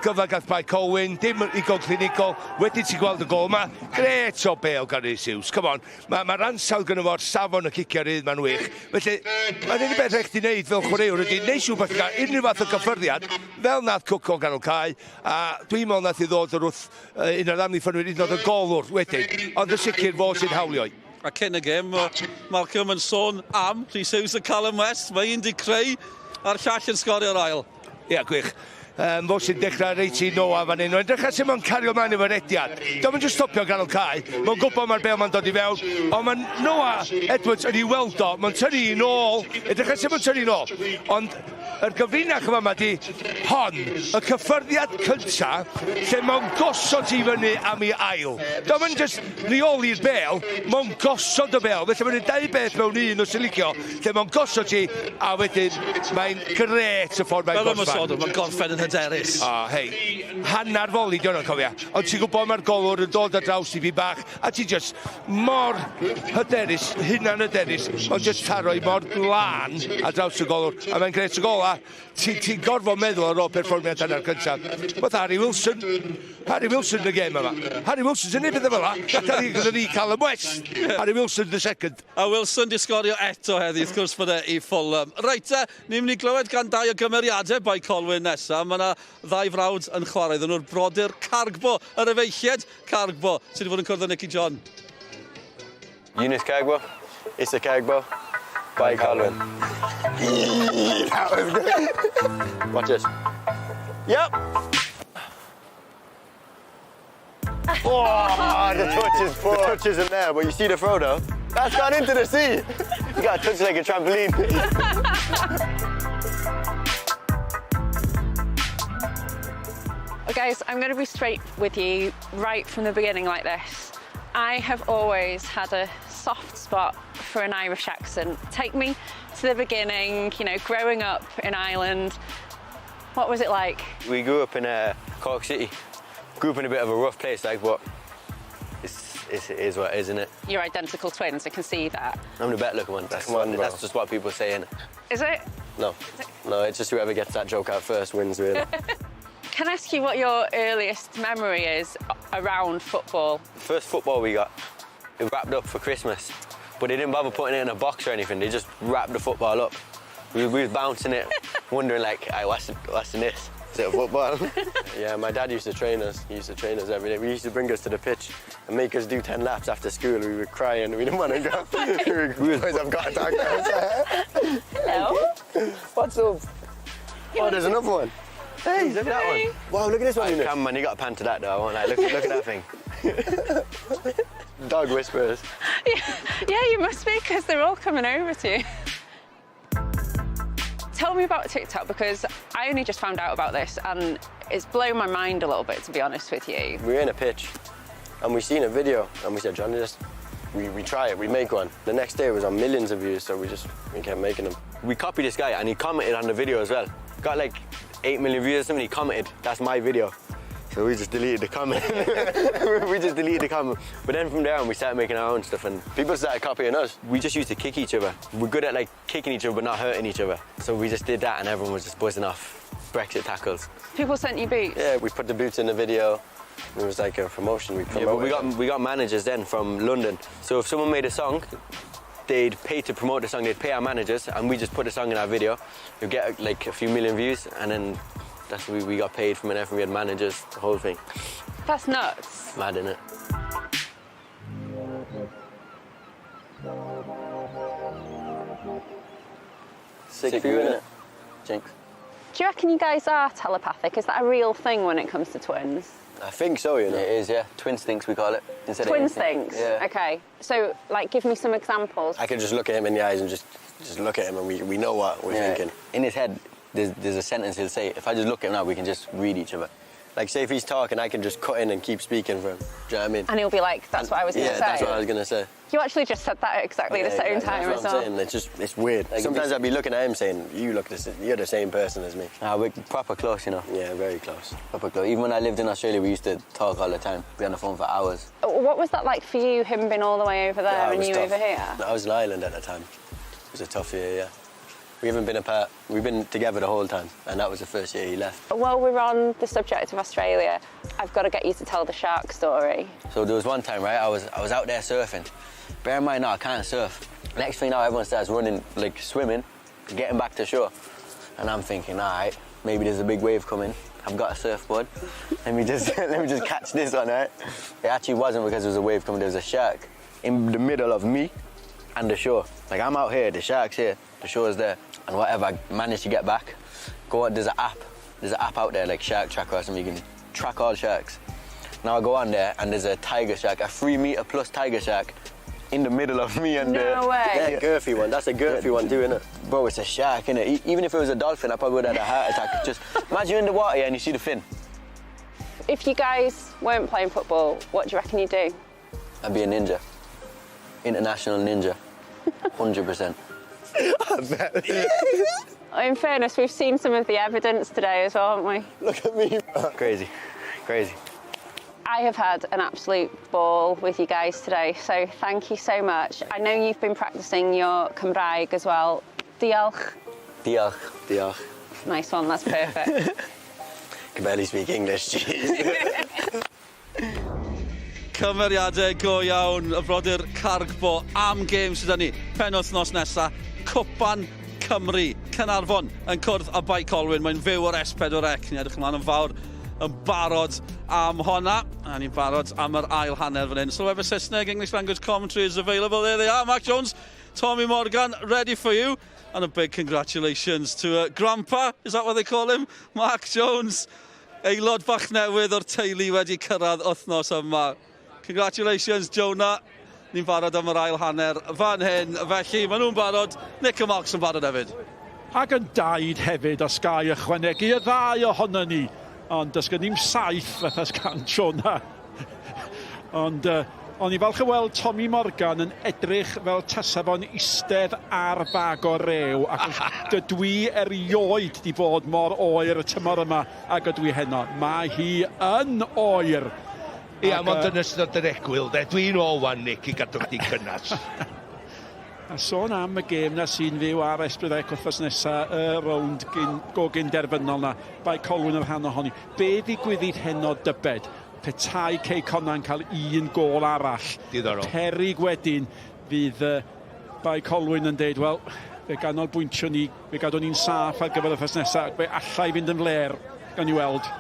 gyfle gath Bae Colwyn, dim igon clinigol, wedyn ti'n gweld y gol yma, gret o bêl gan Rhys Hughes, come on. Mae'r ma ansawdd gynno fo'r safon y ciciau rhydd ma'n wych. Felly, mae'n unig beth rhaid chdi wneud fel chwaraewr ydy neud siŵr bod chi'n cael unrhyw fath o gyffyrddiad, fel nath Cook o ganol cae, a dwi'n meddwl nath i ddod o'r wrth un o'r amddiffynwyr, un o'r golwr wedyn, ond yn sicr fo sy'n hawlio i. A cyn y gêm, mae Malcolm yn sôn am Rhys Hughes a Callum West. Mae un di creu a'r llall yn sgorio'r ail. Ia, gwych. Um, fo sy'n dechrau reit i Noah fan hyn. Mae'n dechrau sy'n mae'n cario mlaen efo'r rediad. Dwi'n mynd stopio ganol cae. Mae'n gwybod mae'r bel ma'n dod i fewn. Ond mae Noah Edwards yn ei weld o. Mae'n tynnu i nôl. Edrych sut mae'n tynnu nôl. Ond yr gyfrinach yma ma di hon, y cyffyrddiad cynta, lle mae'n gosod i fyny am ei ail. Dwi'n mynd just reoli'r bel, mae'n gosod y bel. Felly mae'n dau beth mewn un os ti'n licio, lle mae'n gosod ti, a wedyn mae'n gret y ffordd mae'n Fel gorffen. ymosodwr, mae'n gorffen yn hyderus. O, hei, hanner foli di hwnna, cofia. Ond ti'n gwybod mae'r golwr yn dod ar draws i fi bach, a ti just mor hyderus, hunan hyderus, ond just taro i mor lân ar draws y golwr, a mae'n gret y gol, a ti'n ti gorfod meddwl ar ôl perfformiad hanner cyntaf. Fatha Harry Wilson, Harry Wilson yn y gêm yma. Harry Wilson sy'n neud pethau fel la. Da ni gyda ni Callum West. Harry Wilson the second. A Wilson di sgorio eto heddi, wrth gwrs bod e i Fulham. Reit te, ni'n mynd i glywed gan dau o gymeriadau Bae Colwyn nesaf. Mae yna ddau frawd yn chwarae. Iddyn nhw'r brodyr Kargbo, yr efeilliaid Kargbo, sydd wedi bod yn cwrdd â Nicky John. Eunice Kargbo, Issa Kargbo, Bae Colwyn. That was good. Watch this. Yep. Oh, the touch is poor. The touch isn't there, but you see the throw though. That's gone into the sea. You got to touch like a trampoline. Well, guys, I'm going to be straight with you right from the beginning like this. I have always had a soft spot for an Irish accent. Take me to the beginning, you know, growing up in Ireland. What was it like? We grew up in Cork City. Grew up in a bit of a rough place, like, but it is what it is, isn't it? You're identical twins, I can see that. I'm the better looking one. That's, Come on, bro. that's just what people say, innit? Is it? No. No, it's just whoever gets that joke out first wins, really. Can I ask you what your earliest memory is around football? First football we got, it wrapped up for Christmas, but they didn't bother putting it in a box or anything. They just wrapped the football up. We was bouncing it, wondering like, hey, what's in this? Is it a football? Yeah, my dad used to train us. He used to train us every day. We used to bring us to the pitch and make us do 10 laps after school. We were crying. We didn't want to go. Boys, I've got a dog now. Hello. What's up? Oh, there's another one. Hey, look at that one. Wow, look at this one. Hey, come man, you got to pan to that though. I won't lie. Look at that thing. Dog whisperers. Yeah, you must be, because they're all coming over to you. Tell me about TikTok, because I only just found out about this and it's blown my mind a little bit, to be honest with you. We were in a pitch and we seen a video and we said, Johnny, just we try it, we make one. The next day it was on millions of views, so we kept making them. We copied this guy and he commented on the video as well. Got like 8 million views or something, he commented, that's my video. So we just deleted the comment. We just deleted the comment. But then from there on, we started making our own stuff and people started copying us. We just used to kick each other. We're good at like kicking each other but not hurting each other. So we just did that and everyone was just buzzing off Brexit tackles. People sent you boots? Yeah, we put the boots in the video. It was like a promotion. We promoted. Yeah, but we got managers then from London. So if someone made a song, they'd pay to promote the song. They'd pay our managers, and we just put the song in our video. We'd get like a few million views, and then that's we got paid from it. Everything. We had managers, the whole thing. That's nuts. Mad, innit? Sick for you, innit? Jinx. Do you reckon you guys are telepathic? Is that a real thing when it comes to twins? I think so, you know. It is, yeah. Twin stinks, we call it. Instead Twin of instinct. stinks? Yeah. Okay. So, like, give me some examples. I could just look at him in the eyes and just look at him and we know what we're thinking. In his head, there's a sentence he'll say. If I just look at him now, we can just read each other. Like, say if he's talking, I can just cut in and keep speaking for him. Do you know what I mean? And he'll be like, that's what I was going to yeah, say. that's what I was gonna say. You actually just said that at exactly the Yeah, same exactly. time That's as what well. I'm saying. It's just it's weird. Sometimes I'd be looking at him saying, "You look the you're the same person as me." Ah, we're proper close, you know. Yeah, very close. Proper close. Even when I lived in Australia, we used to talk all the time. Be on the phone for hours. What was that like for you, him being all the way over there Yeah, it and was you tough. over here? I was in Ireland at that time. It was a tough year, yeah. We haven't been apart. We've been together the whole time, and that was the first year he left. While we're on the subject of Australia, I've got to get you to tell the shark story. So there was one time, right? I was out there surfing. Bear in mind now, I can't surf. Next thing now, everyone starts running, like swimming, getting back to shore, and I'm thinking, all right, maybe there's a big wave coming. I've got a surfboard. Let me just let me just catch this one, right? It actually wasn't because there was a wave coming. There was a shark in the middle of me and the shore. Like I'm out here, the shark's here, the shore's there, and whatever. I managed to get back. Go on, there's an app. There's an app out there like Shark Tracker or something. You can track all sharks. Now I go on there and there's a tiger shark, a 3 meter plus tiger shark, in the middle of me and No the way. Yeah, girthy one. That's a girthy one too, innit? Bro, it's a shark, innit? Even if it was a dolphin, I probably would have had a heart attack. Just imagine you're in the water, yeah, and you see the fin. If you guys weren't playing football, what do you reckon you'd do? I'd be a ninja. International ninja. 100%. In fairness, we've seen some of the evidence today as well, haven't we? Look at me. Crazy. Crazy. I have had an absolute ball with you guys today, so thank you so much. I know you've been practicing your Cymraeg as well. Diolch. Diolch. Diolch. Nice one, that's perfect. Can barely speak English, jeez. Cymeriadau go iawn y brodyr Kargbo am gêm sydd ni penwythnos nesa. Cwpan Cymru, Caernarfon yn cwrdd â Bae Colwyn. Mae'n fyw o'r S4C. Ni'n edrych ymlaen yn fawr yn barod am honna. A ni'n barod am yr ail hanner fan hyn. Sylweb y Saesneg, English language commentary is available. There they are. Mark Jones, Tommy Morgan, ready for you. And a big congratulations to Grandpa, is that what they call him? Mark Jones. Aelod bach newydd o'r teulu wedi cyrraedd wythnos yma. Congratulations, Jonah. Ni'n barod am yr ail hanner fan hyn. Felly, maen nhw'n barod. Nick a Marks yn barod hefyd. Ac yn daid hefyd, os ga i ychwanegu y ddau ohono ni. Ond does gen i'm saith fatha sgan Jonah. Ond o'n i falch o weld Tommy Morgan yn edrych fel tasa fo'n eistedd ar bag o rew. Ac dydw i erioed di bod mor oer y tymor yma ag ydw i heno. Mae hi yn oer. Ia, mond yn ystod yr egwyl, de. Dwi'n ôl wan, Nick, i gadw chdi cynnas. A sôn am y gêm na sy'n fyw ar S4C wythnos nesa, y rownd gyn, go gyn derfynol na, Bae Colwyn yn rhan ohoni. Be ddigwyddid heno dybed? Petai Cei Connah'n cael un gôl arall. Diddorol. Perig wedyn fydd Bae Colwyn yn deud, wel, fe ganolbwyntio ni, fe gadwn ni'n saff ar gyfer y wythnos nesaf, fe allai fynd yn fler, gan i weld.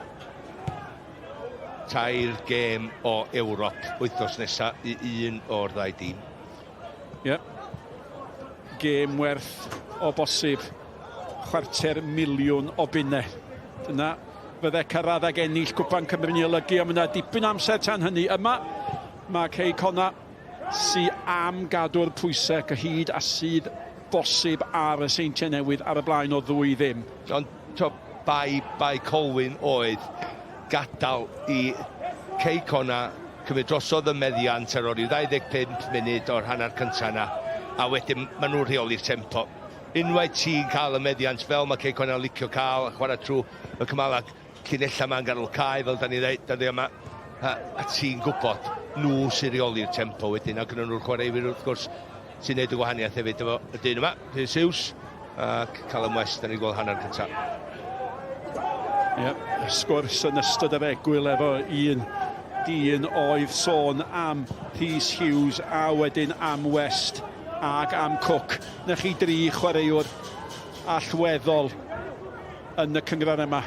Tair gêm o Ewrop wythnos nesa i un o'r ddau dîm. Ie. Yep. Gêm werth o bosib 250,000 o bunnau. Dyna fydde cyrraedd ag ennill Cwpan Cymru'n ei olygu, ond mae yna dipyn amser tan hynny. Yma mae Cei Connah sy am gadw'r pwysau cyhyd a sydd bosib ar y Seintiau Newydd ar y blaen o 2-0. Ond to, bai Colwyn oedd gadael i Cei Connah cymryd drosodd y meddiant ar ôl i 25 munud o'r hanner cyntaf yna, a wedyn maen nhw'n rheoli'r tempo. Unwaith ti'n cael y meddiant fel mae Cei Connah licio cael, a chwarae trwy y cymalau llinella ma'n ganol cae, fel da ni dweud, da ni yma, a ti'n gwybod nhw sy'n rheoli'r tempo wedyn, a gyda nhw'r chwaraewyr wrth gwrs sy'n neud y gwahaniaeth hefyd efo y dyn yma, Rhys Hughes, ac Callum West, da ni'n gweld hanner cyntaf. Ie, yep, sgwrs yn ystod yr egwyl efo un dyn oedd sôn am Rhys Hughes a wedyn am West ac am Cook. Na chi dri chwaraewr allweddol yn y cynghrair yma.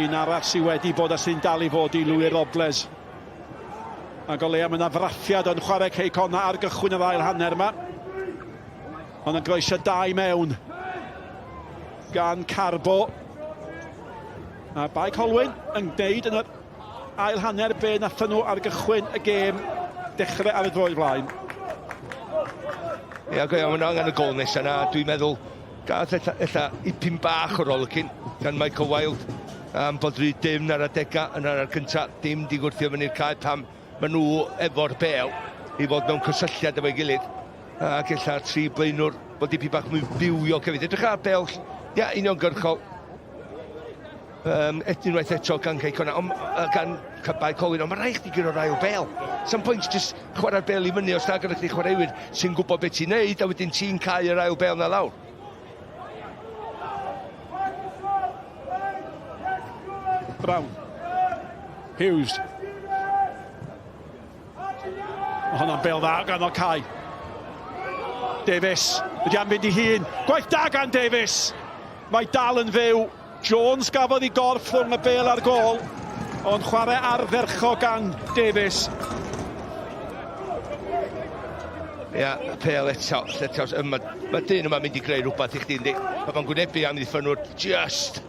Un arall sydd wedi bod a sy'n dal i fod i Louis Robles. Ac o leia mae yna frathiad yn chwarae Cei Connah ar gychwyn yr ail hanner yma. Ond yn groesio dau mewn gan Carbo. A Bae Colwyn yn gwneud yn yr ail hanner be nathon nhw ar gychwyn y gêm, dechrau ar y droed flaen. Ia, go iawn, angen y gol nesaf yna. Dwi'n meddwl, gath ella ipyn bach o rollicking gan Michael Wilde. Am bod rhy dim ar adegau yn yr cyntaf, dim di gwrthio fyny'r cae pam maen nhw efo'r bel i fod mewn cysylltiad efo'i gilydd. Ac ella'r tri blaenwr bod dipyn bach mwy fywiog hefyd. Edrych ar bel, ia, uniongyrchol. Um, unwaith eto gan Cei Connah, ond uh, gan Bae Colwyn, ond mae rhaid chdi gyro'r ail bel. Some point just chwarae'r bel i fyny os na gyda chdi chwaraewyr sy'n gwybod beth ti'n neud, a wedyn ti'n cau yr ail bel na lawr. Brown. Hughes. Mae hwnna'n bel dda gan o Cai. Davies, ydy am fynd i hun. Gwaith da gan Davies. Mae dal yn fyw. Jones gafodd ei gorff rhwng y bel a'r gol, ond chwarae ardderchog gan Davies. Ia, y pel eto, lle ti'n mae, mae dyn yma'n mynd i greu rhywbeth i chdi, yndi? Mae fo'n gwynebu amddiffynwr, just,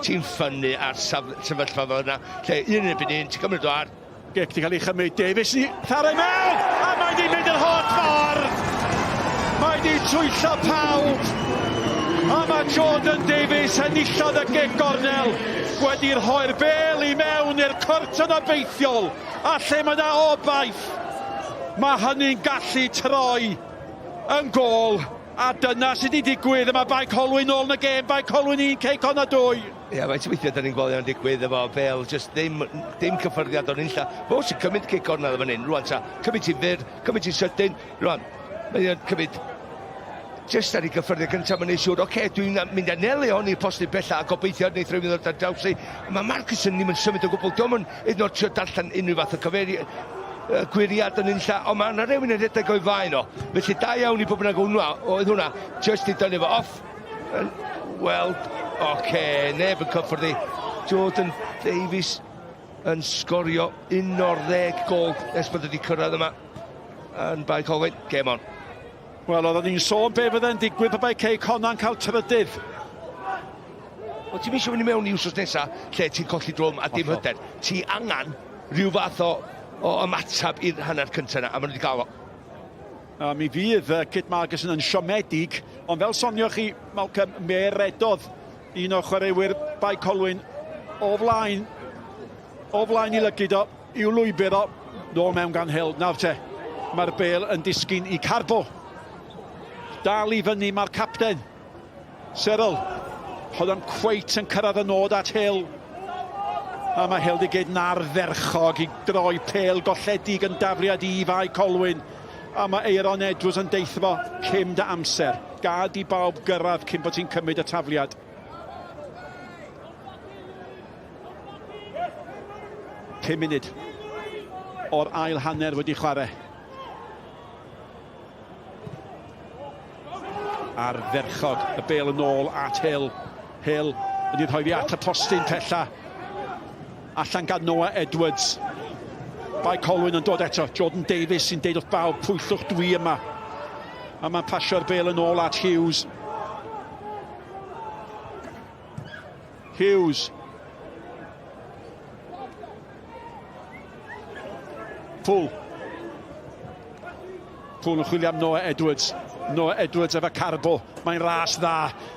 ti'n ffynnu ar sefyllfa fel yna, lle un yn erbyn un, ti'n cymryd o ar. Gic di cael ei chymryd, Davies i tharo mewn, a mae di mynd yr holl ffordd! Mae di twyllo pawb! A mae Jordan Davies enillodd y gic gornel wedi rhoi'r bel i mewn i'r cwrt yn obeithiol, a lle mae yna obaith, mae hynny'n gallu troi yn gôl. A dyna sydd wedi digwydd, a mae Bae Colwyn nôl yn y gêm, Bae Colwyn 1, Cei Connah 2. Ie, faint o weithiau da ni'n gweld hynna'n digwydd efo Bale, just ddim, dim cyffyrddiad o'n unlla. Fo sy'n cymryd cic gornel fan hyn, rwan ta, cymryd ti'n fyr, cymryd ti'n sydyn, rwan, mae o'n cymryd just ar ei gyffyrddiad cyntaf, mae'n neud siŵr, oce, okay, dwi'n mynd anelu hon i'r postyn bella a gobeithio wneith rhywun ddod ar draws i. Mae Marcuson ddim yn symud o gwbl, diolch yn hyd yn oed trio darllen unrhyw fath o cyfeiri, gwiriad yn unlla, ond mae yna rhywun yn rhedeg o'i flaen o. Felly da iawn i bob bynnag hwnna, oedd hwnna, just i dynnu fo off. Wel, oce, okay, neb yn cyffwrdd i. Jordan Davies yn sgorio 11 gol nes bod wedi cyrraedd yma yn Bae Colwyn. Game on. Wel, oedden ni'n sôn be fydde'n digwydd pe bai Cei Connah'n cael trydydd. Wel, ti'n eisiau mynd i mewn i wsos nesa lle ti'n colli drwm a dim hyder. Ti angen rhyw fath o, o ymateb i'r hanner cyntaf yna, a maen nhw wedi gael o. A mi fydd Kit Margeson yn siomedig, ond fel sonioch chi, Malcolm, me redodd un o chwaraewyr Bae Colwyn o flaen, o flaen i lygid o, i'w lwybr o, nôl mewn gan Hill. Nawr te, mae'r bel yn disgyn i Carbo. Dal i fyny mae'r capten, Cyril. Oedd o'n cweit yn cyrraedd y nod at Hill. A mae Hill di gyd yn ardderchog i droi pel golledig yn dafliad i Fae Colwyn. A mae Aeron Edwards yn deithio fo, cym dy amser. Gad i bawb gyrraedd cyn bod ti'n cymryd y tafliad. 5 munud o'r ail hanner wedi chwarae. Ardderchog, y bel yn ôl at Hill. Hill yn ei rhoi fi at y postyn pella. Allan gan Noah Edwards. Bae Colwyn yn dod eto. Jordan Davies sy'n deud wrth bawb, pwyllwch dwi yma. A mae'n pasio'r bel yn ôl at Hughes. Hughes. Poole. Poole yn chwilio am Noah Edwards. Noah Edwards efo Carbo. Mae'n ras dda,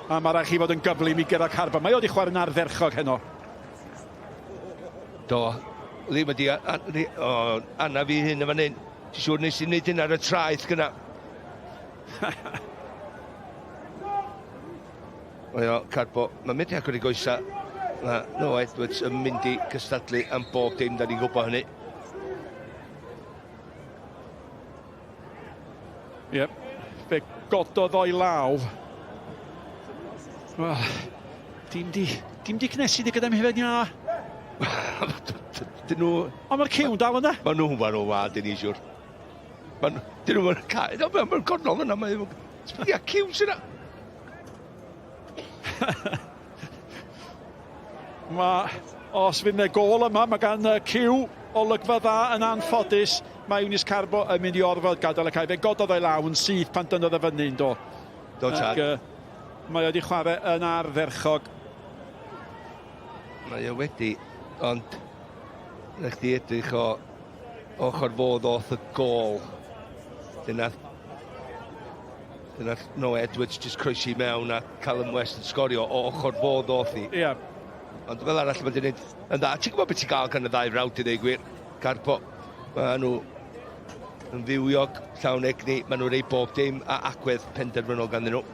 a mae rhaid chi fod yn gyflym i gyrraedd Carbo. Mae o wedi chwarae'n ardderchog heno. Do, ddim wedi anaf i hyn yn fan hyn. Ti'n siŵr nes i wneud hyn ar y traeth gyna. Mae o, Carbo, mae'n mynd i agor i goesa. Mae Noah Edwards yn mynd i cystadlu am bob dim, da ni'n gwybod hynny. Ie, yep. fe gododd o'i law. Wel, dim di, dim di cnesu di gyda mi hefyd, ia. Dyn nhw... Ond mae'r cyw'n dal yna. Mae nhw'n ma nhw'n wad, dyn ni siwr. Mae dyn nhw'n cael... Mae'n gornol yna, mae'n... Ia, cyw sy'n yna. Mae, os fydd yna gol yma, mae gan y Cyw olygfa dda yn anffodus. Mae Eunice Carbo yn mynd i orfod gadael y cae. Fe gododd o'i law yn syth pan dynnodd y fyny, yn do. Do, tad. Ac, mae wedi chwarae yn ardderchog. Mae o wedi, ond rhaid chdi edrych o ochr fodd off y gol. Dyna Dyna Noah Edwards just croesi mewn a Callum West yn sgorio o ochr fodd off i. Ie. Yeah. Ond fel arall mae wedi gwneud yn dda. Ti'n gwybod beth ti'n gael gan y ddau frawd i ddweud gwir? Carpo. Mae nhw yn fywiog, llawn egni, maen nhw'n rei bob dim a agwedd penderfynol ganddyn nhw.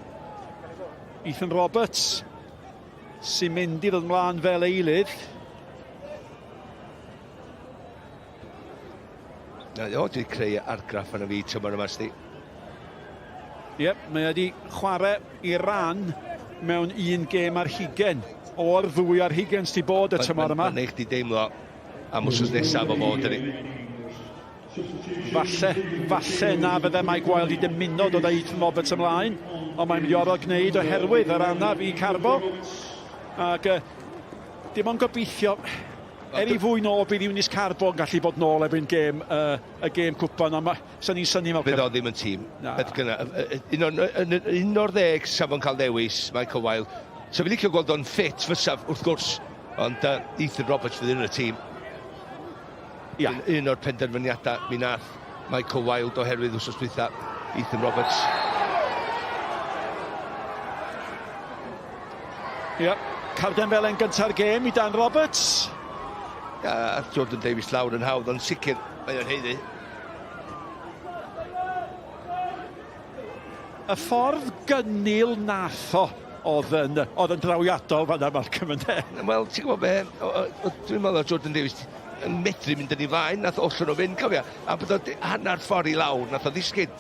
Ethan Roberts sy'n mynd i ddod mlaen fel eilydd. Na, o, di creu argraff yna fi tymor yma, sti. Ie, yep, mae wedi chwarae i ran mewn un gêm ar hugen o'r ddwy ar hugen sydd bod y tymor yma. Mae'n neud chdi deimlo am wsos nesaf o fod yni. Falle, falle na fydde Mike Wilde i dymuno dod â Ethan Roberts ymlaen, ond mae'n mynd i orfod gwneud oherwydd yr anaf i Carbo. Ac uh, dim ond gobeithio, er i fwy nôl, bydd Eunice Carbo yn gallu bod nôl erbyn gêm, uh, y gêm cwpan, ond sa'n ni'n synnu fel... Bydd o ddim yn tîm. Beth gyna, un o'r, un o'r ddeg sa fo'n cael ddewis, Michael Wilde. So fi'n licio gweld o'n ffit fysaf, wrth gwrs, ond uh, Ethan Roberts fydd yn y tîm. Ia. Un o'r penderfyniadau mi nath Michael Wilde oherwydd wsos dwytha Ethan Roberts. Ia, carden felen gynta'r gêm i Dan Roberts. Ia, a Jordan Davies lawr yn hawdd, ond sicr mae o'n haeddu. Y ffordd gynnil nath o oedd yn, oedd yn drawiadol fan'na Malcolm ynde? Wel, ti'n gwybod be, dwi'n meddwl oedd Jordan Davies yn medru mynd yn ei flaen, nath ollwng o fynd, cofia, a bod o hanner ffordd i lawr, nath o ddisgyn.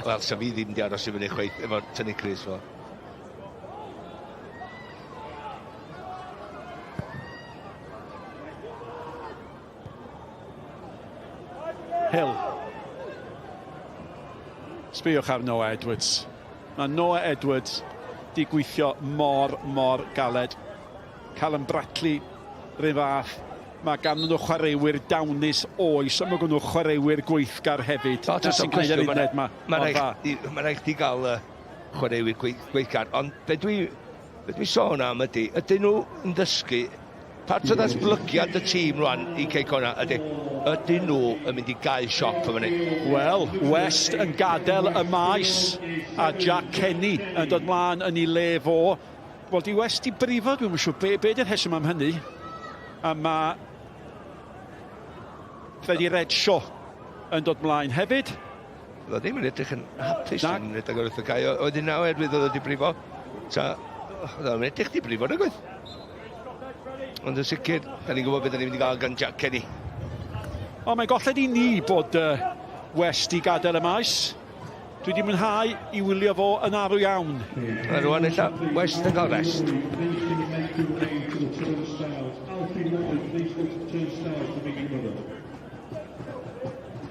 Wel, sa fi ddim di aros i fyny chweith efo tynnu crys fo. Hill. Sbïwch ar Noah Edwards. Mae Noah Edwards di gweithio mor, mor galed. Callum Bratley, rhywun fath. Mae gan nhw chwaraewyr dawnus oes, ond mae gan nhw chwaraewyr gweithgar hefyd. O, Dyna sy'n gwneud yr uned ma. Mae'n rhaid chdi gael chwaraewyr gweithgar, ond be dwi, be dwi sôn am ydy, ydyn nhw yn ddysgu Part o ddatblygiad y tîm rwan i Cei Connah ydy, ydyn nhw yn mynd i gau siop yn fan hyn? Wel, West yn gadael y maes a Jack Kenny yn dod mlaen yn ei le fo. Wel, di West i brifo, dwi'n siŵr be, be di'r rheswm am hynny. A mae Freddie Redshaw yn dod mlaen hefyd. Oedd o ddim yn edrych yn hapus yn rhedeg o'r wrth y cae. Oedd hynna oherwydd oedd o wedi brifo. Ta, oedd o'n edrych di brifo, nag oedd? Ond yn sicr, da ni'n gwybod beth da ni'n mynd i gael gan Jack Kenny. O, mae'n golled i ni bod uh, West i gadael y maes. Dwi wedi mwynhau i wylio fo yn arw iawn. A rwan ella West yn cael rest.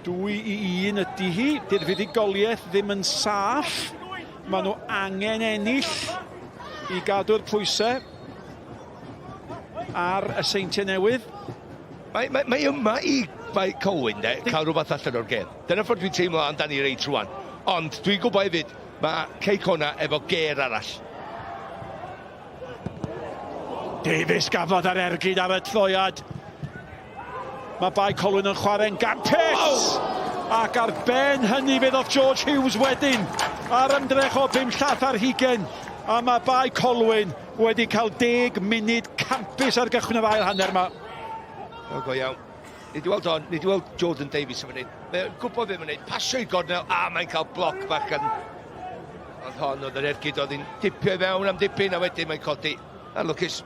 2 i 1 ydy hi. Dy'r fuddugoliaeth ddim yn saff. Maen nhw angen ennill i gadw'r pwysau ar y Seintiau Newydd. Mae, mae, mae yma i Bae Colwyn, de, cael rhywbeth allan o'r gêm. Dyna ffordd dwi'n teimlo amdani reit rwan. Ond dwi'n gwybod hefyd, mae Cei Connah efo gêr arall. Davies gafodd ar ergyd ar y troiad. Mae Bae Colwyn yn chwarae'n gampus! Ac ar ben hynny fe ddoth George Hughes wedyn ar ymdrech o 5 llath ar hugen. A mae Bae Colwyn wedi cael 10 munud campus ar gychwyn yr ail hanner yma. O, go iawn. Ni wedi weld hon, ni wedi weld Jordan Davies yn fan hyn. Mae'n gwybod beth mae'n gwneud, pasio i gornel, a mae'n cael bloc bach gan... Ond hon oedd yr ergyd oedd hi'n dipio i fewn am dipyn, a wedyn mae'n codi. A lwcus.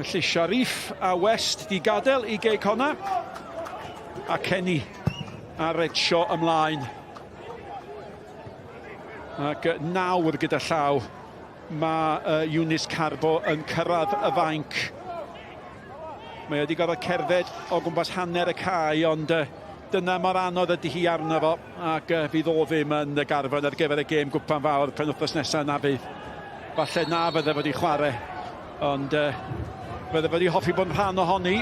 Felly Sharif a West di gadael i Gei Connah. A Kenny a Redshaw ymlaen. Ac nawr gyda llaw mae uh, Eunice Carbo yn cyrraedd y fainc. Mae wedi gorfod cerdded o gwmpas hanner y cae, ond uh, dyna mor anodd ydy hi arno fo, ac uh, fydd o ddim yn y garfan ar gyfer y gêm gwpan fawr penwythnos nesaf na fydd. Falle na fydde fod i chwarae, ond uh, fydde fod i hoffi bod yn rhan ohoni.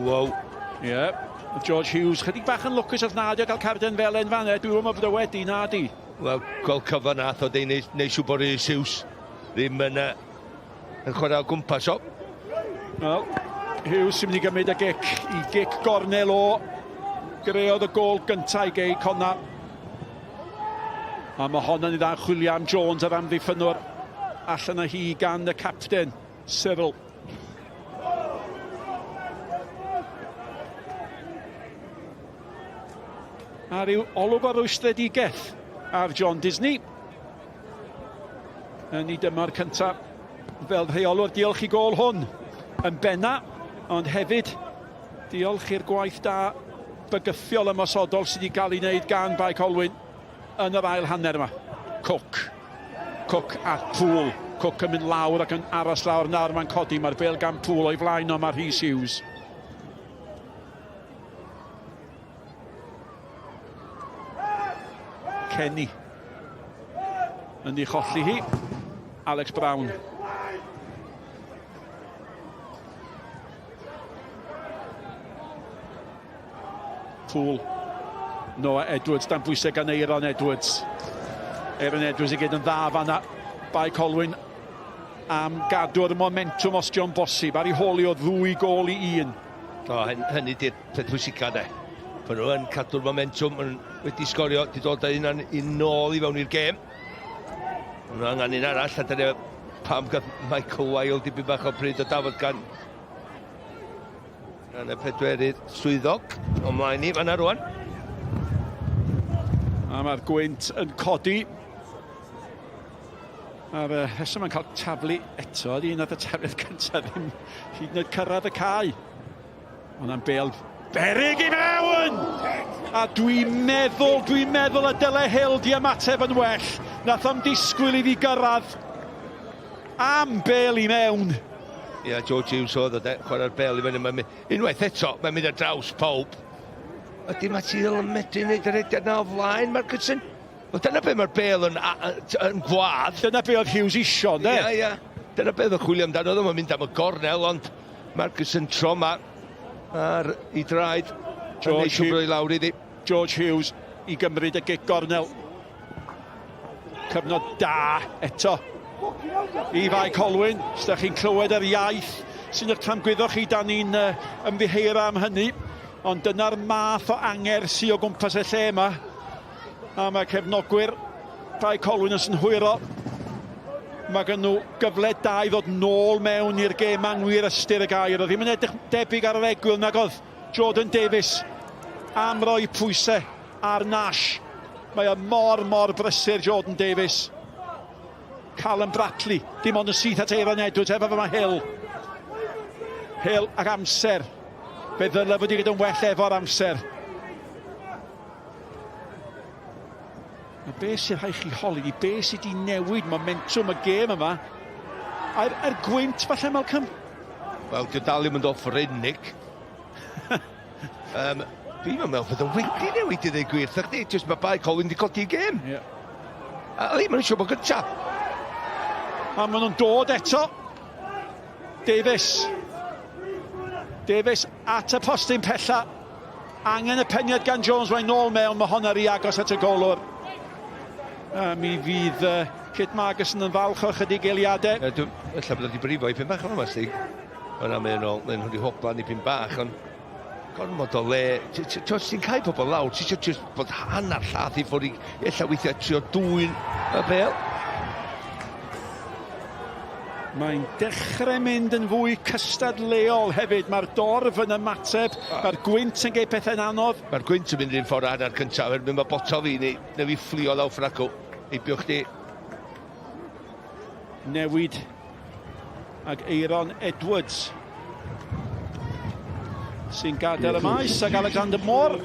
Wow. Ie. Yeah. George Hughes, chydig bach yn lwcus oedd nad o gael carden felen fan e. Dwi'n meddwl bod o wedi, na di. Wel, gol cyfan nath o deud, neu, neu siw bod Rhys Hughes ddim yn, uh, yn chwarae o gwmpas o. Wel, Hughes sy'n mynd i gymryd y gic i gic gornel o. Greodd y gôl gyntaf i Gei Connah. A mae hon yn dda chwilio am Jones yr amddiffynnwr allan â hi gan y capten, Cyril. A rhyw olwg o rwystredigaeth ar John Disney. Yn ei dymor cyntaf fel rheolwr, diolch i gôl hwn yn benna, ond hefyd diolch i'r gwaith da bygythiol ymosodol sydd wedi cael ei wneud gan Bae Colwyn yn yr ail hanner yma. Cook. Cook a Poole. Cook yn mynd lawr ac yn aros lawr. Nawr mae'n codi. Mae'r bel gan Poole o'i flaen o mae Rhys Hughes. Kenny yn ei cholli hi. Alex Brown. Poole. Noah Edwards dan bwysau gan Aaron Edwards. Aaron Edwards i gyd yn dda fanna. Bae Colwyn am gadw'r momentwm os dio'n bosib. Ar ei hôl i o ddwy gôl i un. O, hynny di'r peth pwysica de. Pan nhw yn cadw'r momentwm, yn wedi sgorio, di dod â hunan i nôl i fewn i'r gêm. Maen nhw angen un arall, a dyna pam gath Michael Wilde dipyn bach o bryd o dafod gan gan y pedwerydd swyddog. O mlaen ni fanna rwan. A mae'r gwynt yn codi. A'r uh, rheswm yn cael taflu eto ydy un oedd y tafliad cyntaf ddim hyd yn oed cyrraedd y cae. Hwnna'n bêl beryg i mewn! A dwi'n meddwl, dwi'n meddwl y dyle Hill di ymateb yn well. Nath o'm disgwyl iddi gyrraedd am bêl i mewn. Ie, yeah, George Hughes oedd o de, chwarae'r bêl i fyny. Mae'n unwaith eto, mae'n mynd ar draws pawb. Ydy Matty Hill yn medru wneud yr rediad na o flaen Markinson? Wel, dyna be mae'r bêl yn, yn gwadd. Dyna be oedd Hughes isio, ynddo? Ie, ie. Dyna be oedd yn chwilio amdano, oedd o'n mynd am y gornel, ond Markinson tro ma ar ei draed. George Hughes lawr iddi. George Hughes i gymryd y gic gornel. Cyfnod da eto i Fae Colwyn. Os da chi'n clywed yr iaith sy'n eich tramgwyddo chi, da ni'n uh, ymddiheuro am hynny. Ond dyna'r math o anger sydd o gwmpas y lle yma. A mae cefnogwyr Bae Colwyn yn synhwyro. Mae gen nhw gyfle da i ddod nôl mewn i'r gêm yng ngwir ystyr y gair. Oedd ddim yn edrych debyg ar yr egwyl nag oedd Jordan Davies am roi pwysau ar Nash. Mae o mor, mor brysur Jordan Davies. Callum Bradley, dim ond yn syth at Aaron Edwards, efo fe mae Hill. Hill ac amser. Fe ddyle fod i gyda'n well efo'r amser. A be sy'n rhaid chi holi di, be sydd wedi newid momentwm y gêm yma? A'r, er gwynt falle, Malcolm? Wel, dio dal ddim yn offrynig. um, Dwi'n meddwl bod o wedi newid i ddweud gwir, wrth chdi, jyst mae Bae Colwyn wedi codi gêm. Yeah. A ddim yn siŵr bod gynta. A maen nhw'n dod eto. Davies. Davies at y postyn pella. Angen y peniad gan Jones, mae'n nôl mewn, mae honna rhy agos at y golwr. A mi fydd uh, Kit Margison yn falch o chydig eiliadau. E, ella bod wedi brifo i pyn bach o'n yma, Stig. Yna mae'n ôl, mae'n wedi hoblan i pyn bach, ond gormod o le. Ti'n cael pobl lawr, ti eisiau just bod hanner llath i ffwrdd i, ella weithiau trio dwyn y bel. Mae'n dechrau mynd yn fwy cystadleuol hefyd. Mae'r dorf yn ymateb, mae'r gwynt yn gwneud pethau'n anodd. Mae'r gwynt yn mynd i'r ffordd hanner cyntaf, oherwydd mae boto fi neu, neu fi fflio lawr ffordd acw. Heibio chdi. Newid ag Eiron Edwards sy'n gadael y maes ac Alexander Moore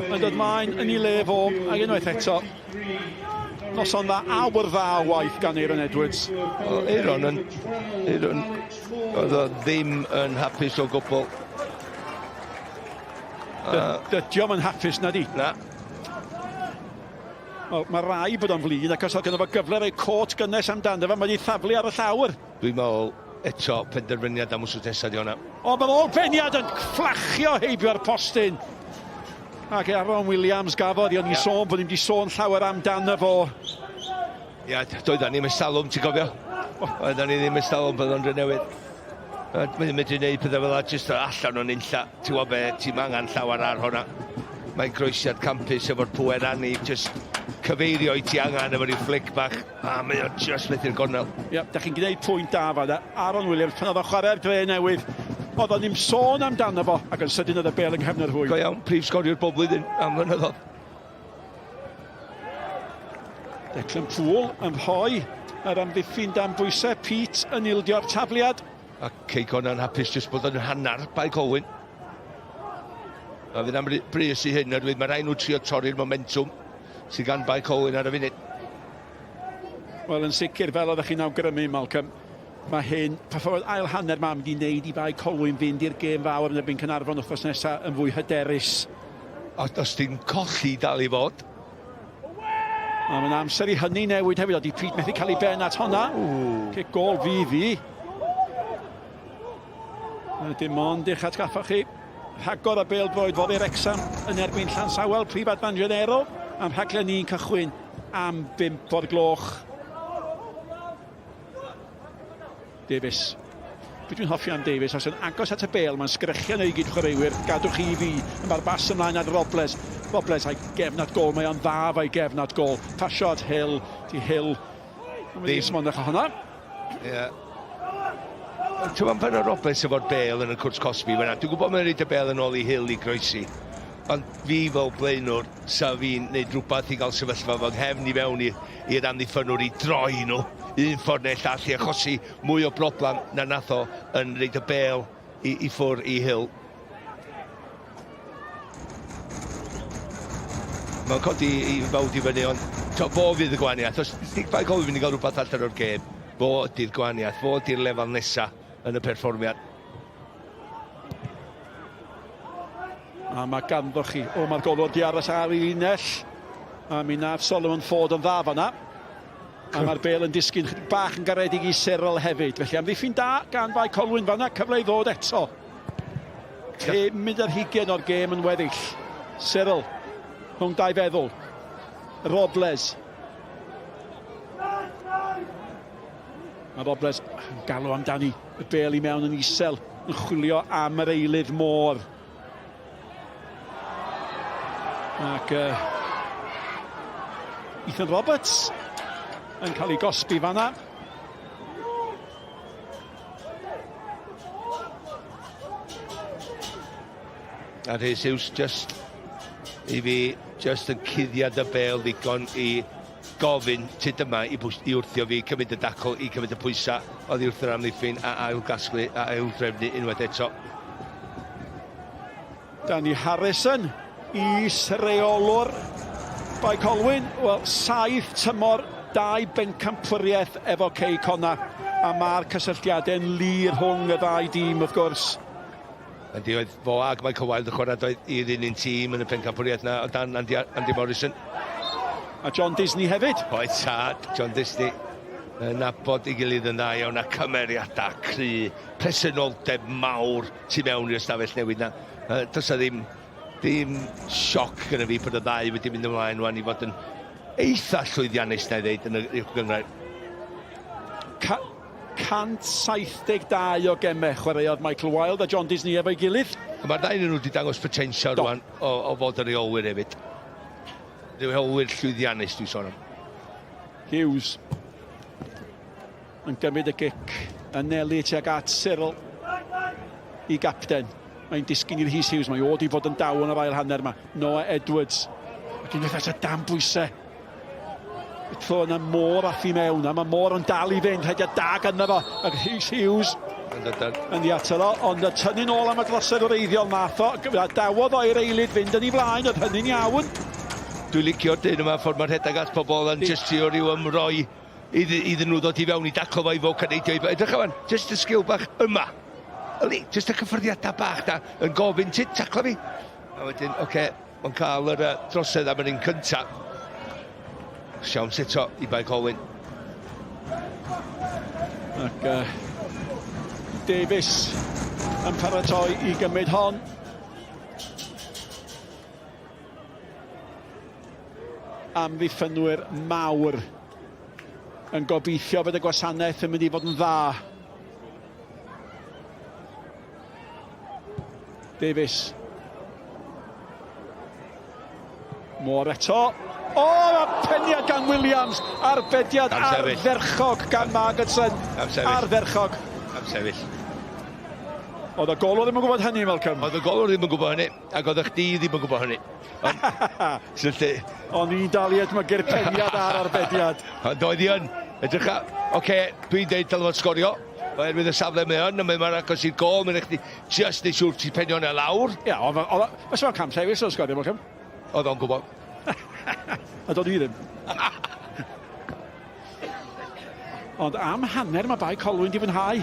yn dod mlaen yn ei le fo ac unwaith eto noson dda, awr dda o waith gan Aaron Edwards. Wel, Aaron yn... Aaron, oedd o ddim yn hapus o gwbl. Dydy o'm yn hapus na di. Na. Wel, mae rai bod o'n flin ac os oedd gynno fo gyfle rhoi cot gynnes amdano fo, mae wedi thaflu ar y llawr. Dwi'n meddwl eto penderfyniad am wsos nesaf di hwnna. O, mae'r ôl beniad yn fflachio heibio'r postyn. Ac Aaron Williams gafodd i, o'n i'n yeah. sôn bod ni'n wedi sôn llawer amdano fo. Ia, yeah, doeddan ni'n ystalwm, ti'n cofio? Oeddan ni ddim ystalwm pan o'n newydd. Mae'n medru gwneud pethau fel 'na jyst allan o'n unlla. Ti'n gwybod be, ti'n angen llawer ar hwnna. Mae'n groesiad campus efo'r pwer ani, just cyfeirio i ti angen efo rhyw fflic bach, a mae o just methu'r gornel. Ie, yeah, da chi'n gwneud pwynt da fanna. Aaron Williams, pan oedd o'n chwarae'r dre newydd, oedd o'n ddim sôn amdano fo, ac yn sydyn oedd y bel yng nghefn yr hwy. Go iawn, prif sgoriwr bob blwyddyn am flynyddoedd. Declan Poole yn rhoi yr amddiffyn dan bwysau. Pete yn ildio'r tafliad. A Cei Connah'n hapus jyst bod yn hanner Bae Colwyn. A fydd am brys i hyn, oherwydd mae rhaid nhw trio torri'r momentwm sydd gan Bae Colwyn ar y funud. Wel, yn sicr, fel oeddech chi'n awgrymu, Malcolm, mae hyn, perfformiad ail hanner ma'n mynd i wneud i Bae Colwyn fynd i'r gêm fawr yn erbyn Caernarfon wythnos nesaf yn fwy hyderus. Os, os ti'n colli dal i fod. A mae'n amser i hynny newid hefyd, oeddi Pete methu cael ei ben at honna. Cic gol fydd hi. Dim ond i'ch atgoffa chi, rhagor o bêl-droed fory Wrecsam yn erbyn Llansawel, prif adran Genero, am rhaglen ni'n cychwyn am 5 o'r gloch. Davies. Be dwi'n hoffi am Davies, os yn agos at y bêl, mae'n sgrechian ei gyd chwaraewyr, gadwch chi i fi. Mae'r bas ymlaen at Robles. Robles a'i gefn at gol, mae o'n dda fo'i gefn at gol. Pasio at Hill, di Hill. Mae'n mynd i smondach o hwnna. Ie. Yeah. Ti'n meddwl pan o Robles efo'r bêl yn y cwrt cosbi fyna, dwi'n gwybod mae'n rhaid y bêl yn ôl i Hill i groesi. Ond fi fel blaenwr, sa fi'n neud rhywbeth i gael sefyllfa fy nghefn i fewn i'r amddiffynnwr i droi nhw un ffordd neu'r llall i achosi mwy o broblem na nath o yn reid y bêl i, i ffwr i Hill. Mae'n codi i fawd i fyny, ond to, fo fydd y gwahaniaeth. Os Dick Bae Colwyn mynd i gael rhywbeth allan o'r gêm, fo ydy'r gwahaniaeth, fo ydy'r lefel nesaf yn y perfformiad. A mae ganddo chi, o mae'r golwr di aros ar ei linell. A mi nath Solomon Ford yn dda fanna. A mae'r bel yn disgyn chydig bach yn garedig i Cyril hefyd. Felly amddiffyn da gan Fae Colwyn fanna, cyfle i ddod eto. 5 munud ar hugain o'r gêm yn weddill. Cyril, rhwng dau feddwl. Robles. Mae Robles yn galw amdani. Y bel i mewn yn isel, yn chwilio am yr eilydd môr. Ac uh, Ethan Roberts yn cael ei gosbi fanna. A Rhys Hughes just i fi just yn cuddiad y bel ddigon i gofyn tyd yma i, i wrthio fi cymryd y dacl i cymryd y pwysau oddi wrth yr amddiffyn a ail gasglu a ail drefnu unwaith eto. Danny Harrison, is-reolwr Bae Colwyn, wel, saith tymor, dau bencampwriaeth efo Cei Connah, a mae'r cysylltiadau'n lir rhwng y ddau dîm, wrth gwrs. Yndi, oedd fo ag Michael Wilde yn chwarae doedd i'r un un tîm yn y pencampwriaeth na o dan Andy, Andy Morrison. A John Disney hefyd. Oedd tad, John Disney, yn nabod ei gilydd yn dda iawn a cymeriadau cry, presenoldeb mawr tu mewn i'r ystafell newid na. Uh, does ddim, ddim sioc gyda fi bod y ddau wedi mynd ymlaen rwan i fod yn eitha llwyddiannus na i ddeud yn y uwch gynghrair. Ca 172 o gemau chwaraeodd Michael Wilde a John Disney efo'i gilydd. Mae'r ddau nhw wedi dangos potensial rwan o, o fod yn reolwyr hefyd. Reolwyr llwyddiannus dwi'n sôn am. Hughes yn gymryd y gic, anelu tuag at Cyril i gapten. Mae'n disgyn i'r Rhys Hughes, mae o wedi bod yn daw yn yr ail hanner yma. Noah Edwards, ac unwaith eto dan bwysau. Y tro yna Moore ath i mewn, a mae Moore yn dal i fynd, rhediad da ganddo fo, ac Rhys Hughes yn ei atal o, ond y tynnu'n ôl am y drosedd wreiddiol nath o, a dawodd o i'r eilydd fynd yn ei flaen, oedd hynny'n iawn. Dwi'n licio'r dyn yma, ffordd mae'n rhedeg at pobl yn jyst trio rhyw ymroi iddyn nhw ddod i fewn i daclo fo i fo caneidio i Edrych yma, jyst y sgil bach yma. Yli, jyst y cyffyrddiadau bach da, yn gofyn, ti, taclo fi. A wedyn, oce, okay, Mae'n cael yr uh, drosedd am yr un cyntaf. Siawns eto i Bae Colwyn. Ac uh, Davies yn paratoi i gymryd hon. Amddiffynwyr mawr yn gobeithio bod y gwasanaeth yn mynd i fod yn dda. Davies. Moore eto. O, a peniad gan Williams! Arbediad ardderchog gan Margetson. Ardderchog. Am sefyll. Oedd y golwr ddim yn gwybod hynny, Malcolm. Oedd y golwr ddim yn gwybod hynny, ac oedd chdi ddim yn gwybod hynny. Ond, O'n i'n dal i edmygu'r peniad a'r arbediad. Ond oedd hi yn. Edrych a, oce, okay, dwi'n deud dylai fod sgorio, oherwydd y safle mae yn, a mae'n agos i'r gol, mae'n chdi just neu siŵr ti'n penio yna lawr. Ie, yeah, oedd o'n oedd cam sefyll o'n sgorio, Malcolm. Oedd o'n gwybod. A doedd i ddim. Ond am hanner mae Bae Colwyn di fwynhau.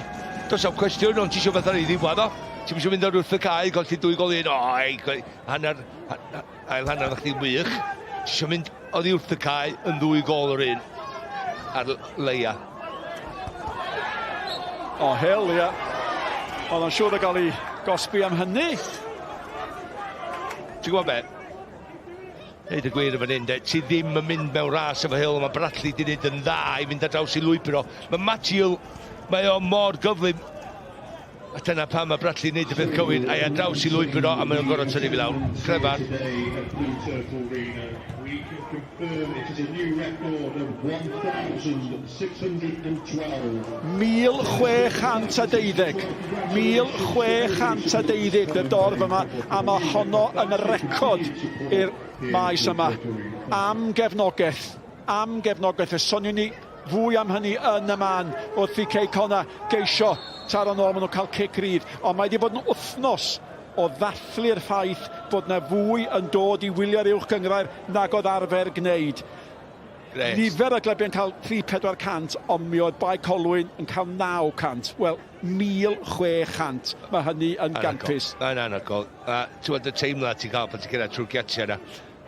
Does am cwestiwn, ond ti eisiau beth ar ei ddiwedd o. Ti'n eisiau mynd ar wrth y cae, golli dwy gol un. O, ei, hanner, ail hanner o'ch chdi'n wych. Ti eisiau mynd oddi wrth y cae yn ddwy gol yr un ar leia. O, Hill, ia. Oedd o'n siŵr o gael ei gosbi am hynny. Ti'n gwybod be? Deud y gwir yn fan hyn, de, ti ddim yn mynd mewn ras efo Hill, mae Bradley di wneud yn dda i fynd ar draws i lwybr o. Mae Matty Hill, mae o mor gyflym. A dyna pam mae Bradley'n neud y peth cywir, a'i ar draws i lwybr o, a mae o'n gorfod tynnu fi lawr. Clefar. We can confirm it is a new record of 1,612. 1,612. 1,612 y dorf yma, a mae honno yn record i'r maes yma. Am gefnogaeth, am gefnogaeth. Fe soniwn ni fwy am hynny yn y man wrth i Cei Connah geisio taro nôl, maen nhw'n cael cic rydd. Ond mae wedi bod yn wythnos o ddathlu'r ffaith bod 'na fwy yn dod i wylio'r Uwch Gynghrair nag oedd arfer gwneud. Grêt. Nifer o glybiau'n cael 3-400, ond mi oedd Bae Colwyn yn cael 900. Wel, 1,600. Mae hynny yn gampus. Mae'n anhygoel. A ti'n gwybod y teimlad ti'n cael pan ti'n cyrraedd trwy'r giatiau yna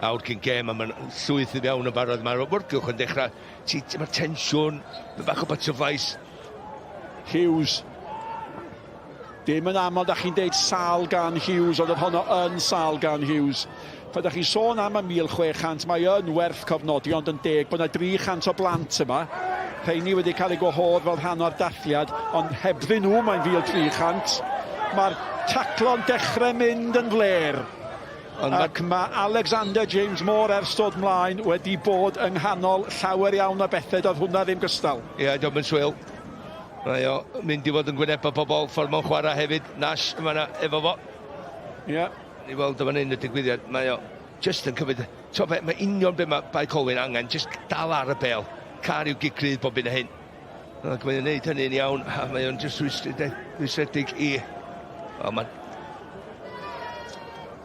awr cyn gêm a mae'n llwyth i fewn yn barod. Mae'r awyrgylch yn dechrau, mae'r tensiwn, bach o butterflies. Hughes Dim yn aml da chi'n deud sal gan Hughes, ond oedd honno yn sal gan Hughes. Pan da chi'n sôn am y 1,600, mae yn werth cofnodi, ond yn deg bod yna 300 o blant yma. Rheini wedi cael eu gwahodd fel rhan o'r dathliad, ond hebddyn nhw mae'n 1,300. Mae'r taclo'n dechrau mynd yn flêr. Ond Ac mae Alexander James Moore ers dod mlaen wedi bod yng nghanol llawer iawn o bethau, doedd hwnna ddim gystal. Ie, yeah, diolch yn swil. Mae o mynd i fod yn gwynebau pobl ffordd mae'n chwarae hefyd. Nash yma na efo fo. Ie. Yeah. Ni weld o fan hyn y digwyddiad. Mae o just yn cymryd... T'o be, mae union be mae Bae Colwyn angen, just dal ar y bel. Car i'w gig rydd bob un a hyn. Ac mae'n gwneud hynny'n iawn, a mae o'n just rwystredig i... O, mae'n...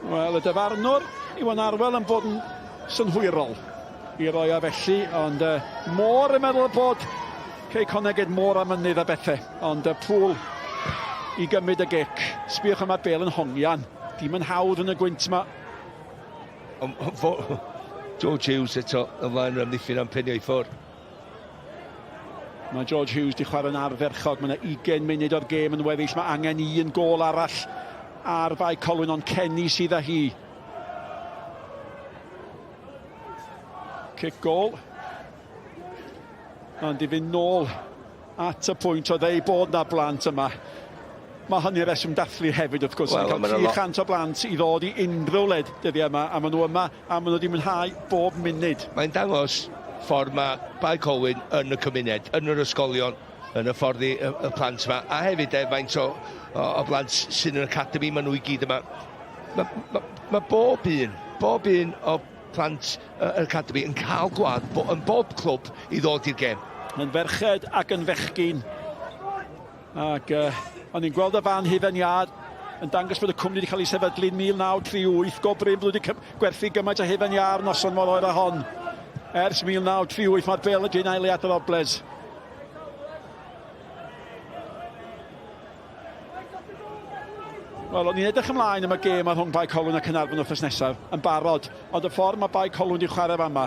Wel, y dyfarnwr, Iwan Arwel, yn bod yn synhwyrol. i roi o felly, ond uh, môr yn meddwl bod Cei Connah gyd môr a mynydd a bethau, ond y uh, pŵl i gymryd y gic. Sbiwch yma bel yn hongian, dim yn hawdd yn y gwynt yma. George Hughes eto ymlaen yr amddiffyn am penio i ffwrdd. Mae George Hughes di chwarae'n ardderchog, mae yna 20 munud o'r gêm yn weddill, mae angen un gôl arall ar Fae Colwyn, ond Kenny sydd â hi. Cic gôl. Ond i fynd nôl at y pwynt o ddeu bod na blant yma. Mae hynny reswm dathlu hefyd wrth gwrs. Wel, cael 300 o blant i ddod i unrhyw led dyddiau yma, a maen nhw yma a maen nhw wedi mwynhau bob munud. Mae'n dangos ffordd mae Bae Colwyn yn y cymuned, yn yr ysgolion, yn y ffordd i y, y plant yma, a hefyd e, faint o, o, o blant sy'n yn yr academi, maen nhw i gyd yma. Mae ma, ma bob un, bob un o plant yr academi yn cael gwlad bo, yn bob clwb i ddod i'r gêm. Yn ferched ac yn fechgyn. Ac uh, o'n i'n gweld y fan hufen iâ yn dangos bod y cwmni wedi cael ei sefydlu yn 1938. Go brin bod wedi gwerthu gymaint o hufen iâ ar noson mor oer â hon. Ers 1938 mae'r bel yn ail ei Robles. Wel, o'n i'n edrych ymlaen am y gêm ar rhwng Bae Colwyn a Caernarfon wythnos nesaf, yn barod, ond y ffordd mae Bae Colwyn wedi chwarae fama,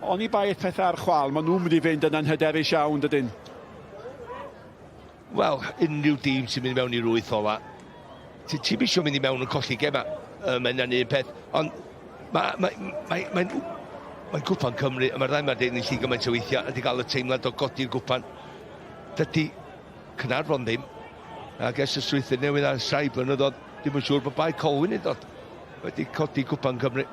oni bai y pethau ar chwal, maen nhw'n mynd i fynd yna'n hyderus iawn, dydyn? Wel, unrhyw dîm sy'n mynd mewn i'r wyth ola, ti ti'm isio mynd i mewn yn colli gema, mae hynna'n un peth, ond mae, mae, mae, mae'n mae Cwpan Cymru, a mae'r ddau 'ma 'di ennill hi gymaint o weithiau, a 'di gael y teimlad o godi'r gwpan. Dydy Caernarfon ddim. Ac ers y strwythur newydd ar ers rhai blynyddoedd, ddim yn siŵr bod Bae Colwyn yn dod wedi codi Cwpan Cymru.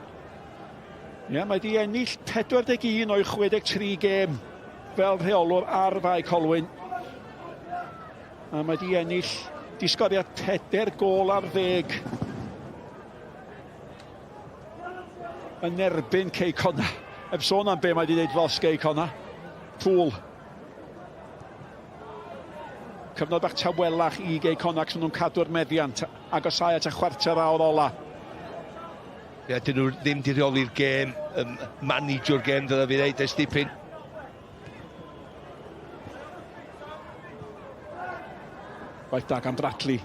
Ie, yeah, mae di ennill 41 o'i 63 gêm fel rheolwr ar Fae Colwyn. A mae di ennill, di sgorio 4 gôl ar ddeg yn erbyn Cei Connah. Heb sôn am be mae di wneud dros Gei Connah. Pŵl. Cyfnod bach tawelach i Gei Connah, cos nhw'n cadw'r meddiant. Agosau at y chwarter awr ola. Ie, dyn nhw ddim di reoli'r gêm, um, managio'r gêm, dyna fi ddeud, ers dipyn. Gwaith da gan Bradley.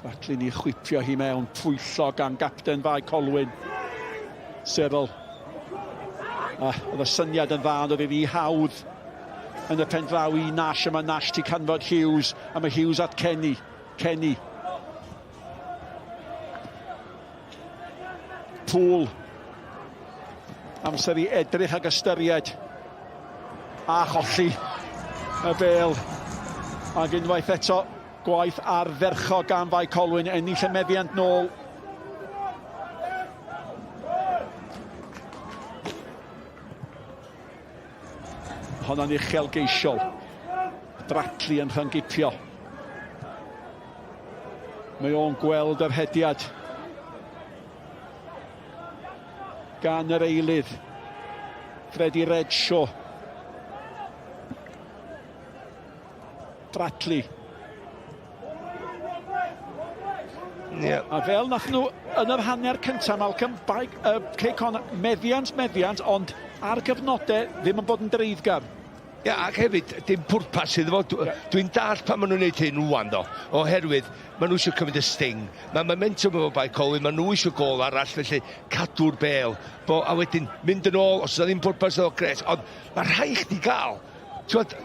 Bradley ni chwipio hi mewn, pwyllo gan gapten Fae Colwyn. Cyril. Ah, oedd y syniad yn dda, ond oedd hi hawdd yn y pen draw i Nash. Yma Nash ti canfod Hughes, a mae Hughes at Kenny. Kenny. Pŵl. Amser i edrych ag ystyried. A cholli y bel. Ac unwaith eto, gwaith ardderchog gan Fae Colwyn, ennill y meddiant nôl. Honno'n uchelgeisiol. Bradley yn rhyngipio. Mae o'n gweld yr hediad gan yr eilydd. Freddie Redshaw. Bradley. Yeah. A fel nath nhw yn yr hanner cyntaf, Malcolm, bai, Cei Connah, meddiant, meddiant, ond ar gyfnodau ddim yn bod yn dreiddgar. Ia, ac hefyd, dim pwrpas iddo fo. Dwi'n dallt pan maen nhw'n gwneud hyn rwan, ddo, oherwydd maen nhw eisiau cymryd y sting. Mae momentum efo Bae Colwyn, maen nhw eisiau gol arall, felly cadw'r bel. Bo, a wedyn mynd yn ôl, os yna ddim pwrpas iddo, gret. Ond mae rhaid chdi gael, ti'n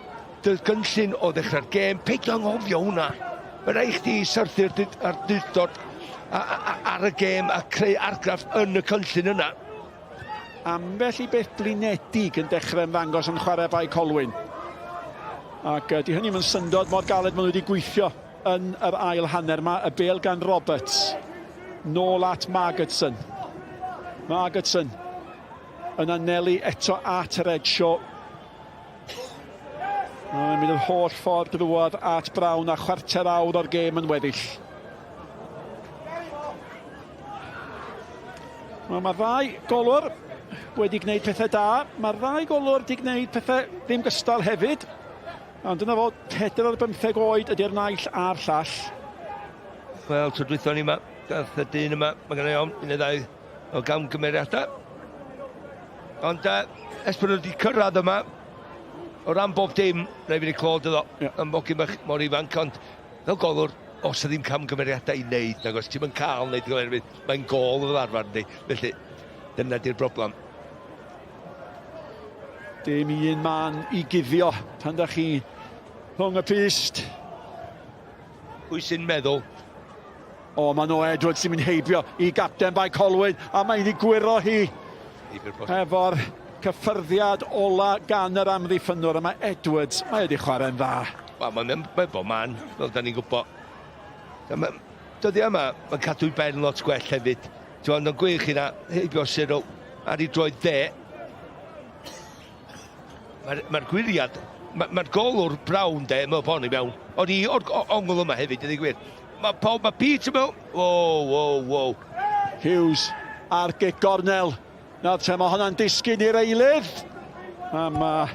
dy gynllun o ddechrau'r gêm, peidio anghofio hwnna. Mae rhaid chdi syrthu'r awdurdod ar y gêm a creu argraff yn y cynllun yna. Ambell i beth blinedig yn dechrau ymddangos yn chwarae Bae Colwyn. Ac uh, di hynny yn syndod mor galed maen nhw wedi gweithio yn yr ail hanner yma. Y bel gan Roberts. Nôl at Margetson. Margetson yn anelu eto at Redshaw. Mae'n mynd yr holl ffordd drwodd at Brown a chwarter awr o'r gêm yn weddill. Wel, mae'r ddau golwr wedi gwneud pethau da. Mae'r ddau golwr wedi gwneud pethau ddim gystal hefyd. Ond dyna fo, 4 ar 15 oed ydy'r naill a'r llall. Wel, tro dwytho ni yma, dath y dyn yma, mae gen i ofn, un neu ddau o gamgymeriadau. Ond uh, ers bod nhw wedi cyrraedd yma, o ran bob dim, rhaid fi wedi clod iddo. Yeah. Yn bogyn bach mor ifanc, ond fel golwr, os ydy ddim camgymeriadau i wneud, nag os ti'n yn cael wneud oherwydd mae'n gol fel arfer, yndi. Felly, dyna di'r broblem. Dim un man i guddio pan da chi rhwng y pyst. Pwy sy'n meddwl? O, mae Noah Edwards sy'n mynd heibio i gapten Bae Colwyn, a mae wedi gwyro hi efo'r cyffyrddiad ola gan yr amddiffynnwr, a mae Edwards, mae wedi chwarae'n dda. Wel, mae'n mae bob man, fel da ni'n gwybod. Dyddiau yma, mae'n cadw'i ben lot gwell hefyd. Ti'n gwybod, gwych yna, heibio Cyril, ar ei droed dde. Mae'r mae gwiriad, mae'r mae golwr Brown de, mae'n pon i mewn. O'n i o'r ongl yma hefyd, ydy gwir. Mae pawb, mae Pete yn mewn. Wow, wow, wow. Hughes ar gic gornel. Nawr te, mae hwnna'n disgyn i'r eilydd. A mae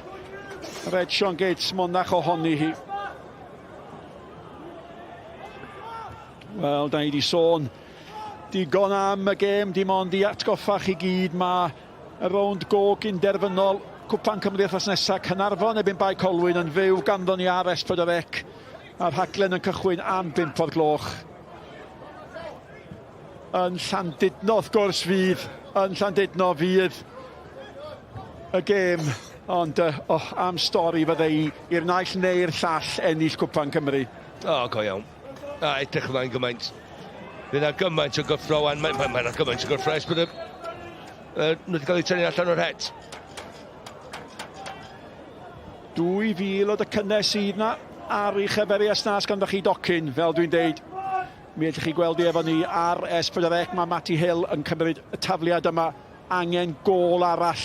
Red Sean Gates monach ohoni hi. Wel, da ni wedi sôn digon am y gêm, dim ond i atgoffa chi gyd, mae y rownd go gynderfynol Cwpan Cymru wythnos nesaf, Caernarfon erbyn Bae Colwyn yn fyw ganddo ni ar S4C a'r rhaglen yn cychwyn am 5 o'r gloch. Yn Llandudno, wrth gwrs, fydd, yn Llandudno fydd y gêm, ond oh, am stori fydde i i'r naill neu'r llall ennill Cwpan Cymru. O, oh, go iawn. A edrych ymlaen gymaint. Fydd yna gymaint o gyffro wan. Mae ma, ma yna gymaint o gyffro ers bod y, nhw wedi cael eu tynnu allan o'r het. 2,000 o docynnau sydd na ar ei chyfer i os ganddo chi docyn, fel dwi'n deud. Mi ellwch chi gweld i efo ni ar S4C. Mae Matty Hill yn cymryd y tafliad yma. Angen gôl arall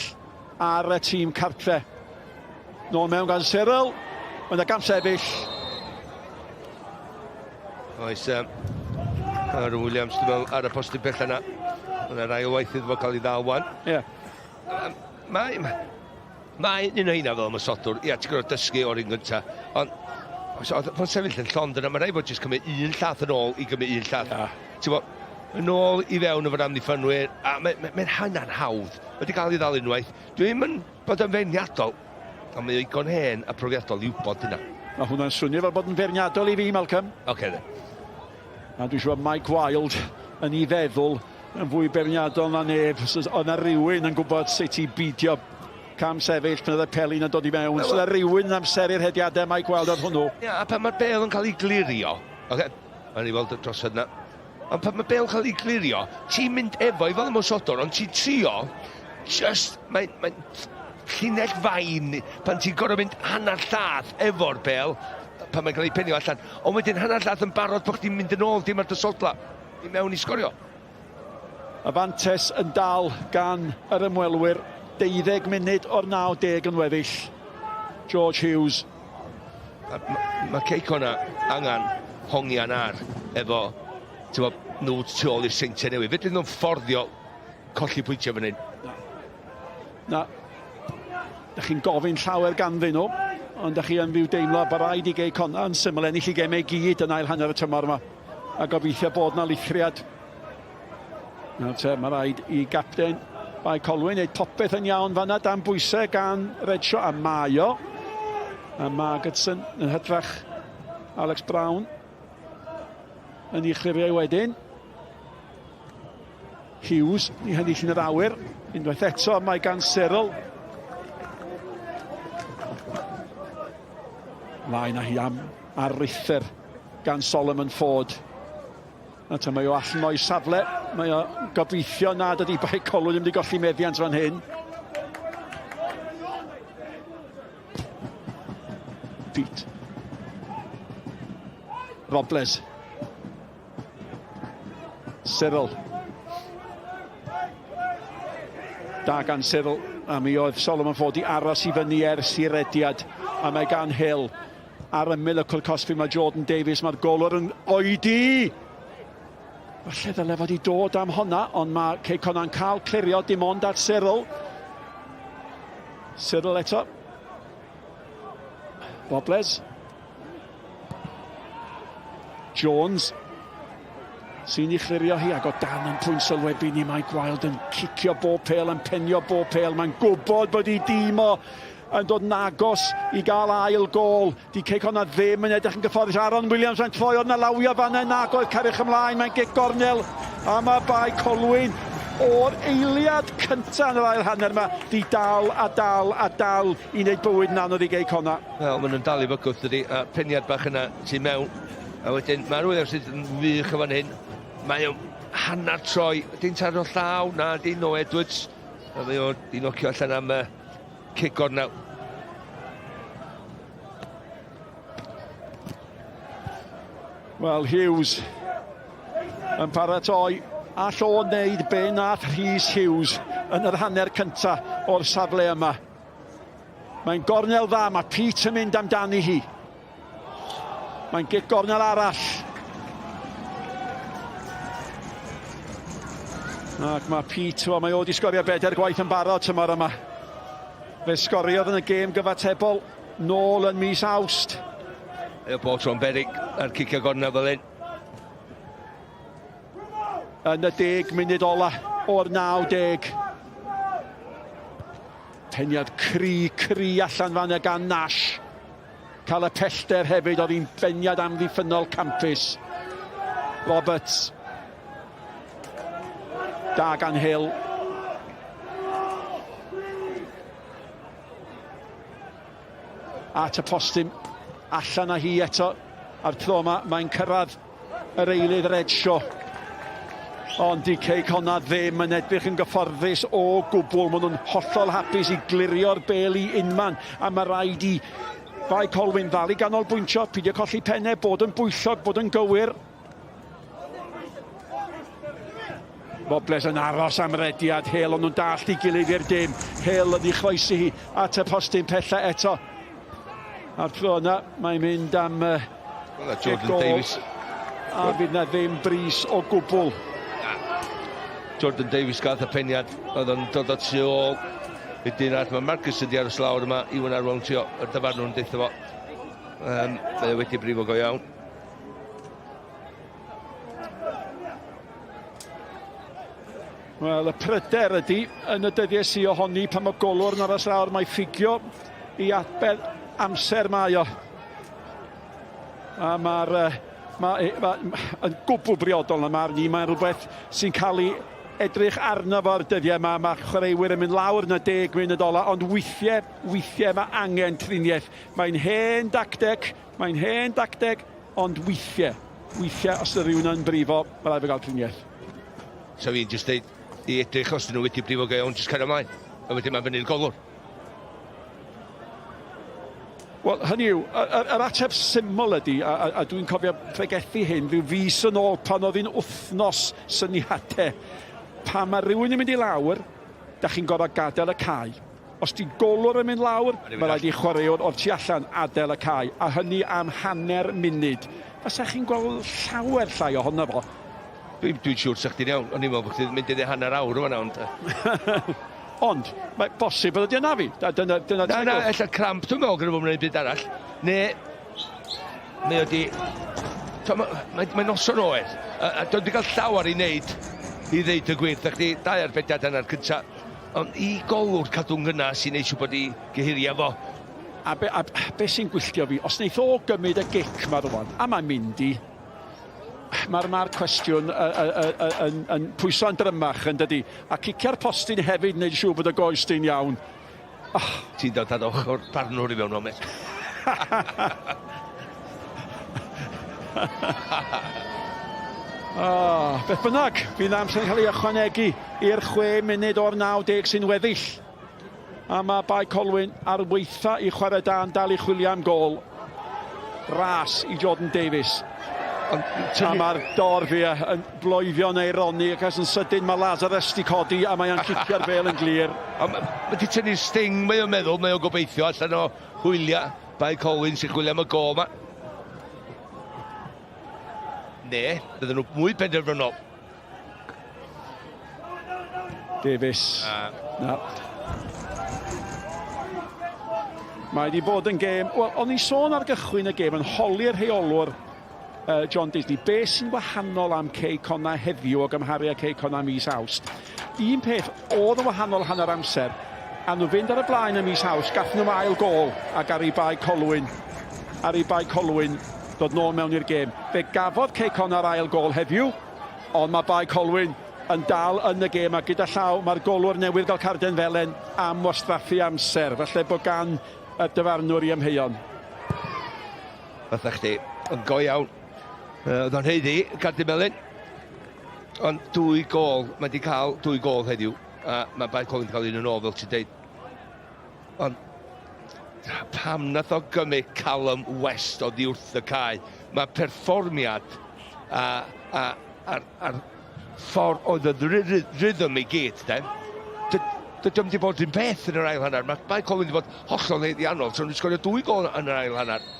ar y tîm cartre. Nôl mewn gan Cyril. Mae yna gamsefyll. Oes, um, Aaron Williams, dwi'n meddwl, ar y postyn pella yna. Mae yna rai o waith iddo fo cael ei ddal wan. Ie. Yeah. Mae, mae un o heina fel ymosodwr, ia, ti'n gorfod dysgu o'r un gynta. Ond, os oedd o'n sefyll yn llond yna, mae rhaid bod jyst cymryd un llath yn ôl i gymryd un llath. Yeah. Ti'n bod, yn ôl i fewn efo'r amddiffynwyr, a mae'n mae, mae hynna'n hawdd. Mae wedi cael ei ddal unwaith. Dwi'n mynd bod yn feirniadol, ond mae o igon hen a profiadol i wybod hynna. Mae hwnna'n swnio fel bod yn feirniadol i fi, Malcolm. Oce, okay, then. A dwi'n siŵr Mike Wilde yn ei feddwl yn fwy beirniadol na neb. Oedd yna rhywun yn gwybod sut i bidio cam sefyll pan oedd y pelin yn dod i mewn. So oedd rhywun yn amseru'r hediadau Mike Wilde oedd hwnnw. Ia, a pan mae'r bel yn cael ei glirio, oce, okay, mae'n ei weld dros yna. Ond pan mae bel yn cael ei glirio, ti'n mynd efo i fel ymosodwr, ond ti'n trio, just, mae'n mae llinell fain, pan ti'n gorfod mynd hanner llath efo'r bel, pan mae'n cael ei penio allan. Ond wedyn hanner llath yn barod bod chdi'n mynd yn ôl, dim ar dy sodla, i mewn i sgorio. Y fantes yn dal gan yr ymwelwyr, 12 munud o'r 90 yn weddill. George Hughes. Mae ma Cei Connah angen hongian ar efo t'mo' nhw tu ôl i'r Seintiau Newydd. Fedryn nhw'n fforddio colli pwyntiau fan hyn. Na. Na. Da chi'n gofyn llawer ganddyn nhw, ond da chi yn fyw deimlo bod rhaid i Gei Connah yn syml ennill i gemau gyd yn ail hanner y tymor yma. A gobeithio bod na lithriad. Nawr te, mae rhaid i gapten Bae Colwyn wneud popeth yn iawn fanna dan bwysau gan Redshaw a Mayo. A Margetson yn hytrach Alex Brown yn ei chlirio wedyn. Hughes i hynny yn yr awyr. Unwaith eto mae gan Cyril. Lai na hi am aruthr gan Solomon Ford. Na ta mae o allan o'i safle. Mae o gobeithio nad ydy Bae Colwyn ddim wedi golli meddiant fan hyn. Pete. Robles. Cyril. Da gan Cyril. A mi oedd Solomon Ford i aros i fyny ers i rediad. A mae gan Hill ar ymyl y cwrt cosbi mae Jordan Davies. Mae'r golwr yn oedi! Falle ddyle fod i dod am honna, ond mae Cei Connah'n cael clirio dim ond at Cyril. Cyril eto. Robles. Jones sy'n ei chlirio hi ac o dan yn pwynt sylwebu ni Mike Wilde yn cicio bob pel, yn penio bob pel. Mae'n gwybod bod ei dîm o yn dod yn agos i gael ail gol. Di Cei Connah ddim yn edrych yn gyfforddus. Aaron Williams mae'n troi o'r nalawio fan yna, nagoedd Cerych ymlaen, mae'n gic gornel a mae Bae Colwyn o'r eiliad cyntaf yn yr ail hanner yma di dal a dal a dal i wneud bywyd yn anodd i Gei Connah. Wel, maen nhw'n dal i fygwth, dydy, a peniad bach yna tu mewn. A wedyn, mae'r Williams sydd yn wych o fan hyn. Mae o'n hanner troi, dim taro llaw, na, dim no Edwards. A mae o'n di nocio allan am uh, cic gornel. Wel, Hughes yn paratoi all o wneud be nath Rhys Hughes yn yr hanner cynta o'r safle yma. Mae'n gornel dda, mae Pete yn mynd amdani hi. Mae'n gic gornel arall. Ac mae Pete, wel, mae o wedi sgorio bedair gwaith yn barod tymor yma. Fe sgoriodd yn y gêm gyfatebol nôl yn mis Awst. Efo bob tro'n berig ar cicio gornel fel hyn. Yn y deg munud ola o'r 90. Peniad cry, cry allan fan gan Nash. Cael y pellter hefyd, oedd hi'n beniad amddiffynnol campus. Roberts. Da gan Hill. At y postyn, allan â hi eto. A'r tro yma, mae'n cyrraedd yr eilydd Redshaw. Ond di Cei Connah ddim yn edrych yn gyfforddus o gwbl. Maen nhw'n hollol hapus i glirio'r bel i unman. A mae rhaid i Fae Colwyn ddal i ganolbwyntio, pidio colli pennau, bod yn bwyllog, bod yn gywir. Robles yn aros am rediad Hill, ond nhw'n dallt i gilydd i'r dim. Hill yn ei chroesi hi at y postyn pella eto. A'r tro yna, mae'n mynd am uh, Jordan gol, Davies. A fydd na ddim bris o gwbl. Jordan Davies gath y peniad, oedd o'n dod o tu ôl i'r dyn arall. Mae Marcus wedi aros lawr yma, Iwan Arwel trio y dyfarnwr yn deutha fo. Um, mae o wedi brifo go iawn. Wel, y pryder ydy, yn y dyddiau sy ohoni, pan mae golwr yn aros lawr, mae ffugio i adfer amser mae o. A mae'r... Mae, ma, yn gwbl briodol na mae'r ni, mae'n rhywbeth sy'n cael ei edrych arno fo'r dyddiau yma. Mae chwaraewyr yn mynd lawr yn y deg munud ola, ond weithiau, weithiau mae angen triniaeth. Mae'n hen dacteg, mae'n hen dacteg, Ond weithiau, weithiau os ydy rhywun yn brifo, mae rhaid fo gael triniaeth. So fi'n jyst deud i edrych os dyn nhw wedi brifo go iawn, jyst cario ymlaen. A wedyn mae'n fyny'r golwr. Wel, hynny yw, yr, yr ateb syml ydy, a, a, a dwi'n cofio pregethu hyn rhyw fis yn ôl pan oedd hi'n wythnos syniadau, pan mae rhywun yn mynd i lawr, da chi'n gorfod gadael y cae. Os 'di golwr yn mynd lawr, mae rhaid i chwaraewr o'r tu allan adael y cae, a hynny am hanner munud. Fasech chi'n gweld llawer llai ohono fo. Dwi'n dwi siŵr 'sa chdi'n iawn. O'n i'n meddwl bod chdi'n mynd i ddeud hanner awr yn fan'na ond... Ond, mae bosib bod o 'di anafu. Dyna, dyna Na, na, ella cramp dwi'n meddwl gyda fo'n gwneud byd arall. Ne, mae o 'di... Mae, mae, mae noson oer. A, a dwi'n cael llawer i wneud i ddeud y gwir. Da chdi dau arbediad hanner cynta. Ond i golwr cadw'n gynnas i neud siŵr bod i gyhuria fo. A be, a be sy'n gwylltio fi, os wneith o gymryd y gic ma rwan, a mae'n mynd i, mae'r ma cwestiwn yn, yn pwyso'n drymach yn dydi. A cicio'r postyn hefyd wneud siŵr bod y goes di'n iawn. Oh. Ti'n dod ar ochr barnwr i mewn o met. oh, beth bynnag, fydd amser yn cael ei ychwanegu i'r 6 munud o'r 90 sy'n weddill. A mae Bae Colwyn ar weitha i chwarae da yn dal i chwilio am gol. Ras i Jordan Davies. A mae'r dorf ia, yn bloeddio'n eironi ac as yn sydyn mae Lazarus di codi a mae o'n cicio'r bel yn glir. Mae wedi tynnu'r sting, mae o'n meddwl, mae o'n gobeithio allan o hwyliau. Bae Colwyn sy'n chwilio am y gol yma. Ne, bydden nhw mwy penderfynol. Davies. Na. Mae wedi bod yn gêm... Wel, o'n i'n sôn ar gychwyn y gêm yn holi'r rheolwr uh, John Disney, be sy'n wahanol am Cei Connah heddiw o gymharu â Cei Connah mis Awst? Un peth oedd yn wahanol hanner amser, a nhw fynd ar y blaen ym mis Awst, gath nhw ail gol ac ar ei Bae Colwyn, ar ei Bae Colwyn dod nôl mewn i'r gêm. Fe gafodd Cei Connah'r ail gol heddiw, ond mae Bae Colwyn yn dal yn y gêm a gyda llaw mae'r golwr newydd gael carden felen am wastraffu amser. Falle bod gan y dyfarnwr i amheuon. Fatha chdi, yn go iawn. Oedd o'n haeddu cardyn melyn. Ond dwy gol, mae wedi cael dwy gol heddiw. A mae Bae Colwyn wedi cael un yn ôl, fel ti'n deud. Ond pam nath o gymryd Callum West oddi wrth y cae? Mae perfformiad a, a, a'r, a'r ffordd oedd y rhythm i gyd, de. Dydy o'm wedi bod un peth yn yr ail hanner. Mae Bae Colwyn wedi bod hollol haeddiannol. So nhw'n sgorio dwy gol yn yr ail hanner.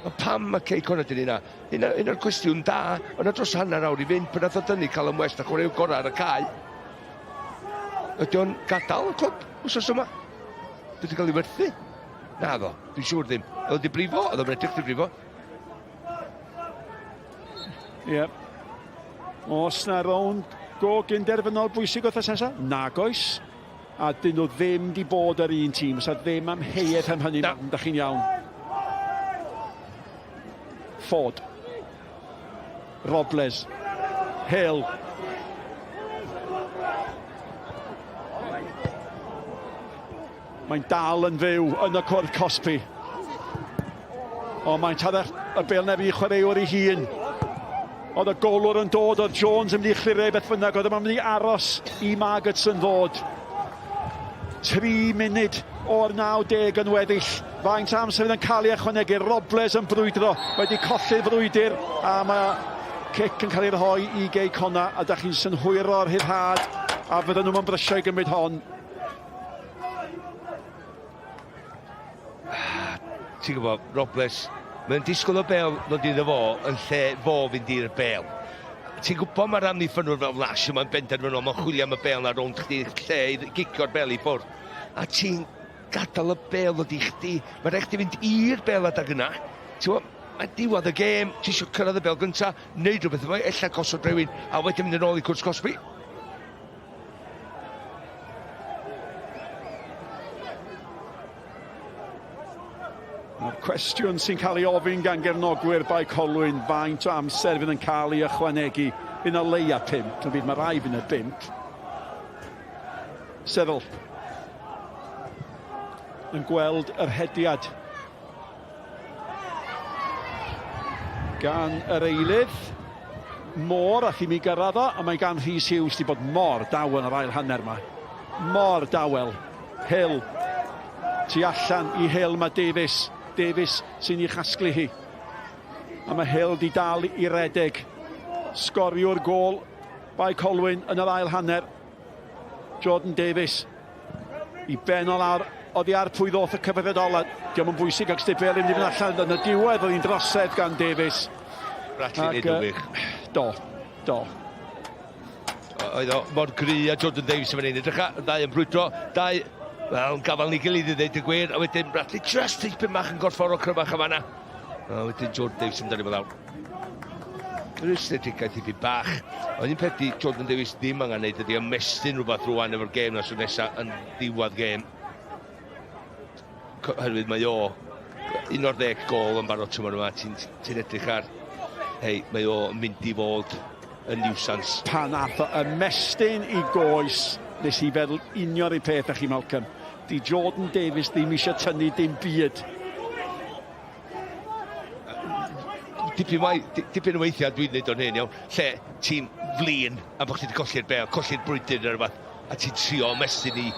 Ond pam mae Cei Connah wedi neud 'na? Un, un o'r cwestiwn da, ond dros hanner awr i fynd, pan nath o dynnu Callum West a chwaraewr gorau ar y cae. Ydy o'n gadael y clwb wsos yma? Dwi wedi cael ei werthu? Na ddo, dwi'n siŵr ddim. Oedd wedi brifo, oedd o'n edrych wedi brifo. Ie. Yeah. Os na rownd go gynderfynol bwysig wrth nesaf? Nag oes. A dyn nhw ddim di bod yr un tîm. Sa ddim amheuaeth am hynny, na. Da chi'n iawn. Ford. Robles. Hill. Mae'n dal yn fyw yn y cwrdd cosbi. O, mae'n tadell y bel neb i chwaraewr ei hun. Oedd y golwr yn dod, oedd Jones yn mynd i chlirio beth bynnag, oedd yma'n mynd i aros i Margetson ddod. 3 munud o'r 90 yn weddill. Faint amser fydd yn cael ei ychwanegu. Robles yn brwydro, wedi colli'r frwydr, a mae Cic yn cael ei rhoi i Gei Conna a da chi'n synhwyro'r rhyddhad a fydden nhw'n brysio i gymryd hon. Ti'n gwybod, Robles, mae'n disgwyl y bel ddod iddo fo yn lle fo fynd i'r bel. Ti'n gwybod mae'r amddiffynwr fel Nash yma'n benderfynol, mae'n chwilio am y bel na rownd chdi lle i gicio'r bel i ffwrdd. A ti'n gadael y bel ddod i chdi. Mae rhaid chdi fynd i'r bel adag yna. Ti'n gwybod, mae diwedd y gêm, ti eisiau cyrraedd y bel gynta, neud rhywbeth efo, ella gosod rhywun, a wedyn mynd yn ôl i cwrs cosbi. Mae'r cwestiwn sy'n cael ei ofyn gan gefnogwyr Bae Colwyn, faint o amser fydd yn cael ei ychwanegu? Fydd yna leia pump, yn fydd mae rai fydd yna bump. Sefyll. Yn gweld yr hediad. Gan yr eilydd. Môr a mi gyrraedd o, a mae gan Rhys Hughes wedi bod mor dawel yn yr ail hanner yma. Mor dawel. Hill. Tu allan i Hill mae Davies. Davies sy'n ei chasglu hi. A mae Hill di dal i redeg. Sgoriwr gôl Bae Colwyn yn yr ail hanner. Jordan Davies i ben o lawr oddi ar pwy ddoth y cyfrifiad ola. Diolch yn bwysig ac Steve Bale yn mynd allan yn y diwedd oedd hi'n drosedd gan Davies. Bradley wneud yn wych. Do, do. Oedd o mor gry a Jordan Davies yn fan hyn. Edrych y ddau yn brwydro, dau, wel, yn gafael ni gilydd i ddeud y gwir, a wedyn Bradley just tipyn bach yn gorfforol cryfach yn fanna. A wedyn Jordan Davies yn dod i lawr. Rwystredigaeth ipyn bach. Ond un peth di Jordan Davies ddim angen neud ydi ymestyn rhywbeth rwan efo'r gêm na nesa yn ddiwedd gêm. Oherwydd mae o 11 gol yn barod tymor yma, ti'n ti edrych ar, hei, mae o yn mynd i fod yn niwsans. Pan ath o ymestyn i goes, nes i feddwl union yr peth â chi, Malcolm. Di Jordan Davies ddim eisiau tynnu dim byd. Dipyn, wai, dipyn o weithiau dwi'n dweud o'n hyn, iawn, lle ti'n flin am bod chdi wedi colli'r bel, colli'r brwydr neu rhywbeth, a ti'n trio ymestyn i.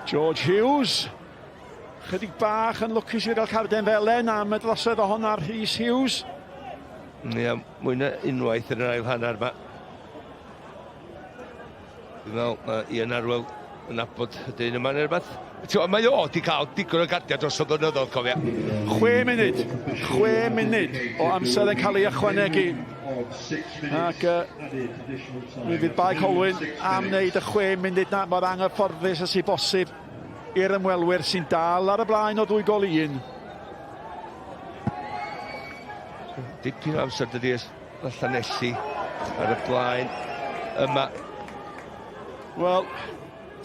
George Hughes, chydig bach yn lwcus i gael carden felen am y drosedd ohona Rhys Hughes. Ie, mwy na unwaith yn yr ail hanner yma. Dwi'n meddwl mae Ian Arwel yn nabod y dyn yma neu rhywbeth. Ti'n mae o wedi cael digon o gardiau dros y blynyddoedd, cofia. 6 munud, 6 munud o amser yn cael ei ychwanegu. Ac mi fydd Bae Colwyn am wneud y 6 munud na mor anghyfforddus â sy'n bosib i'r ymwelwyr sy'n dal ar y blaen o 2 gol i 1. Dipyn o amser dydy Mae Llanelli ar y blaen yma. Wel,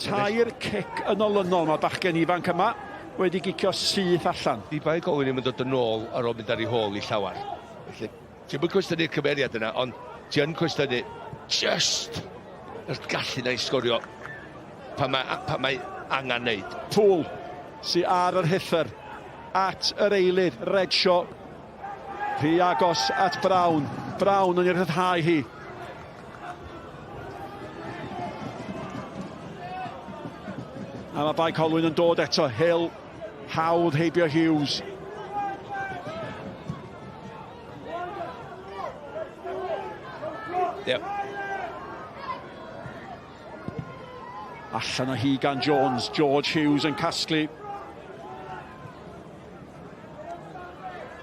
tair cic yn olynol mae bachgen ifanc yma wedi gicio syth allan. Di Bae Colwyn ddim yn dod yn ôl ar ôl mynd ar ei hôl i llawer. Felly, ti'm yn cwestiynu'r cymeriad yna, ond ti yn cwestiynu just yr gallu na i sgorio pan mae, pan mae angen neud. Poole sy ar yr rhuthr at yr eilydd, Redshaw. Rhy agos at Brown. Brown yn ei rhyddhau hi. A mae Bae Colwyn yn dod eto. Hill, hawdd heibio Hughes. Yep. Allan o hi gan Jones. George Hughes yn casglu.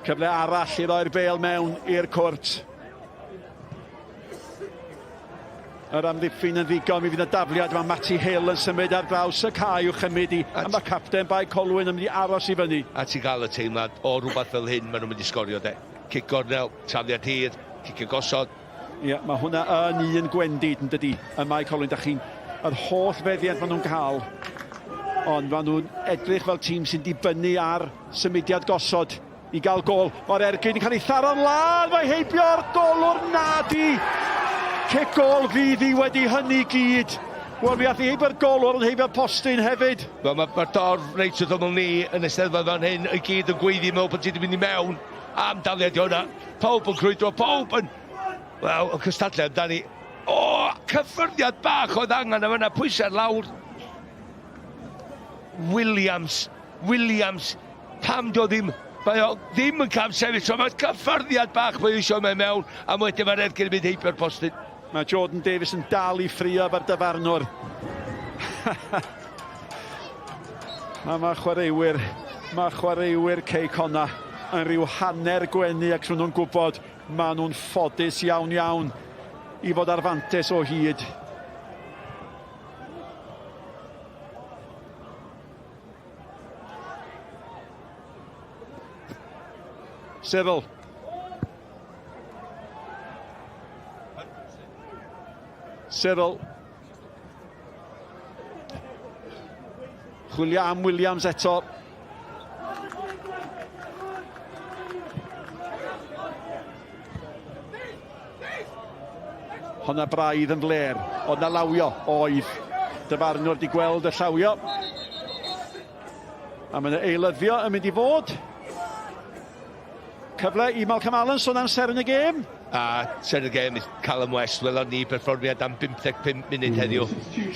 Cyfle arall i roi'r bêl mewn i'r cwrt. Yr amddiffyn yn ddigon, mi fydd y dafliad, mae Matty Hill yn symud ar draws y cae i'w chymryd i, a mae capten Bae Colwyn yn mynd i aros i fyny. A ti'n cael y teimlad o rhywbeth fel hyn, maen nhw'n mynd i sgorio de. Cic gornel, tafliad hir, cic y gosod. Ie, yeah, mae hwnna yn un gwendid yn dydy, y Mae Colwyn, da chi'n yr holl feddiant maen nhw'n cael, ond maen nhw'n edrych fel tîm sy'n dibynnu ar Symudiad gosod i gael gôl. Mae'r ergyd yn cael ei tharo'n lân. Mae heibio'r golwr Nadi. Cic gôl fydd hi wedi hynny gyd. Wel, mi ath hi heibio'r golwr ond heibio'r postyn hefyd. Wel, mae'r ma dorf reit wrth ymyl ni yn Eisteddfod fan hyn i gyd yn gweiddi mewn bod ti wedi mynd i mewn am daliad i hwnna. Pawb yn crwydro, pawb yn, wel, yn cystadlu amdani. O, cyffyrddiad bach oedd angen am yna, pwysau'r lawr. Williams Williams, pam dio ddim Mae o ddim yn cam sefyll, so mae cyffyrddiad bach mae eisiau mae mewn, a wedyn mae'r ergyd yn mynd heibio'r postyn. Mae Jordan Davies yn dal i ffrio efo'r dyfarnwr. A mae chwaraewyr, mae chwaraewyr Cei Connah yn rhyw hanner gwenu ac maen nhw'n gwybod maen nhw'n ffodus iawn iawn i fod ar fantes o hyd. Cyril. Cyril. Chwilio am Williams eto. Honna braidd yn fler. Oedd na lawio? Oedd. Dyfarnwr wedi gweld y llawio. A mae yna eilyddio yn mynd i fod. Cyfle i Malcolm Allen sôn am seren y gêm. A seren y gêm Callum West, welon ni perfformiad am 55 munud heddiw,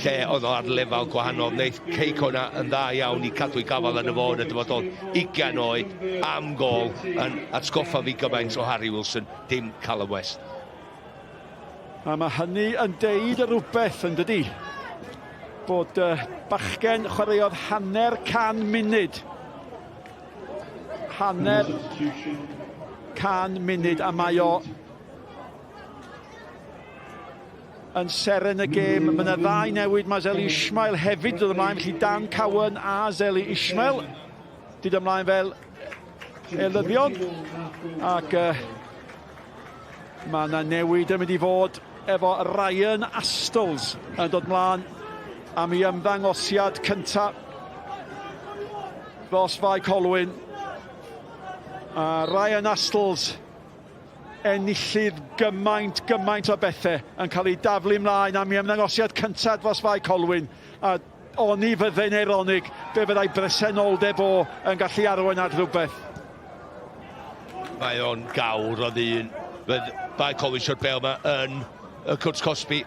lle oedd o ar lefel gwahanol. Wneith Cei Connah yn dda iawn i cadw'i gafael yn y fo yn y dyfodol. 20 oed, am gôl, yn atgoffa fi gymaint o Harry Wilson, dim Callum West. A mae hynny yn deud rhywbeth, yn dydi? Bod uh, bachgen chwaraeodd hanner can munud hanner can munud a mae o yn seren y gêm. Mae yna ddau newid, mae Zeli Ismail hefyd dod ymlaen, felly Dan Cowan a Zeli Ismail dod ymlaen fel elyddion. Ac uh, mae yna newid yn mynd i fod efo Ryan Astles yn dod mlaen am ei ymddangosiad cyntaf dros Fae Colwyn. A Ryan Astles, enillydd gymaint, gymaint o bethau yn cael ei daflu mlaen am ei ymddangosiad cyntaf dros Fae Colwyn. A oni fydde'n eironig be fyddai bresenoldeb o yn gallu arwain at rhywbeth. Mae o'n gawr o ddyn. Fydd Bae Colwyn eisiau'r bêl yma yn y cwrt cosbi.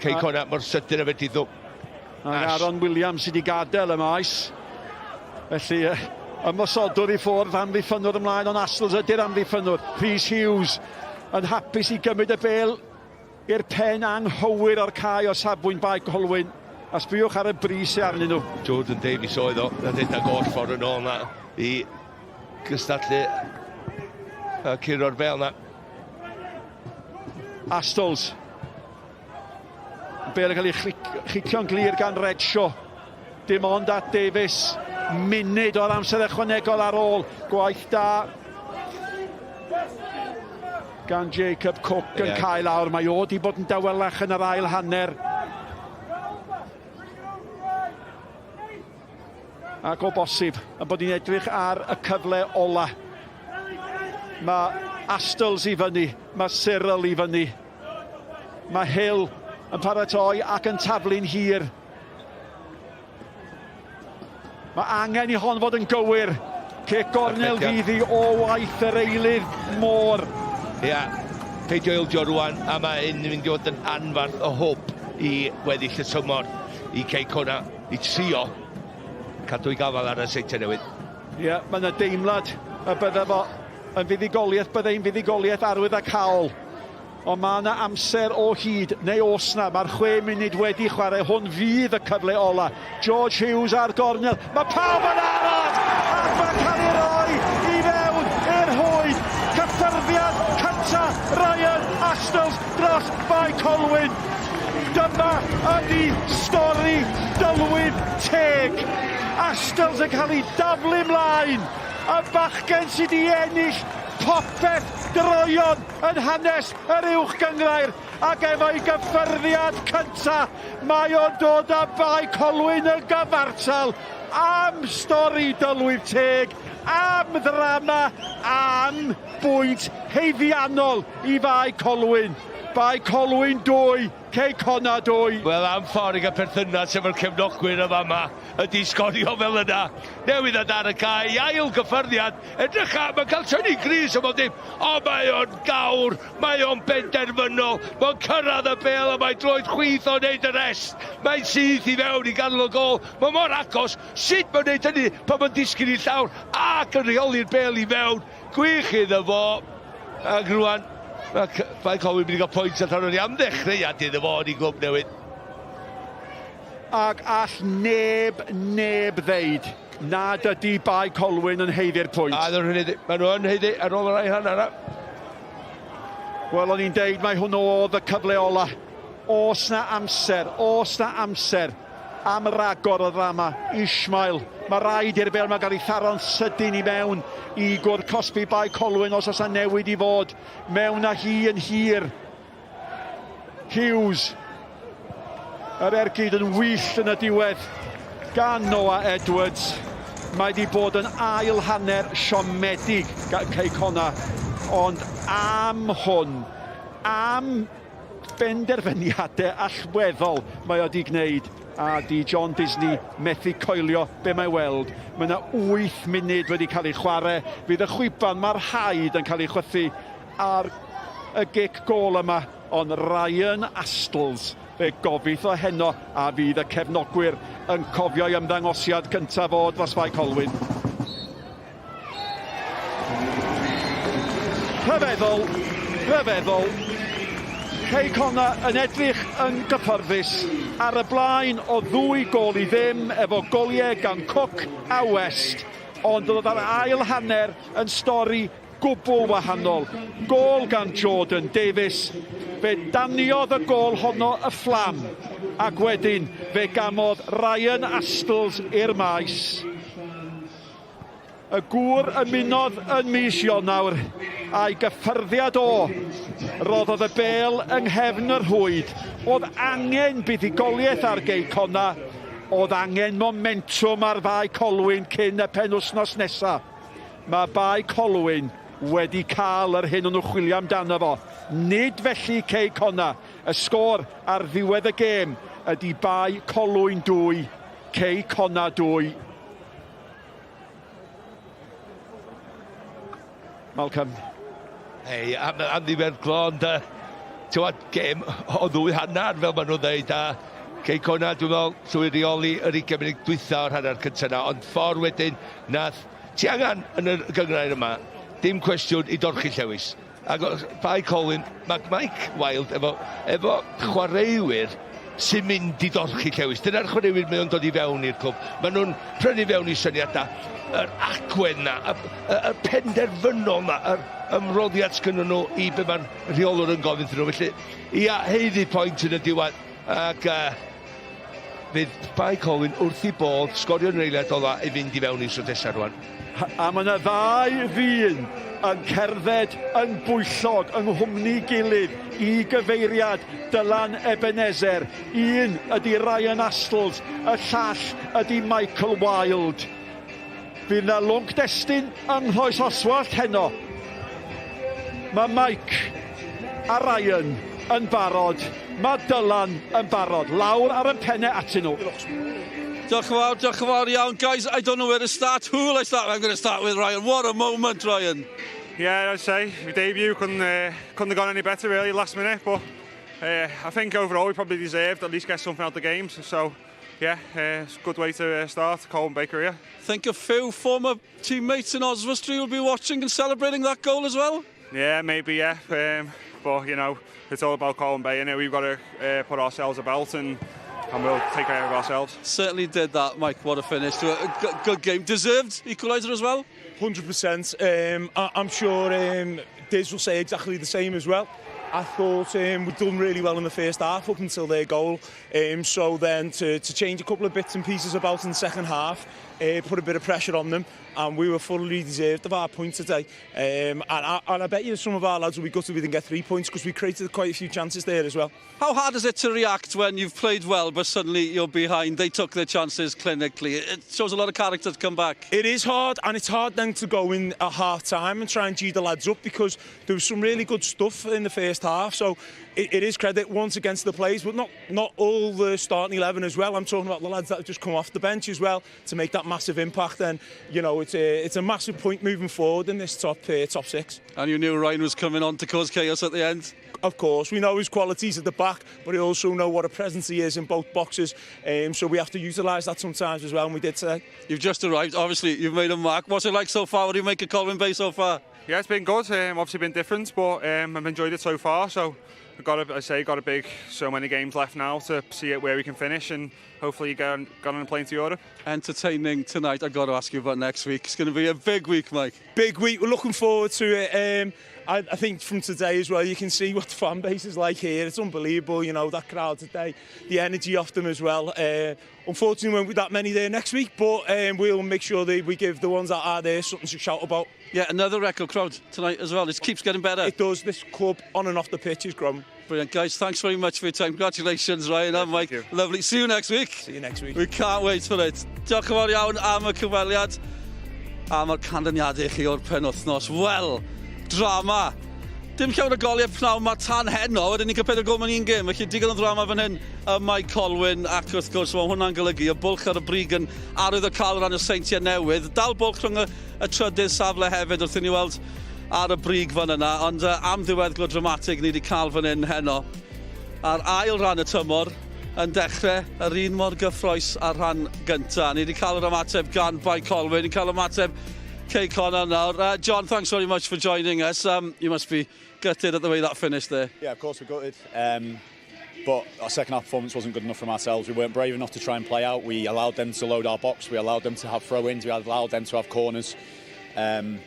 Cei Connah mor sydyn â fedrith nhw. Ac Aaron Williams sydd wedi gadael y maes. Felly, ymosodwr i ffwrdd, amddiffynnwr ymlaen, ond Astles ydy'r amddiffynnwr. Rhys Hughes yn hapus i gymryd y bêl i'r pen anghywir o'r cae o safbwynt Bae Colwyn. A sbïwch ar y bris sy arnyn nhw. Jordan Davies oedd o, nath redag oll ffordd yn ôl na i gystadlu a curo'r bêl na. Astles. Bêl yn cael ei chicio'n glir gan Redshaw. Dim ond at Davies. Munud o'r amser ychwanegol ar ôl. Gwaith da gan Jacob Cook yn yeah. cael awr. Mae o di bod yn dawelach yn yr ail hanner. Ac o bosib, yn bod ni'n edrych ar y cyfle ola. Mae Astles i fyny, mae Cyril i fyny. Mae Hill yn paratoi ac yn taflu'n hir. Mae angen i hon fod yn gywir. Cic gornel fydd hi o waith yr eilydd môr. Ia, peidio ildio rwan, a mae hyn yn mynd i fod yn anfarth o hwb i weddill y tymor i Cei Connah i trio cadw'i gafael ar y seintiau newydd. Ie, mae yna deimlad y bydde fo yn fuddugoliaeth, bydde hi'n fuddugoliaeth arwyddocaol. Ond mae yna amser o hyd, neu os na, mae'r chwe munud wedi chwarae, hwn fydd y cyfle ola. George Hughes ar gornel, mae pawb yn aros, ac mae'n cael ei roi i fewn i'r rhwyd. Cyffyrddiad cynta Ryan Astles dros Bae Colwyn. Dyma ydi stori dylwyth teg. Astles yn cael ei daflu mlaen. Y bachgen sydd wedi ennill popeth droeon yn hanes yr Uwch Gynghrair ac efo'i gyffyrddiad cynta mae o'n dod â Bae Colwyn yn gyfartal am stori dylwyth teg, am ddrama, am bwynt Haeddiannol i Fae Colwyn. Bae Colwyn 2, Cei Connah 2. Wel, am ffordd i gael perthynas efo'r cefnogwyr y fama ydy sgorio fel yna. Newydd ddod ar y cae, i ail gyffyrddiad. Edrycha, mae'n cael tynnu grys o bob dim. O, mae o'n gawr, mae o'n benderfynol, mae'n cyrraedd y bêl a mae droed chwith o'n neud y rest. Mae'n syth i fewn i ganol y gôl. Mae mor agos, sut mae'n neud hynny pan mae'n disgyn i llawr ac yn rheoli'r bêl i fewn. Gwych iddo fo. Ac rwan, mae Bae Colwyn mynd i gael pwynt allan o'n i am ddechreuad iddo fo yn ei glwb newydd. Ac all neb, neb ddeud nad ydy Bae Colwyn yn haeddu'r pwynt. A nhw'n haeddu, maen nhw yn haeddu ar ôl yr ail hanner yna. Wel, o'n i'n deud mai hwnnw oedd y cyfle ola. Oes 'na amser, oes 'na amser am ragor o ddrama. Ishmael, mae rhaid i'r bêl 'ma gael ei tharo'n sydyn i mewn i gwrdd cosbi Bae Colwyn os oes 'na newid i fod. Mewn â hi yn hir. Hughes. Yr ergyd yn wyllt yn y diwedd gan Noah Edwards. Mae wedi bod yn ail hanner siomedig gan Cei Connah, ond am hwn, am benderfyniadau allweddol mae o wedi gwneud a di John Disney methu coelio be mae weld. Mae yna 8 munud wedi cael ei chwarae. Fydd y chwiban, mae'r haid yn cael ei chwythu ar y gic gôl yma, ond Ryan Astles, fe gofith o heno a fydd y cefnogwyr yn cofio'i ymddangosiad cyntaf o dros Fae Colwyn. Rhyfeddol, rhyfeddol. Cei Connah yn edrych yn gyfforddus ar y blaen o ddwy gôl i ddim efo goliau gan Cook a West, ond roedd yr ail hanner yn stori gwbl wahanol. Gôl gan Jordan Davies, fe daniodd y gôl honno y fflam, ac wedyn fe gamodd Ryan Astles i'r maes. Y gŵr ymunodd yn mis Ionawr, a'i gyffyrddiad o, roddodd y bêl yng nghefn y rhwyd. Oedd angen buddugoliaeth ar Gei Connah, oedd angen momentwm ar Fae Colwyn cyn y penwythnos nesa. Mae Bae Colwyn wedi cael yr hyn o'n nhw'n chwilio amdano fo. Nid felly Cei Connah. Y sgôr ar ddiwedd y gêm ydy Bae Colwyn 2, Cei Connah 2. Malcolm. Hei, am, am ddiweddglo, ond uh, tywed, gêm o ddwy hanner, fel maen nhw'n dweud, a Cei Connah, dwi'n meddwl, trwy reoli yr 20 munud dwytha o'r hanner cyntaf yna, ond ffordd wedyn, nath, ti angen yn y gynghrair yma, dim cwestiwn i dorchi llewis. Ac Bae Colwyn, mae Mike Wilde efo, efo chwaraewyr sy'n mynd i dorchi llewis. Dyna'r chwaraewyr mae o'n dod i fewn i'r clwb. Maen nhw'n prynu fewn i syniadau, yr agwedd na, y, y, y penderfynol na, yr ymroddiad sgynnyn nhw i be mae'r rheolwr yn gofyn iddyn nhw. Felly, ia, haeddu pwynt yn y diwedd. Ac uh, fydd Bae Colwyn wrth i bodd sgorio'n eiliad ola i fynd i fewn i'r tro nesaf rwan. A mae yna ddau ddyn yn cerdded yn bwyllog yng nghwmni gilydd i gyfeiriad Dylan Ebenezer. Un ydy Ryan Astles, y llall ydy Michael Wilde. Fydd yna lwnc destun yng Nghroes Oswallt heno. Mae Mike a Ryan yn barod, mae Dylan yn barod. Lawr ar y pennau atyn nhw. Diolch yn fawr, diolch yn fawr iawn. Guys, I don't know where to start. Who will I start? I'm going to start with Ryan. What a moment, Ryan. Yeah, I'd say my debut couldn't have gone any better really last minute, but I think overall we probably deserved at least get something out of the games. So yeah, it's a good way to start Colwyn Bay career. Think a few former teammates in Oswestry will be watching and celebrating that goal as well? Yeah, maybe, yeah. But, it's all about Colwyn Bay, and we've got to put ourselves about and we'll take care of ourselves. Certainly did that, Mike. What a finish to a good game. Deserved equaliser as well? 100%. I'm sure Diz will say exactly the same as well. I thought we'd done really well in the first half up until their goal. So then to change a couple of bits and pieces about in the second half, put a bit of pressure on them. And we were fully deserved of our point today. Um, and, I, and I bet you some of our lads will be gutted we didn't get three points because we created quite a few chances there as well. How hard is it to react when you've played well but suddenly you're behind? They took their chances clinically. It shows a lot of character to come back. It is hard, and it's hard then to go in at half time and try and G the lads up because there was some really good stuff in the first half. So it, it is credit once against the players, but not, not all the starting 11 as well. I'm talking about the lads that have just come off the bench as well to make that massive impact. And, you know, it's a, it's a massive point moving forward in this top, uh, top six. And you knew Ryan was coming on to cause chaos at the end? Of course, we know his qualities at the back, but we also know what a presence he is in both boxes. Um, so we have to utilise that sometimes as well, and we did today. You've just arrived. Obviously, you've made a mark. What's it like so far? What do you make of Colwyn Bay so far? Yeah, it's been good. Um, obviously been different, but um, I've enjoyed it so far. So we've got, a, I say, got a big, so many games left now to see it where we can finish and hopefully get on, get on a plane to Europe. Entertaining tonight. I've got to ask you about next week. It's going to be a big week, Mike. Big week. We're looking forward to it. Um, I, I think from today as well, you can see what the fan base is like here. It's unbelievable, you know, that crowd today, the energy off them as well. Uh, unfortunately, we won't be that many there next week, but um, we'll make sure that we give the ones that are there something to shout about. Yeah, another record crowd tonight as well. It keeps getting better. It does. This club, on and off the pitch, is growing. Brilliant, guys. Thanks very much for your time. Congratulations, Ryan yeah, and Mike. You. Lovely. See you next week. See you next week. We can't wait for it. Diolch yn fawr iawn am y cyfweliad. Am y canlyniadau i chi o'r penwthnos. Wel, drama. Dim llawer o goliau pnawn ma tan heno, wedyn ni'n cael pedair gol mewn un gêm, felly digon o ddrama fan hyn ym Mae Colwyn, ac wrth gwrs mae hwnna'n golygu y bwlch ar y brig yn arwydd o cael ran y seintiau newydd. Dal bwlch rhwng y, y trydydd safle hefyd wrth i ni weld ar y brig fan yna, ond uh, am ddiweddglo dramatig ni wedi cael fan hyn heno. A'r ail ran y tymor yn dechrau yr un mor gyffroes â'r rhan gyntaf. Ni wedi cael yr ymateb gan Bae Colwyn, ni'n cael ymateb Cei Connah nawr. Uh, John, thanks very much for joining us. Um, you must be gutted at the way that finished there. Yeah, of course we're gutted. Um, but our second half performance wasn't good enough from ourselves. We weren't brave enough to try and play out. We allowed them to load our box. We allowed them to have throw-ins. We allowed them to have corners um,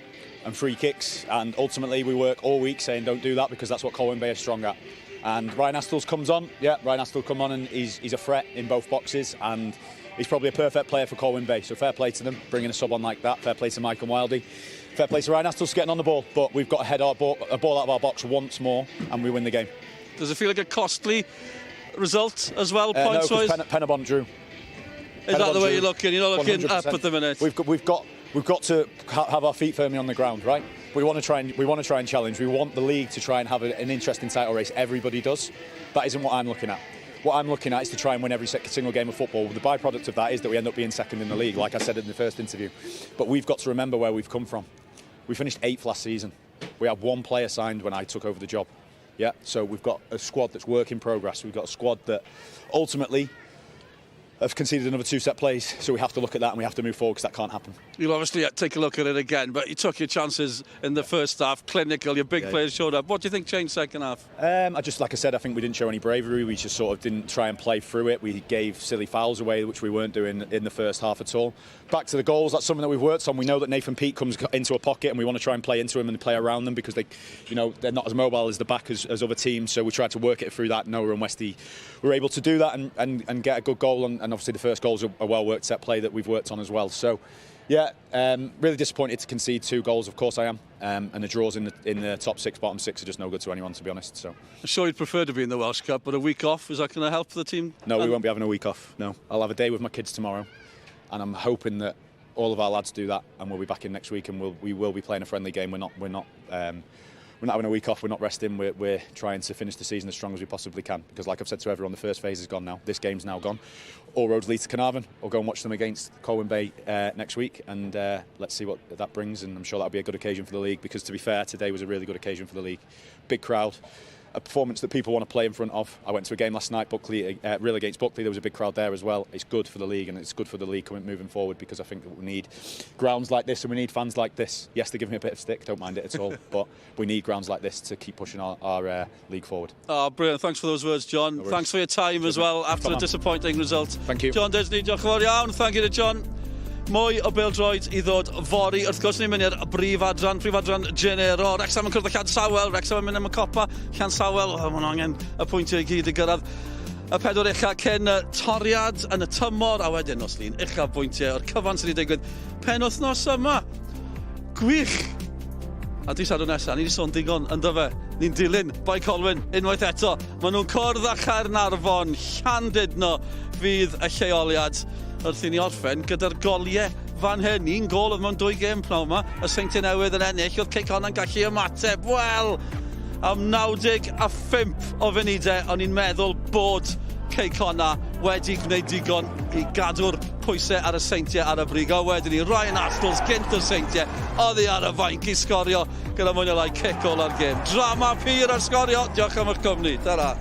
and free kicks. And ultimately, we work all week saying don't do that because that's what Colwyn Bay is strong at. And Ryan Astles comes on. Yeah, Ryan Astle come on and he's, he's a threat in both boxes. And he's probably a perfect player for Colwyn Bay. So fair play to them, bringing a sub on like that. Fair play to Michael Wildey. Fair play to Ryan Astles getting on the ball. But we've got to head our ball, a ball out of our box once more and we win the game. Does it feel like a costly result as well, uh, points-wise? No, Pen Penabont drew. Is that the way you're looking? You're not looking 100%. up at the minute. We've got, we've got, we've got to ha have our feet firmly on the ground, right? We want to try and we want to try and challenge. We want the league to try and have a, an interesting title race. Everybody does. That isn't what I'm looking at. What I'm looking at is to try and win every single game of football. The byproduct of that is that we end up being second in the league, like I said in the first interview. But we've got to remember where we've come from. We finished eighth last season. We had one player signed when I took over the job. Yeah, so we've got a squad that's work in progress. We've got a squad that ultimately have conceded another two set plays, so we have to look at that and we have to move forward because that can't happen. You'll obviously uh, take a look at it again, but you took your chances in the first half, clinical, your big yeah. players showed up. What do you think changed second half? Um, I just, like I said, I think we didn't show any bravery. We just sort of didn't try and play through it. We gave silly fouls away, which we weren't doing in the first half at all. Back to the goals, that's something that we've worked on. We know that Nathan Peake comes into a pocket and we want to try and play into him and play around them because they, you know, they're not as mobile as the back as, as other teams. So we tried to work it through that. Noah and Westy were able to do that and, and, and get a good goal. And, and obviously the first goal is a, a well-worked set play that we've worked on as well. So, yeah, um, really disappointed to concede two goals. Of course I am. Um, and the draws in the, in the top six, bottom six are just no good to anyone, to be honest. So I'm sure you'd prefer to be in the Welsh Cup, but a week off, is that going to help the team? No, we won't be having a week off. No, I'll have a day with my kids tomorrow, and I'm hoping that all of our lads do that, and we'll be back in next week, and we'll, we will be playing a friendly game. We're not, we're not, um, we're not having a week off, we're not resting, we're, we're trying to finish the season as strong as we possibly can. Because like I've said to everyone, the first phase is gone now. This game's now gone. All roads lead to Carnarvon. I'll go and watch them against Colwyn Bay uh, next week, and uh, let's see what that brings. And I'm sure that'll be a good occasion for the league, because to be fair, today was a really good occasion for the league. Big crowd a performance that people want to play in front of. I went to a game last night, Buckley, uh, Real against Buckley. There was a big crowd there as well. It's good for the league and it's good for the league coming moving forward because I think that we need grounds like this and we need fans like this. Yes, they give me a bit of stick, don't mind it at all, but we need grounds like this to keep pushing our, our uh, league forward. Oh, brilliant. Thanks for those words, John. No Thanks for your time as well after a disappointing result. Thank you. John Disney, diolch yn fawr iawn. Thank you to John. Mwy o bêl-droed i ddod fory. Wrth gwrs, ni'n mynd i'r brif adran, prif adran Genero. Wrexham yn cwrdd â Llansawel, Wrexham yn mynd am y copa. Llansawel, oh, maen nhw angen y pwyntiau i gyd i gyrraedd. Y pedwar ucha cyn y toriad yn y tymor, a wedyn nos Lun uchafbwyntiau o'r cyfan sydd wedi digwydd penwythnos yma. Gwych! A dydd Sadwrn nesaf, ni wedi sôn digon yn dyfe. Ni'n dilyn Bae Colwyn unwaith eto. Maen nhw'n cwrdd â Chaernarfon, Llandudno fydd y lleoliad wrth i ni orffen gyda'r goliau fan hyn. Un gol oedd mewn dwy gêm pnawn yma. Y Seintiau Newydd yn ennill, oedd Cei Connah'n gallu ymateb. Wel, am 95 o funudau, o'n i'n meddwl bod Cei Connah wedi gwneud digon i gadw'r pwysau ar y Seintiau ar y brig. A wedyn ni, Ryan Astles gynt o'r Seintiau, oddi ar y fainc i sgorio gyda mwy neu lai cic ola'r gêm. Drama pur ar sgorio. Diolch am eich cwmni. Tara.